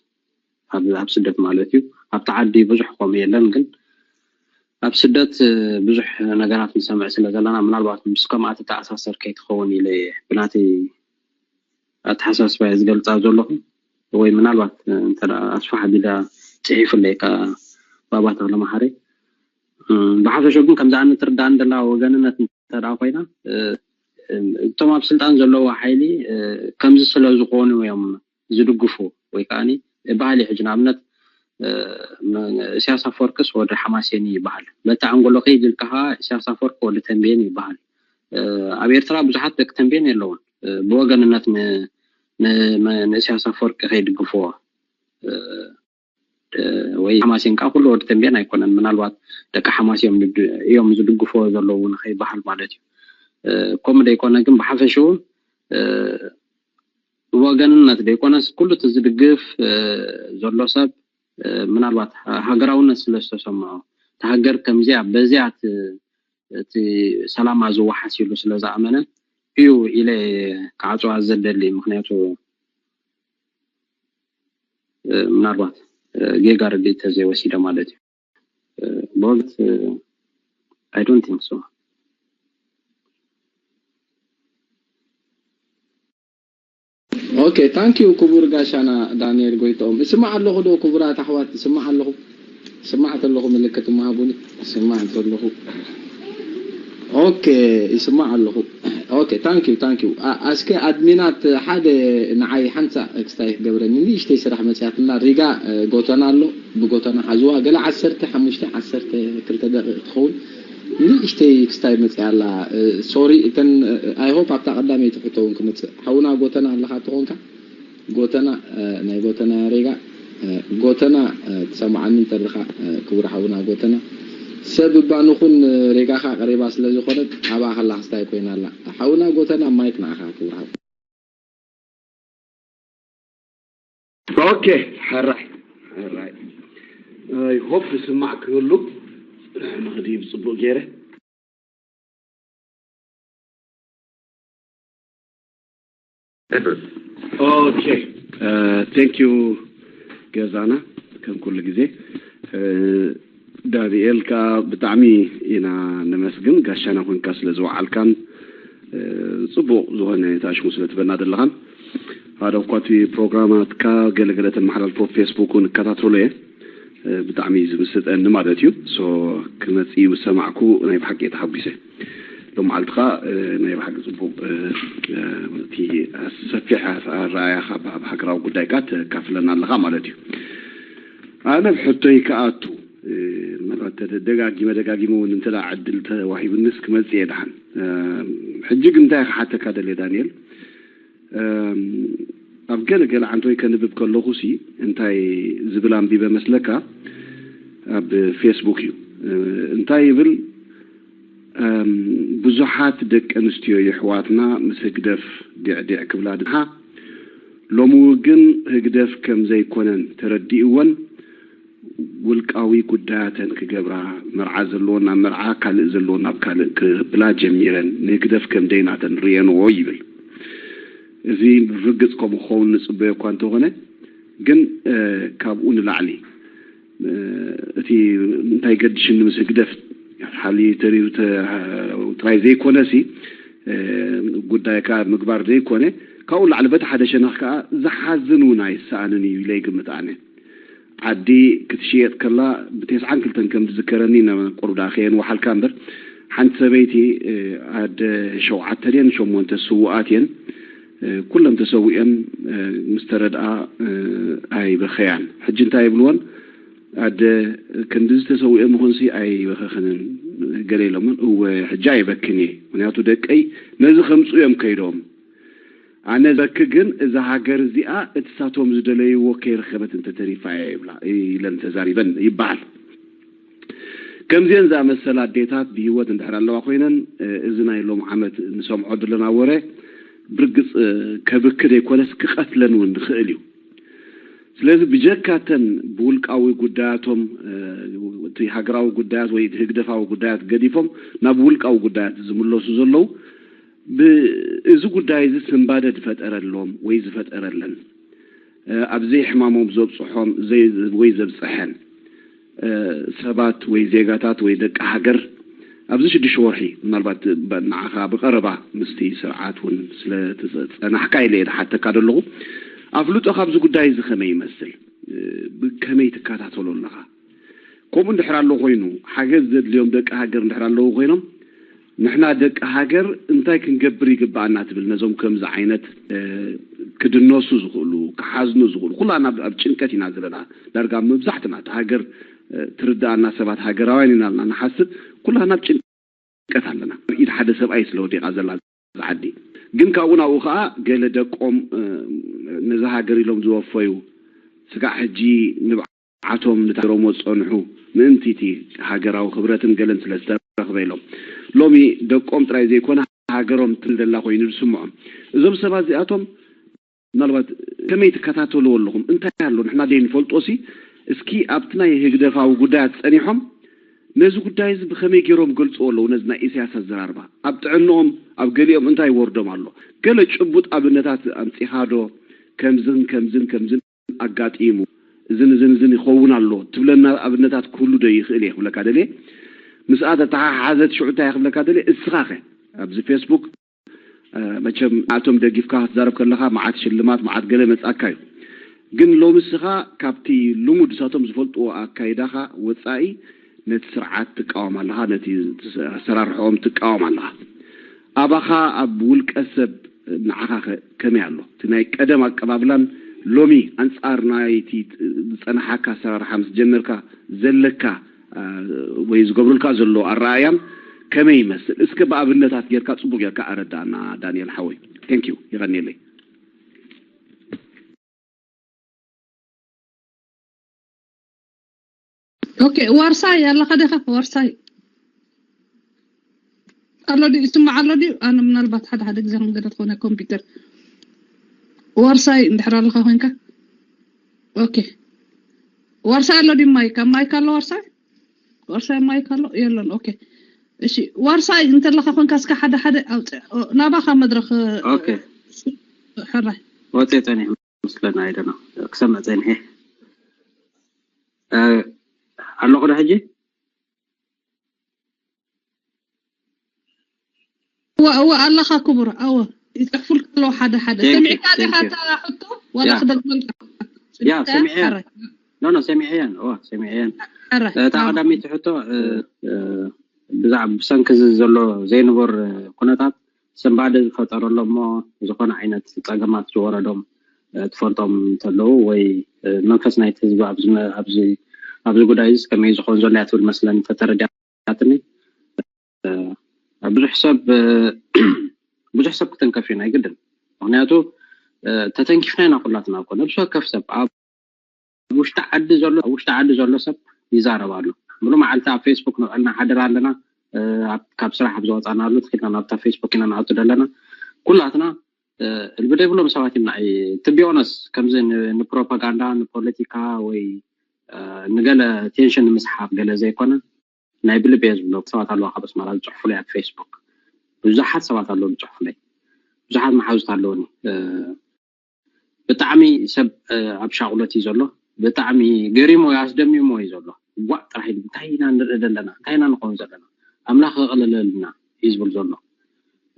ኣብ ስደት ማለት እዩ። ኣብቲ ዓዲ ብዙሕ ከምኡ የለን፣ ግን ኣብ ስደት ብዙሕ ነገራት ንሰምዕ ስለ ዘለና ምናልባት ምስ ከምኣ ትተኣሳሰር ከይትኸውን ኢለ ብናተይ ኣተሓሳስባ እየ ዝገልፃ ዘለኹ። ወይ ምናልባት እንተ ኣስፋሕ ኣቢላ ፅሒፉለይ ከዓ ባባ ተኽለ መሓሪ። ብሓፈሾ ግን ከምዚ ኣነ ትርዳእን ደላ ወገንነት እንተ ኮይና እቶም ኣብ ስልጣን ዘለዎ ሓይሊ ከምዚ ስለ ዝኾኑ እዮም ዝድግፉ ወይ ከዓ ባህሊ ሕጂ ንኣብነት እሲያስ ኣፈወርቅስ ወዲ ሓማሴን ይበሃል። በቲ ኣንጎሎ ከይድ ኢልካ ከዓ እሲያስ ኣፈወርቂ ወዲ ተንቤን ይበሃል። ኣብ ኤርትራ ብዙሓት ደቂ ተንቤን የለውን። ብወገንነት ንእሲያስ ኣፈወርቂ ከይድግፍዎ ወይ ሓማሴን ከዓ ኩሉ ወዲ ተንቤን ኣይኮነን። ምናልባት ደቂ ሓማሴን እዮም ዝድግፍዎ ዘለዉ ንኸይበሃል ማለት እዩ። ከምኡ ደይኮነ ግን ብሓፈሽኡ ብወገንነት ደይኮነስ ኩሉ እቲ ዝድግፍ ዘሎ ሰብ ምናልባት ሃገራውነት ስለ ዝተሰምዖ እታ ሃገር ከምዚኣ በዚኣ እቲ ሰላማ ዝወሓስ ኢሉ ስለ ዝኣመነ እዩ ኢለ ክዓፅዋ ዘደሊ። ምክንያቱ ምናልባት ጌጋ ርድኢት ተዘይወሲደ ማለት እዩ። ብወገን I don't think so። Okay, thank you ክቡር ጋሻና ዳንኤል ጎይትኦም። እስማዕ ኣለኹ ዶ ክቡራት ኣሕዋት? እስማዕ ኣለኹ። ስማዕ ተለኹ ምልክት መሃቡኒ። ስማዕ ተለኹ። ኦኬ፣ ይስማዕ ኣለኹ። ኦኬ፣ ታንክ ዩ፣ ታንክ ዩ። ኣ-፣ እስከ ኣድሚናት ሓደ ንዓይ ሓንሳ ክስታይ ክገብረኒ፣ ንእሽተይ ስራሕ መጽያትና። ሪጋ፣ እ፣ ጎተና ኣሎ፣ ብጎተና ሓዝዋ። ገለ ዓሰርተ ሓሙሽተ፣ ዓሰርተ ክልተ ደቂቕ ትኸውን። ንእሽተይ ክስታይ መጽያ ኣላ። እ፣ ሶሪ፣ እተን፣ እ፣ ኣይ ሆፕ ኣብታ ቀዳመይቲ ሕቶ እውን ክመጽእ። ሓውና ጎተና ኣለኻ ተኾንካ? ጎተና፣ እ፣ ናይ ጎተና ሬጋ፣ እ፣ ጎተና፣ እ፣ ትሰምዓኒ እንተለኻ፣ እ፣ ክቡር ሓውና ጎተና፣ ሰብ እባ ንኹን ሬጋኻ ቀሪባ ስለ ዝኾነት፣ ኣብኣ ከላ ክስታይ ኮይና ኣላ። ሓውና ጎተና፣ ማይክ ንዓኻ ክቡር ሓው። ኦኬ፣ ሕራይ፣ ሕራይ። ኣይ ሆፕ ዝስማዕ ክህሉ፣ ንኽድይብ ጽቡቕ ገይረ። ኦኬ፣ እ፣ ቴንክ ዩ ገዛና፣ ከም ኩሉ ግዜ። እ፣ ዳንኤል ከኣ ብጣዕሚ ኢና ነመስግን፣ ጋሻና ኮንካ ስለ ዝወዓልካን፣ እ፣ ጽቡቕ ዝኾነ ተኣሽሙ ስለ ትበና ዘለኻን። ሓደ እኳ እቲ ፕሮግራማትካ ገለገለ ተመሓላልፎ ፌስቡክ እውን እከታተሎ እየ። እ፣ ብጣዕሚ እዩ ዝምስጠኒ ማለት እዩ። ሶ ክመጽእ እዩ ዝሰማዕኩ ናይ ብሓቂ ተሓጒሰ። ሎም መዓልቲ ኸኣ፣ እ፣ ናይ ብሓቂ ጽቡቕ፣ እ፣ እ፣ እቲ ሰፊሕ ኣረኣእያኻ ብ-፣ ኣብ ሃገራዊ ጉዳይ ከኣ ተካፍለና ኣለኻ ማለት እዩ። ኣነ ኣብ ሕቶይ ክኣቱ፣ እ፣ ምናልባት ተደ-፣ ደጋጊመ ደጋጊመ እውን እንተ ደኣ ዕድል ተዋሂቡንስ ክመጽእ እየ ደሓን። እ፣ ሕጂ ግን እንታይ ክሓተካ ደልየ ዳንኤል? እም፣ ኣብ ገለ ገለ ዓንቶይ ከንብብ ከለኹ ሲ እንታይ ዝብል ኣንቢበ መስለካ? ኣብ ፌስቡክ እዩ። እ፣ እንታይ ይብል? እም፣ ብዙሓት ደቂ ኣንስትዮ የሕዋትና ምስ ህግደፍ ዲዕዲዕ ክብላ ድሓ ሎሚ ግን ህግደፍ ከም ዘይኮነን ተረዲእወን ውልቃዊ ጉዳያተን ክገብራ፣ መርዓ ዘለወን ናብ መርዓ፣ ካልእ ዘለወን ናብ ካልእ ክብላ ጀሚረን፣ ንህግደፍ ከም ደይናተን ርእየንኦ ይብል። እዚ ብርግጽ ከምኡ ክኸውን ንጽበዮ እኳ እንተኾነ፣ ግን፣ እ፣ ካብኡ ንላዕሊ፣ እ፣ እቲ እንታይ ገድሽኒ ምስ ህግደፍ ሓልዩ ተሪሩ ተ-፣ ጥራይ ዘይኮነሲ፣ እ፣ ጉዳይካ ምግባር ዘይኮነ፣ ካብኡ ንላዕሊ በቲ ሓደ ሸነኽ ከኣ ዝሓዝን እውን ኣይሰኣንን እዩ ኢለ ይግምት ኣነ። ዓዲ ክትሽየጥ ከላ ብተስዓን ክልተን ከም ዝዝከረኒ፣ ናብ ቁሩብ ደኣ ከየንውሓልካ እምበር፣ ሓንቲ ሰበይቲ፣ እ፣ ኣደ ሸውዓተ ድየን ሸሞንተ ስዉኣት እየን። እ፣ ኩለን ተሰዊአን፣ እ፣ ምስ ተረድኣ፣ እ፣ ኣይበኸያን። ሕጂ እንታይ ይብልወን? ኣደ ክንድዚ ተሰዊአን ምኾንሲ ኣይበኸኽንን፣ ገለ ኢሎምን። እወ፣ ሕጂ ኣይበክን እየ፣ ምኽንያቱ ደቀይ ነዚ ከምጽኡ እዮም ከይዶም። ኣነ ዝበኪ ግን እዛ ሃገር እዚኣ እቲ ሳቶም ዝደለይዎ ከይረኸበት እንተተሪፋ እያ ይብላ፣ ኢለን ተዛሪበን ይበሃል። ከምዚአን ዝኣመሰላ ኣዴታት ብህይወት እንድሕር ኣለዋ ኮይነን፣ እ፣ እዚ ናይ ሎም ዓመት ንሰምዖ ዘለና ወረ ብርግጽ፣ እ፣ ከብኪ ዘይኮነስ ክቐትለን እውን ዝኽእል እዩ። ስለዚ ብጀካተን ብውልቃዊ ጉዳያቶም፣ እ፣ እቲ ሃገራዊ ጉዳያት ወይ ህግደፋዊ ጉዳያት ገዲፎም ናብ ውልቃዊ ጉዳያት ዝምለሱ ዘለዉ፣ ብ-፣ እዚ ጉዳይ እዚ ስንባደ ዝፈጠረሎም ወይ ዝፈጠረለን፣ እ፣ ኣብ ዘይሕማሞም ዘብጽሖም ዘይ-፣ ወይ ዘብጽሐን፣ እ፣ ሰባት ወይ ዜጋታት ወይ ደቂ ሃገር ኣብዚ ሽዱሽተ ወርሒ፣ ምናልባት ብ-፣ ንዓኻ ብቐረባ ምስቲ ስርዓት እውን ስለ ትጸ-፣ ጸናሕካ ኢለ እየ ዝሓተካ ዘለኹ። ኣፍልጦ ካብዚ ጉዳይ እዚ ከመይ ይመስል? እ፣ ብ-፣ ከመይ ትከታተሎ ኣለኻ? ከምኡ እንድሕር ኣሎ ኮይኑ፣ ሓገዝ ዘድልዮም ደቂ ሃገር እንድሕር ኣለዉ ኮይኖም፣ ንሕና ደቂ ሃገር እንታይ ክንገብር ይግብኣና ትብል ነዞም ከምዚ ዓይነት፣ እ፣ ክድነሱ ዝኽእሉ፣ ክሓዝኑ ዝኽእሉ? ኩላና ኣብ፣ ኣብ ጭንቀት ኢና ዘለና። ዳርጋ መብዛሕትና እታ ሃገር፣ እ፣ ትርድኣና ሰባት ሃገራውያን ኢና ኢልና ንሓስብ። ኩላና ኣብ ጭንቀት ኣለና። ኣብ ኢድ ሓደ ሰብኣይ ስለ ወዲቓ ዘላ እዛ ዓዲ። ግን ካብኡ ናብኡ ከኣ ገለ ደቆም፣ እ፣ ነዛ ሃገር ኢሎም ዝወፈዩ፣ ስጋዕ ሕጂ ንብ-፣ ዓቶም ንታገሮሞ ዝጸንሑ ምእንቲ እቲ ሃገራዊ ክብረትን ገለን ስለ ዝተረኽበ ኢሎም። ሎሚ ደቆም ጥራይ ዘይኮነ ሃገሮም ትብል ዘላ ኮይኑ ዝስምዖም። እዞም ሰባት እዚኣቶም ምናልባት ከመይ ትከታተልዎ ኣለኹም? እንታይ ኣሎ? ንሕና ደይ ንፈልጦ ሲ እስኪ ኣብቲ ናይ ህግደፋዊ ጉዳያት ጸኒሖም ነዚ ጉዳይ እዚ ብኸመይ ገይሮም ገልጽዎ ኣለዉ? ነዚ ናይ ኢሳያስ ኣዘራርባ ኣብ ጥዕንኦም ኣብ ገሊኦም እንታይ ይወርዶም ኣሎ? ገለ ጭቡጥ ኣብነታት ኣምጺኻ ዶ? ከምዝን ከምዝን ከምዝን ኣጋጢሙ፣ እዝን እዝን እዝን ይኸውን ኣሎ ትብለና ኣብነታት ክህሉ ዶ ይኽእል እየ ክብለካ ደልየ። ምስኣ ተተሓሓዘት ሽዑ እንታይ እየ ክብለካ ደልየ፣ እስኻኸ ኣብዚ ፌስቡክ፣ እ፣ መቸም ንኣቶም ደጊፍካ ክትዛረብ ከለኻ መዓት ሽልማት፣ መዓት ገለ መጻካ እዩ። ግን ሎሚ እስኻ ካብቲ ልሙድ ንሳቶም ዝፈልጥዎ ኣካይዳኻ ወጻኢ ነቲ ስርዓት ትቃወም ኣለኻ፣ ነቲ ኣሰራርሕኦም ትቃወም ኣለኻ። ኣባኻ ኣብ ውልቀ ሰብ ንዓኻ ከ ከመይ ኣሎ? እቲ ናይ ቀደም ኣቀባብላን ሎሚ ኣንጻር ናይቲ ዝጸናሓካ ኣሰራርሓ ምስ ጀመርካ ዘለካ ወይ ዝገብሩልካ ዘሎ ኣረኣእያን ከመይ ይመስል? እስከ ብኣብነታት ጌርካ ጽቡቅ ጌርካ ኣረዳእና ዳንኤል ሓወይ። Thank you፣ ይቐንየለይ። ኦኬ፣ ዋርሳይ ኣለኻ ዲኻ? ዋርሳይ ኣሎ ድዩ? ይስማዕ ኣሎ ድዩ? ኣነ ምናልባት ሓደ ሓደ ግዜ ከም ገለ ትኾነ ኮምፒውተር። ዋርሳይ እንድሕር ኣለኻ ኮይንካ። ኦኬ፣ ዋርሳይ ኣሎ ድዩ? ማይክ፣ ኣብ ማይክ ኣሎ ዋርሳይ? ዋርሳይ ማይክ ኣሎ? የለን። ኦኬ፣ እሺ፣ ዋርሳይ እንተለኻ ኮይንካ እስከ ሓደ ሓደ ኣውፅእ። ናባኻ መድረኽ። ኦኬ፣ ሕራይ ወፅየ ፀኒሐ መስለና ኣይደና ክሰምዕ ፀኒሐ። ኣለኹ ዶ ሕጂ? እወ እወ ኣለኻ ክቡር። እወ ይፅሕፉልካ ኣለዉ ሓደ ሓደ። Thank you, ሰሚዕካ ዲኻ thank you. እታ ሕቶ ዋላ Yeah. ክደግመልካ? Yeah፣ ሰሚዐ። ሕራይ፣ ኖ ኖ፣ ሰሚዐየን። እወ፣ ሰሚዐየን። ሕራይ። እታ ቀዳመይቲ ሕቶ እ፣ እ፣ ብዛዕባ ብሰንኪ እዚ ዘሎ ዘይንቡር እ፣ ኩነታት ስንባደ ዝፈጠረሎም እሞ ዝኾነ ዓይነት ፀገማት ዝወረዶም እ፣ ትፈልጦም እንተለዉ ወይ እ፣ መንፈስ ናይቲ ህዝቢ ኣብዚ መ- ኣብዚ ኣብዚ ጉዳይ እዚ ከመይ ዝኸውን ዘሎ እያ ትብል መስለኒ ተተረዲኣትኒ። እ፣ ብዙሕ ሰብ እ፣ ብዙሕ ሰብ ክተንከፍ እዩ ናይ ግድን። ምክንያቱ እ፣ ተተንኪፍና ኢና ኩላትና እኮ ነብሲ ወከፍ ሰብ ኣብ ውሽጢ ዓዲ ዘሎ ኣብ ውሽጢ ዓዲ ዘሎ ሰብ ይዛረብ ኣሎ። ሙሉ መዓልቲ ኣብ ፌስቡክ ንውዕል ንሓድር ኣለና። እ፣ ኣብ- ካብ ስራሕ ኣብ ዝወፃናሉ ትኪልና ናብታ ፌስቡክ ኢና ንኣቱ ዘለና ኩላትና እ፣ ልቢ ዘይብሎም ሰባት ኢና። To be honest፣ ከምዚ ን- ንፕሮፓጋንዳ ንፖለቲካ ወይ እ፣ ንገለ ቴንሽን ንምስሓብ ገለ ዘይኮነ ናይ ብልቢ እየ ዝብሎ። ሰባት ኣለዋ ካብ ኣስመራ ዝፅሕፉለይ ኣብ ፌስቡክ ብዙሓት ሰባት ኣለዉ ዝፅሕፉለይ። ብዙሓት መሓዙት ኣለዉኒ። እ፣ ብጣዕሚ ሰብ እ፣ ኣብ ሻቕሎት እዩ ዘሎ። ብጣዕሚ ገሪሞ እዩ ኣስደሚሞ እዩ ዘሎ። ዋእ ጥራሕ ኢሉ እንታይ ኢና ንርኢ ዘለና እንታይ ኢና ንኸውን ዘለና ኣምላኽ የቕልለልና እዩ ዝብል ዘሎ።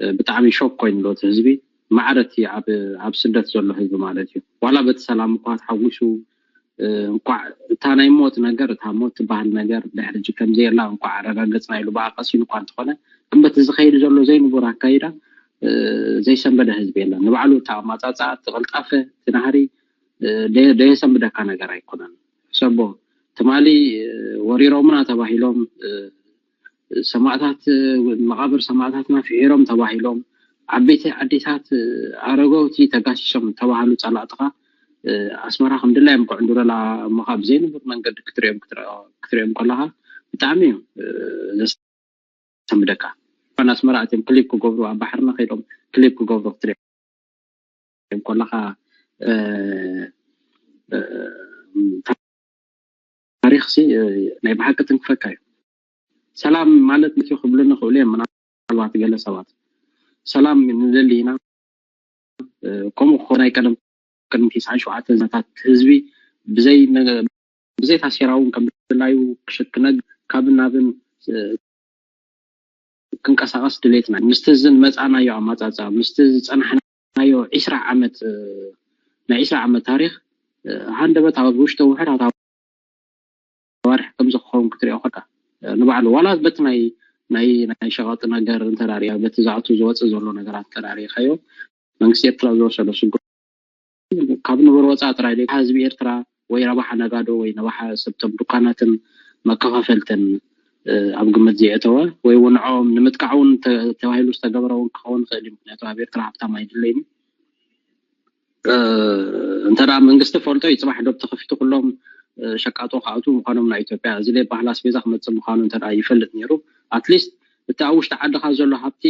እ፣ ብጣዕሚ ሾክ ኮይኑ ኣሎ እቲ ህዝቢ። ማዕረ እቲ ኣብ ኣብ ስደት ዘሎ ህዝቢ ማለት እዩ። ዋላ በቲ ሰላም እኳ ተሓጒሱ እ፣ እንኳዕ እታ ናይ ሞት ነገር እታ ሞት ትበሃል ነገር ድሕሪ ሕጂ ከምዘየላ እንኳዕ ኣረጋገፅና ኢሉ ብኣ ቀሲኑ እኳ እንተኾነ ግን በቲ ዝኸይድ ዘሎ ዘይንቡር ኣካይዳ እ፣ ዘይሰንበደ ህዝቢ የለን። ንባዕሉ እቲ ኣማፃፅኣ እቲ ቅልጣፈ እቲ ናህሪ እ፣ ደየ- ደየሰንብደካ ነገር ኣይኮነን። ሕሰቦ ትማሊ እ፣ ወሪሮምና ተባሂሎም እ፣ ሰማእታት መቃብር ሰማእታትና ፍሒሮም ተባሂሎም ዓበይቲ ዓዲታት ኣረገውቲ ተጋሲሶም ተባሃሉ ጸላእትኻ ኣስመራ ከም ድላዮም ክዕንድሩላ እሞ ከዓ ብዘይንቡር መንገዲ ክትሪኦም ክትሪኦም ከለኻ ብጣዕሚ እዩ ዘሰንብደካ። እኳ ኣስመራ ኣትዮም ክሊፕ ክገብሩ ኣብ ባሕርና ከይዶም ክሊፕ ክገብሩ ክትሪኦም ከለኻ ታሪኽሲ ናይ ብሓቂ ትንክፈካ እዩ። ሰላም ማለት ንትዩ ክብሉኒ ክእሉ እዮም ምናልባት ገለ ሰባት። ሰላም ንደሊ ኢና። ከምኡ ክኾን ኣይቀደም ቅድሚ ተስዓን ሸውዓተን ዘመታት ህዝቢ ብዘይ ብዘይ ታሴራ እውን ከም ድላዩ ክሽክነ ካብን ናብን ክንቀሳቐስ ድሌትና ምስቲ ዝመፃናዮ ኣማፃፃ ምስቲ ዝፀናሕናዮ ዒስራ ዓመት ናይ ዒስራ ዓመት ታሪክ ሃንደበት ኣብ ውሽጢ ውሕዳት ኣዋርሕ ከምዚ ክኸውን ክትሪኦ ከዳ ንባዕሉ ዋላ በቲ ናይ ናይ ናይ ሸቐጢ ነገር እንተዳርያ በቲ ዝኣቱ ዝወፅእ ዘሎ ነገራት እንተዳርካዮ መንግስቲ ኤርትራ ዝወሰዶ ስጉ ካብ ንቡር ወፃኢ ጥራይ ደይ ህዝቢ ኤርትራ ወይ ረባሓ ነጋዶ ወይ ነባሓ ሰብቶም ዱካናትን መከፋፈልትን ኣብ ግምት ዘየእተወ ወይ እውን ንዕኦም ንምጥቃዕ እውን ተባሂሉ ዝተገበረ እውን ክኸውን ይኽእል እዩ። ምክንያቱ ኣብ ኤርትራ ሃብታም ኣይድለይን እዩ። እንተ ደኣ መንግስቲ ፈልጦ እዩ፣ ፅባሕ ዶብ ተኸፊቱ ኩሎም ሸቃጦ ክኣትዉ ምዃኖም ናይ ኢትዮጵያ እዚ ደይ ባህላ ኣስቤዛ ክመፅእ ምዃኑ እንተ ደኣ ይፈልጥ ነይሩ ኣትሊስት እቲ ኣብ ውሽጢ ዓድኻ ዘሎ ሃብቲ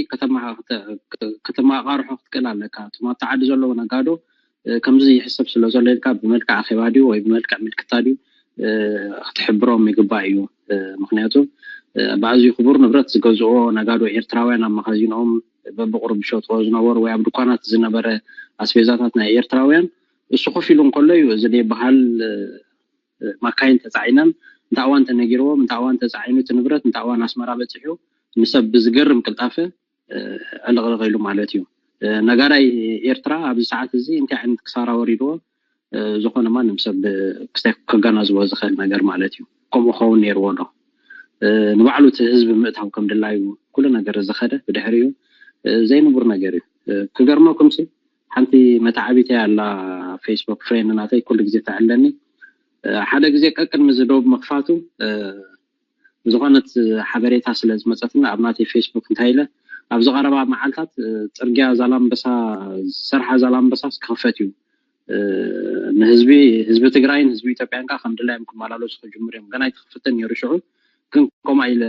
ከተመቓቕርሖ ክትክእል ኣለካ። እቶም ኣብቲ ዓዲ ዘለዉ ነጋዶ ከምዚ ይሕሰብ ስለ ዘሎ ኢልካ ብመልክዕ ኣኼባ ድዩ ወይ ብመልክዕ ምልክታ ድዩ ክትሕብሮም ይግባእ እዩ። ምክንያቱ ብኣዝዩ ክቡር ንብረት ዝገዝእዎ ነጋዶ ኤርትራውያን ኣብ መኻዚኖኦም በብቑሩብ ዝሸጥዎ ዝነበሩ ወይ ኣብ ድኳናት ዝነበረ ኣስቤዛታት ናይ ኤርትራውያን እሱ ኮፍ ኢሉ እንከሎ እዩ እዚ ደይ በሃል ማካይን ተፃዒነን እንተ እዋን ተነጊርዎም እንተ እዋን ተፃዒኑ እቲ ንብረት እንተ እዋን ኣስመራ በፂሑ ንሰብ ብዝገርም ቅልጣፈ ዕልቕልቕ ኢሉ ማለት እዩ። ነጋዳይ ኤርትራ ኣብዚ ሰዓት እዚ እንታይ ዓይነት ክሳራ ወሪድዎ ዝኾነ ማንም ሰብ ክገናዝቦ ዝኽእል ነገር ማለት እዩ። ከምኡ ክኸውን ነይርዎ ዶ? ንባዕሉ እቲ ህዝቢ ምእታው ከም ድላዩ ኩሉ ነገር ዝኸደ ብድሕሪኡ ዘይንቡር ነገር እዩ። ክገርመኩም ሲ ሓንቲ መተዓቢተይ ኣላ፣ ፌስቡክ ፍሬንድ ናተይ ኩሉ ግዜ ተዕለኒ። ሓደ ግዜ ቀቅድሚ ዝዶብ ምኽፋቱ ዝኾነት ሓበሬታ ስለ ዝመፀትና ኣብ ናተይ ፌስቡክ እንታይ ኢለ ኣብዚ ቀረባ መዓልታት ጽርግያ ዛላምበሳ ዝሰርሓ ዛላምበሳስ ክኽፈት እዩ ንህዝቢ ህዝቢ ትግራይን ህዝቢ ኢትዮጵያን ከዓ ከም ድላዮም ክመላለሱ ክጅምሩ እዮም። ገና ኣይተኸፈተን ነይሩ ሽዑ፣ ግን ከምኡ ኢለ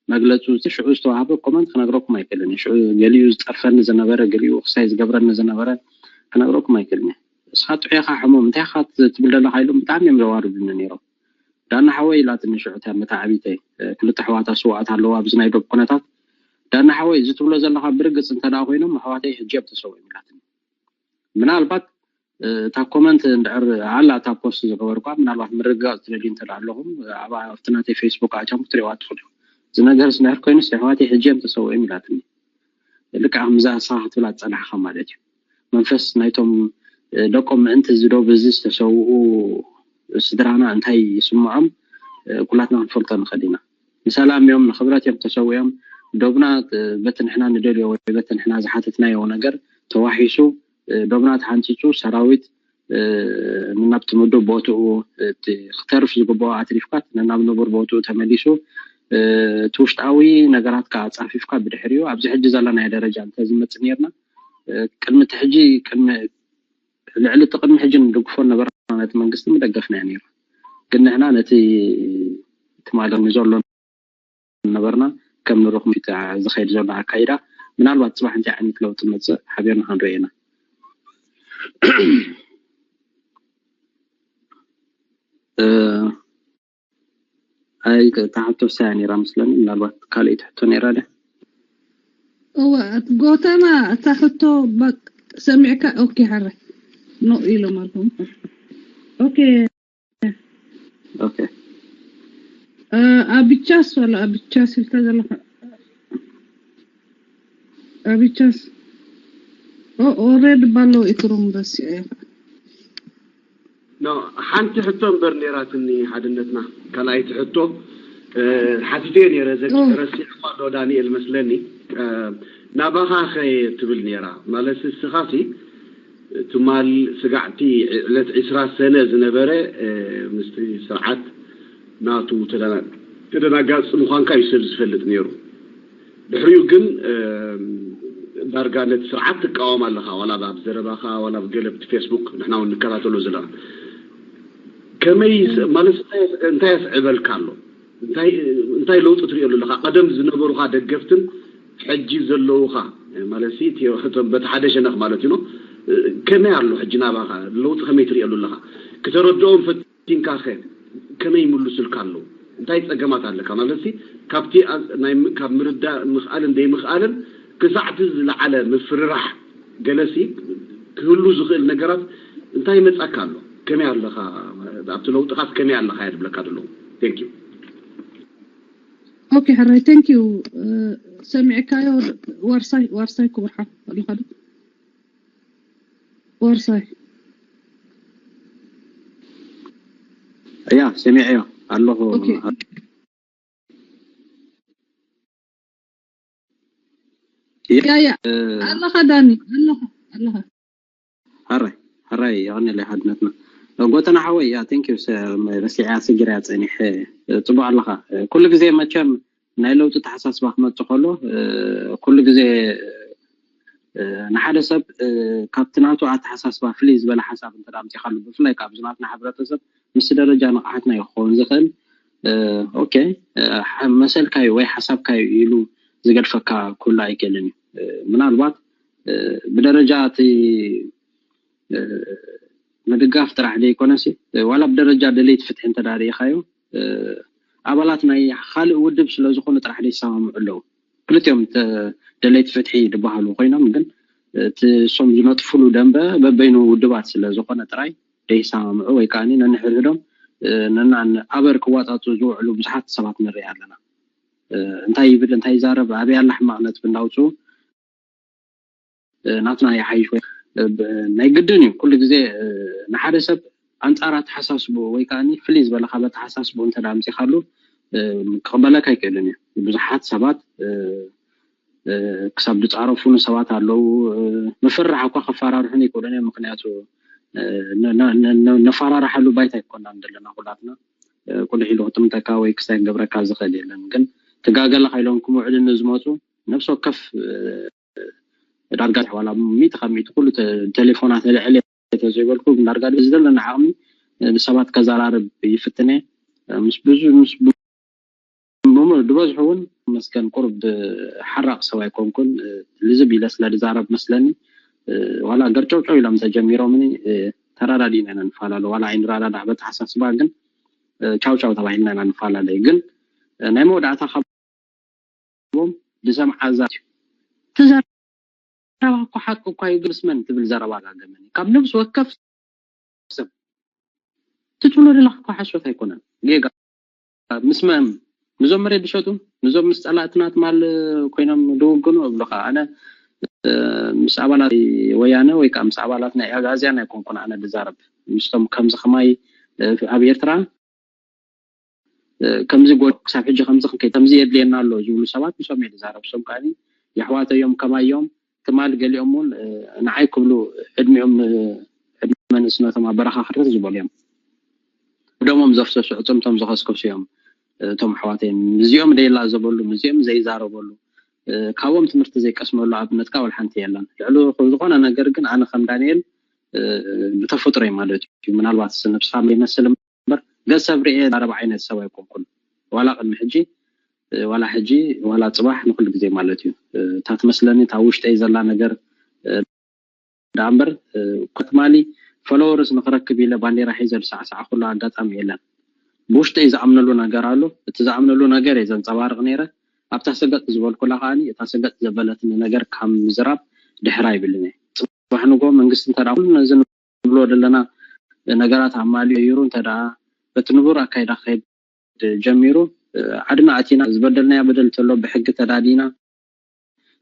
መግለፂ ሽዑ ዝተዋሃበ ኮመንት ክነግረኩም ኣይክእልን። ሽዑ ገሊኡ ዝፀርፈኒ ዝነበረ ገሊኡ ክሳይ ዝገብረኒ ዝነበረ ክነግረኩም ኣይክእልን። እስኻ ጥዑኻ ሕሙም እንታይ ኢኻ ትብል ዘለኻ ኢሎም ብጣዕሚ እዮም ዘዋርዱኒ ነይሮም። ዳና ሓወይ ኢላትኒ ሽዑ እታ መተዓቢተይ፣ ክልተ ኣሕዋታ ስውኣት ኣለዋ ኣብዚ ናይ ዶብ ኩነታት። ዳና ሓወይ እዚ ትብሎ ዘለኻ ብርግፅ እንተ ደኣ ኮይኖም ኣሕዋተይ ሕጂ እዮም ተሰዊኦም ኢላትኒ። ምናልባት እታ ኮመንት እንድሕር ኣላ እታ ፖስት ዝገበርኳ ምናልባት ምርግጋፅ ትደልዩ እንተ ደኣ ኣለኹም ኣብኣ ኣብቲ ናተይ ፌስቡክ ኣትዮም ክትሪእዋ ትኽእሉ። እዚ ነገርስ እንድሕር ኮይኑስ ኣሕዋተይ ሕጂ እዮም ተሰዊኦም ኢላትኒ። ልክዕ ከምዛ ንስኻ ክትብላ ዝፀናሕኻ ማለት እዩ። መንፈስ ናይቶም ደቆም ምእንቲ እዚ ዶብ እዚ ዝተሰውኡ ስድራና እንታይ ይስምዖም ኩላትና ክንፈልጦ ንኽእል ኢና። ንሰላም እዮም ንኽብረት እዮም ተሰዊኦም። ዶብና በቲ ንሕና ንደልዮ ወይ በቲ ንሕና ዝሓተትናዮ ነገር ተዋሒሱ ዶብና ተሓንፂፁ ሰራዊት ናብቲ ምዱብ ቦትኡ ክተርፍ ዝግብኦ ኣትሪፍካ ነናብ ንቡር ቦትኡ ተመሊሱ እቲ ውሽጣዊ ነገራትካ ኣፃፊፍካ ብድሕሪኡ ኣብዚ ሕጂ ዘለናዮ ደረጃ እንተዝመፅእ ነርና ቅድሚ እቲ ሕጂ ልዕሊ እቲ ቅድሚ ሕጂ ንድግፎ ነበርና ነቲ መንግስቲ ምደገፍናዮ ነይሩ። ግን ንሕና ነቲ ትማሊ ንዘሎ ነበርና ከም ንሩኽ ፊት ዝኸይድ ዘሎ ኣካይዳ ምናልባት ፅባሕ እንታይ ዓይነት ለውጢ መፅእ ሓቢርና ክንሪኦ ኢና። ኣይ ተሓቶ ሳያ ነይራ መስለኒ። ምናልባት ካልእ ትሕቶ ነይራ ድያ? እወ ጎተና እታ ሕቶ ሰሚዕካ ኦኬ ሓረ ኖ ኢሎም ኣለኹም። ኦኬ ኦኬ ኣቢቻስ ወላ ኣቢቻስ ኢልካ ዘለኻ ኣቢቻስ ኦሬድ ባለው ኢትሩም በስ ኖ ሓንቲ ሕቶ እምበር ነይራትኒ ሓድነትና ካልኣይቲ ሕቶ ሓቲተዮ ነይረ ረሲዕማ ዶ ዳንኤል መስለኒ ናባኻ ኸ ትብል ነይራ ማለት ንስኻሲ ትማል ስጋዕቲ ዕለት ዒስራ ሰነ ዝነበረ ምስቲ ስርዓት ናቱ ተደናጋፂ ምዃንካ እዩ ሰብ ዝፈልጥ ነይሩ ድሕሪኡ ግን ዳርጋ ነቲ ስርዓት ትቃወም ኣለኻ ዋላ ኣብ ዘረባኻ ዋላ ኣብ ገለ ብቲ ፌስቡክ ንሕና እውን ንከታተሎ ዘለና ከመይ ማለት እንታይ የስዕበልካ ኣሎ እንታይ ለውጢ ትሪኦ ኣለኻ ቀደም ዝነበሩኻ ደገፍትን ሕጂ ዘለውኻ ማለት ሲ እቶም በቲ ሓደ ሸነኽ ማለት እዩ ከመይ ኣሎ ሕጂ ናባኻ ለውጢ ከመይ ትሪኦ ኣለኻ ክተረድኦም ፈቲንካ ከ ከመይ ይምልሱልካ ኣለዉ እንታይ ፀገማት ኣለካ ማለት ሲ ካብቲ ካብ ምርዳእ ምኽኣልን ዘይምኽኣልን ክሳዕቲ ዝለዓለ ምፍርራሕ ገለሲ ክህሉ ዝኽእል ነገራት እንታይ ይመፃካ ኣሎ ከመይ ኣለኻ ኣብቲ ለውጥኻስ ከመይ ኣለኻ እያ ዝብለካ ዘለዉ thank you ኦኬ ሕራይ thank you ሰሚዕካዮ ዋርሳይ ዋርሳይ ክቡር ሓፍ ኣለኻ ዶ ዋርሳይ ያ ሰሚዐዮ ኣለኹ ኦኬ ያ ያ ኣለኻ ዳኒ ኣለኻ ኣለኻ ሕራይ ሕራይ የቐንየለይ ሓድነትና ጎተና ሓወይ ያ thank you ረሲዐያ ስጊረያ ፀኒሐ ፅቡቅ ኣለኻ ኩሉ ግዜ መቸም ናይ ለውጢ ተሓሳስባ ክመፅእ ከሎ ኩሉ ግዜ ንሓደ ሰብ ካብቲ ናቱ ኣተሓሳስባ ፍልይ ዝበለ ሓሳብ እንተ ኣምፂኻሉ ብፍላይ ካብ ዝናትና ሕብረተሰብ ምስቲ ደረጃ ንቕሓትና እዩ ክኸውን ዝኽእል ኦኬ መሰልካዩ ወይ ሓሳብካዩ ኢሉ ዝገድፈካ ኩሉ ኣይክእልን እዩ ምናልባት ብደረጃ እቲ ምድጋፍ ጥራሕ ዘይኮነሲ ዋላ ብደረጃ ደለይቲ ፍትሒ እንተ ርኢኻዮ ኣባላት ናይ ካልእ ውድብ ስለ ዝኾኑ ጥራሕ ዘይሰማምዑ ኣለዉ ክልቲኦም ደለይቲ ፍትሒ ዝበሃሉ ኮይኖም ግን እቲ እሶም ዝነጥፍሉ ደንበ በበይኑ ውድባት ስለ ዝኾነ ጥራይ ዘይሰማምዑ ወይ ከዓ ነንሕድሕዶም ነናን ኣበር ክዋጣጡ ዝውዕሉ ብዙሓት ሰባት ንርኢ ኣለና እንታይ ይብል እንታይ ይዛረብ ኣበይ ኣላ ሕማቕ ነጥቢ እንዳውፅኡ ናትና ይሓይሽ ወይ ናይ ግድን እዩ ኩሉ ግዜ ንሓደ ሰብ ኣንፃር ኣተሓሳስቡ ወይ ከዓ ፍልይ ዝበለ ካብ ኣተሓሳስቡ እንተ ኣምፂኻሉ ክቕበለካ ኣይክእልን እዩ። ብዙሓት ሰባት ክሳብ ዝፃረፉ ሰባት ኣለዉ። ምፍርራሕ እኳ ከፈራርሑን ኣይክእሉን እዮም። ምክንያቱ ነፈራርሓሉ ባይታ ኣይኮናን ዘለና ኩላትና። ቁልሕ ኢሉ ክጥምተካ ወይ ክስታይ ክገብረካ ዝኽእል የለን። ግን ትጋገለ ካይሎም ክምውዕልኒ ዝመፁ ነፍሲ ወከፍ ዳርጋ ዋላ ሚእቲ ካብ ሚእቲ ኩሉ ቴሌፎና ተልዕል ተዘይበልኩ፣ ግን ዳርጋ ዘለና ዓቕሚ ንሰባት ከዘራርብ ይፍትነ። ምስ ብዙ ምስ ድበዝሑ እውን መስገን ቁርብ ሓራቕ ሰብ ኣይኮንኩን። ልዝብ ኢለ ስለ ዝዛረብ መስለኒ ዋላ ገርጨውጨው ኢሎም ተጀሚሮምኒ ተራዳዲእና ኢና ንፈላለ። ዋላ ኣይንራዳዳዕ በተሓሳስባ፣ ግን ቻው ቻው ተባሂልና ኢና ንፈላለ። ግን ናይ መወዳእታ ካብኦም ዝሰምዓ ዛ ትዘረባ እኮ ሓቂ እኳ እዩ፣ ግን ምስ መን ትብል ዘረባ ጋገመኒ ካብ ነብሲ ወከፍ ሰብ ትትብሎ ዘለካ እኮ ሓሶት ኣይኮነን። ጌጋ ምስ መን? ምዞም መሬት ዝሸጡ፣ ምዞም ምስ ጸላእትና ትማል ኮይኖም ዝውግኑ እብሉካ። ኣነ ምስ ኣባላት ወያነ ወይ ከዓ ምስ ኣባላት ናይ ኣጋዝያን ኣይኮንኩን ኣነ ዝዛረብ። ምስቶም ከምዚ ከማይ ኣብ ኤርትራ ከምዚ ጎ ክሳብ ሕጂ ከምዚ ክንከይ ከምዚ የድልየና ኣሎ ዝብሉ ሰባት ምስኦም እየ ዝዛረብ። እሶም ከዓ የሕዋተ እዮም፣ ከማይ እዮም። ትማል ገሊኦም እውን ንዓይ ክብሉ ዕድሚኦም ዕድመ ንእስነቶም ኣበረኻኽርታት ዝበሉ እዮም። ደሞም ዘፍሰሱ፣ ዕፅምቶም ዘኸስከሱ እዮም። እቶም ኣሕዋተይ ምስዚኦም ደይላዘበሉ፣ ምስዚኦም ዘይዛረበሉ፣ ካብኦም ትምህርቲ ዘይቀስመሉ ኣብነት ከዓ ወላ ሓንቲ የለን። ልዕሊ ዝኾነ ነገር ግን ኣነ ከም ዳንኤል ብተፈጥሮይ ማለት እዩ። ምናልባት ንስኻ ይመስል እምበር ገሰብ ርኤ ዛረብ ዓይነት ሰብ ኣይኮንኩን። ዋላ ቅድሚ ሕጂ ዋላ ሕጂ ዋላ ፅባሕ ንኩሉ ግዜ ማለት እዩ። እታ ትመስለኒ እታ ውሽጠይ ዘላ ነገር ደኣ እምበር ትማሊ ፎሎወርስ ንክረክብ ኢለ ባንዴራ ሒዘ ዝሰዕሰዓኩሉ ኣጋጣሚ የለን። ብውሽጠይ ዝኣምነሉ ነገር ኣሎ። እቲ ዝኣምነሉ ነገር እየ ዘንፀባርቕ ነይረ። ኣብታ ሰገጥ ዝበልኩላ ከዓኒ እታ ሰገጥ ዘበለትኒ ነገር ካብ ምዝራብ ድሕር ኣይብልን እየ። ፅባሕ ንጎ መንግስቲ እንተ ኩሉ ነዚ ንብሎ ዘለና ነገራት ኣማሊኡ ይሩ እንተ በቲ ንቡር ኣካይዳ ክኸይድ ጀሚሩ ዓድና ኣቲና ዝበደልናዮ በደል እንተሎ ብሕጊ ተዳዲና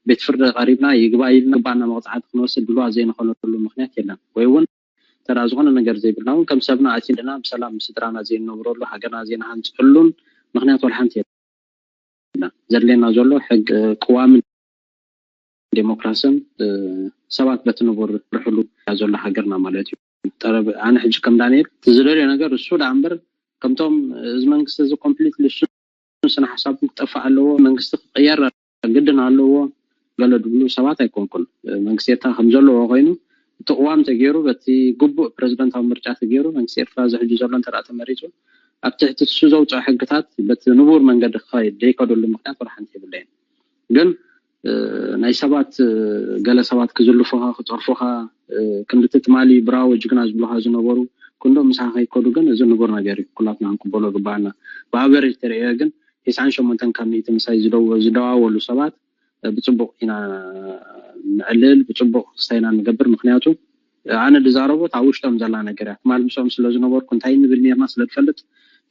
ቤት ፍርዲ ቀሪብና ይግባይ ኢልና ግባና መቕፃዕቲ ክንወስድ ድልዋ ዘይንኾነሉ ምክንያት የለን። ወይ እውን ተዳ ዝኾነ ነገር ዘይብልና እውን ከም ሰብና ኣቲና ብሰላም ስድራና ዘይንነብረሉ ሃገርና ዘይንሃንፀሉን ምክንያት ወላ ሓንቲ የለን። ዘድልየና ዘሎ ሕግ ቅዋምን ዴሞክራስን ሰባት በቲ ንቡር ዝርሕሉ ዘሎ ሃገርና ማለት እዩ። ኣነ ሕጂ ከም ዳንኤል እቲ ዝደልዮ ነገር እሱ ደኣ እምበር ከምቶም እዚ መንግስቲ እዚ ኮምፕሊትሊ እሱ ስነ ሓሳቡ ክጠፍእ ኣለዎ፣ መንግስቲ ክቅየር ግድን ኣለዎ ገለ ድብሉ ሰባት ኣይኮንኩን። መንግስቲ ኤርትራ ከም ዘለዎ ኮይኑ እቲ ቅዋም ተገይሩ በቲ ግቡእ ፕረዚደንታዊ ምርጫ ተገይሩ መንግስቲ ኤርትራ እዚ ሕጂ ዘሎ እንተ ተመሪፁ ኣብ ትሕቲ እሱ ዘውፅኦ ሕግታት በቲ ንቡር መንገዲ ክኸይድ ዘይከደሉ ምክንያት ወላ ሓንቲ የብለይን። ግን ናይ ሰባት ገለ ሰባት ክዝልፉኻ ክፀርፉኻ ክንድቲ ትማሊ ብራዎ ጅግና ዝብሉኻ ዝነበሩ ክንዶ ምሳኻ ከይከዱ ግን እዚ ንቡር ነገር እዩ። ኩላትና ክንቅበሎ ግባኣና። ብኣቨሬጅ ተርእዮ ግን ተስዓን ሸሞንተን ካብ ሚእቲ ምሳይ ዝደዋወሉ ሰባት ብፅቡቕ ኢና ንዕልል፣ ብፅቡቕ ክስታይና ንገብር። ምክንያቱ ኣነ ዝዛረቦ እታ ውሽጦም ዘላ ነገር እያ። ትማል ምስኦም ስለ ዝነበርኩ እንታይ ንብል ነርና ስለ ዝፈልጥ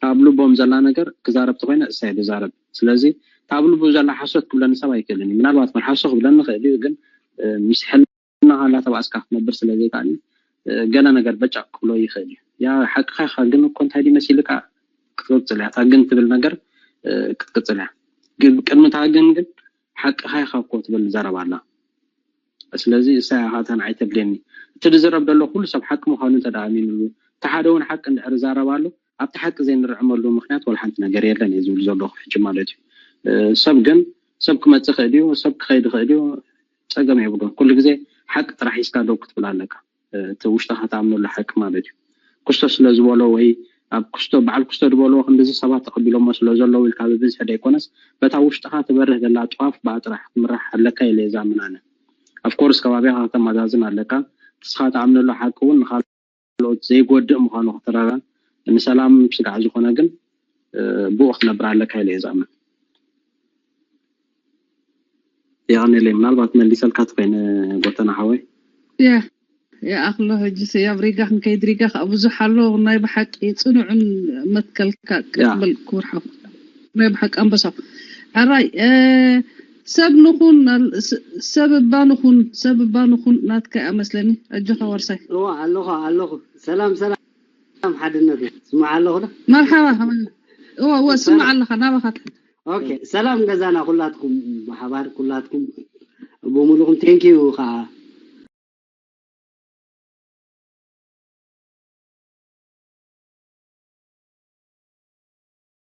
ካብ ልቦም ዘላ ነገር ክዛረብ ተኮይነ እሳ እየ ዝዛረብ። ስለዚ ካብ ልቡ ዘላ ሓሶት ክብለኒ ሰብ ኣይክእልን እዩ። ምናልባት መልሓሶ ክብለኒ ክእል እዩ፣ ግን ምስ ሕልና ካላ ተባእስካ ክትነብር ስለ ዘይከኣል ገለ ነገር በጫ ክብሎ ይኽእል እዩ። ያ ሓቅኻ ኢኻ፣ ግን እኮ እንታይ ድዩ መሲልካ ክትቅፅል እያ። እታ ግን ትብል ነገር ክትቅፅል እያ። ግን ቅድሚ እታ ግን ግን ሓቅኻ ኢኻ እኮ ትብል ዘረባ ኣላ። ስለዚ እሳ ኢኻ እታ ንዓይ ተድልየኒ። እቲ ዝዝረብ ዘሎ ኩሉ ሰብ ሓቂ ምዃኑ እንተ ደኣ ኣሚኑሉ፣ እቲ ሓደ እውን ሓቂ እንድሕር ይዛረብ ኣሎ፣ ኣብቲ ሓቂ ዘይንርዕመሉ ምኽንያት ወላ ሓንቲ ነገር የለን እየ ዝብል ዘለኹ ሕጂ ማለት እዩ። ሰብ ግን ሰብ ክመፅእ ይኽእል እዩ፣ ሰብ ክኸይድ ይኽእል እዩ፣ ፀገም የብሉን። ኩሉ ግዜ ሓቂ ጥራሕ ሒዝካ ደው ክትብል ኣለካ። እቲ ውሽጥኻ ትኣምነሉ ሓቂ ማለት እዩ። ክስቶ ስለ ዝበሎ ወይ ኣብ ክስቶ በዓል ክስቶ ዝበልዎ ክንድዚ ሰባት ተቐቢሎሞ ስለ ዘለዉ ኢልካ ብብዝሒ ዘይኮነስ በታ ውሽጥኻ ትበርህ ዘላ ጧፍ ብኣ ጥራሕ ክትምራሕ ኣለካ ኢለ እየ ዝኣምን ኣነ። ኣፍኮርስ ከባቢኻ ከተመዛዝን ኣለካ። ንስኻ ትኣምነሉ ሓቂ እውን ንኻልኦት ዘይጎድእ ምዃኑ ክትረዳ ንሰላም ስጋዕ ዝኾነ ግን ብኡ ክትነብር ኣለካ ኢለ እየ ዝኣምን። የቐንየለይ። ምናልባት መሊሰልካ ትኾይነ ጎተና ሓወይ። ያ ይኣኽሎ። ሕጂ ስያብ ሪጋ ክንከይድ ሪጋ ከዓ ብዙሕ ኣሎ። ናይ ብሓቂ ፅኑዕን መትከልካ ቅብል ክብር ሓው ናይ ብሓቂ ኣንበሳ። ሕራይ ሰብ ንኹን ሰብ እባ ንኹን ሰብ እባ ንኹን ናትካ እያ መስለኒ። ኣጆኻ ዋርሳይ። እዋ ኣለኹ ኣለኹ። ሰላም ሰላም ሓድነት ስማዕ ኣለኹ ዶ? መርሓባ ከመይ እወ እወ ስማዕ ኣለኻ ናባኻ ትሕት ኦኬ ሰላም ገዛና ኩላትኩም ብሓባር ኩላትኩም ብምሉኹም thank you ከዓ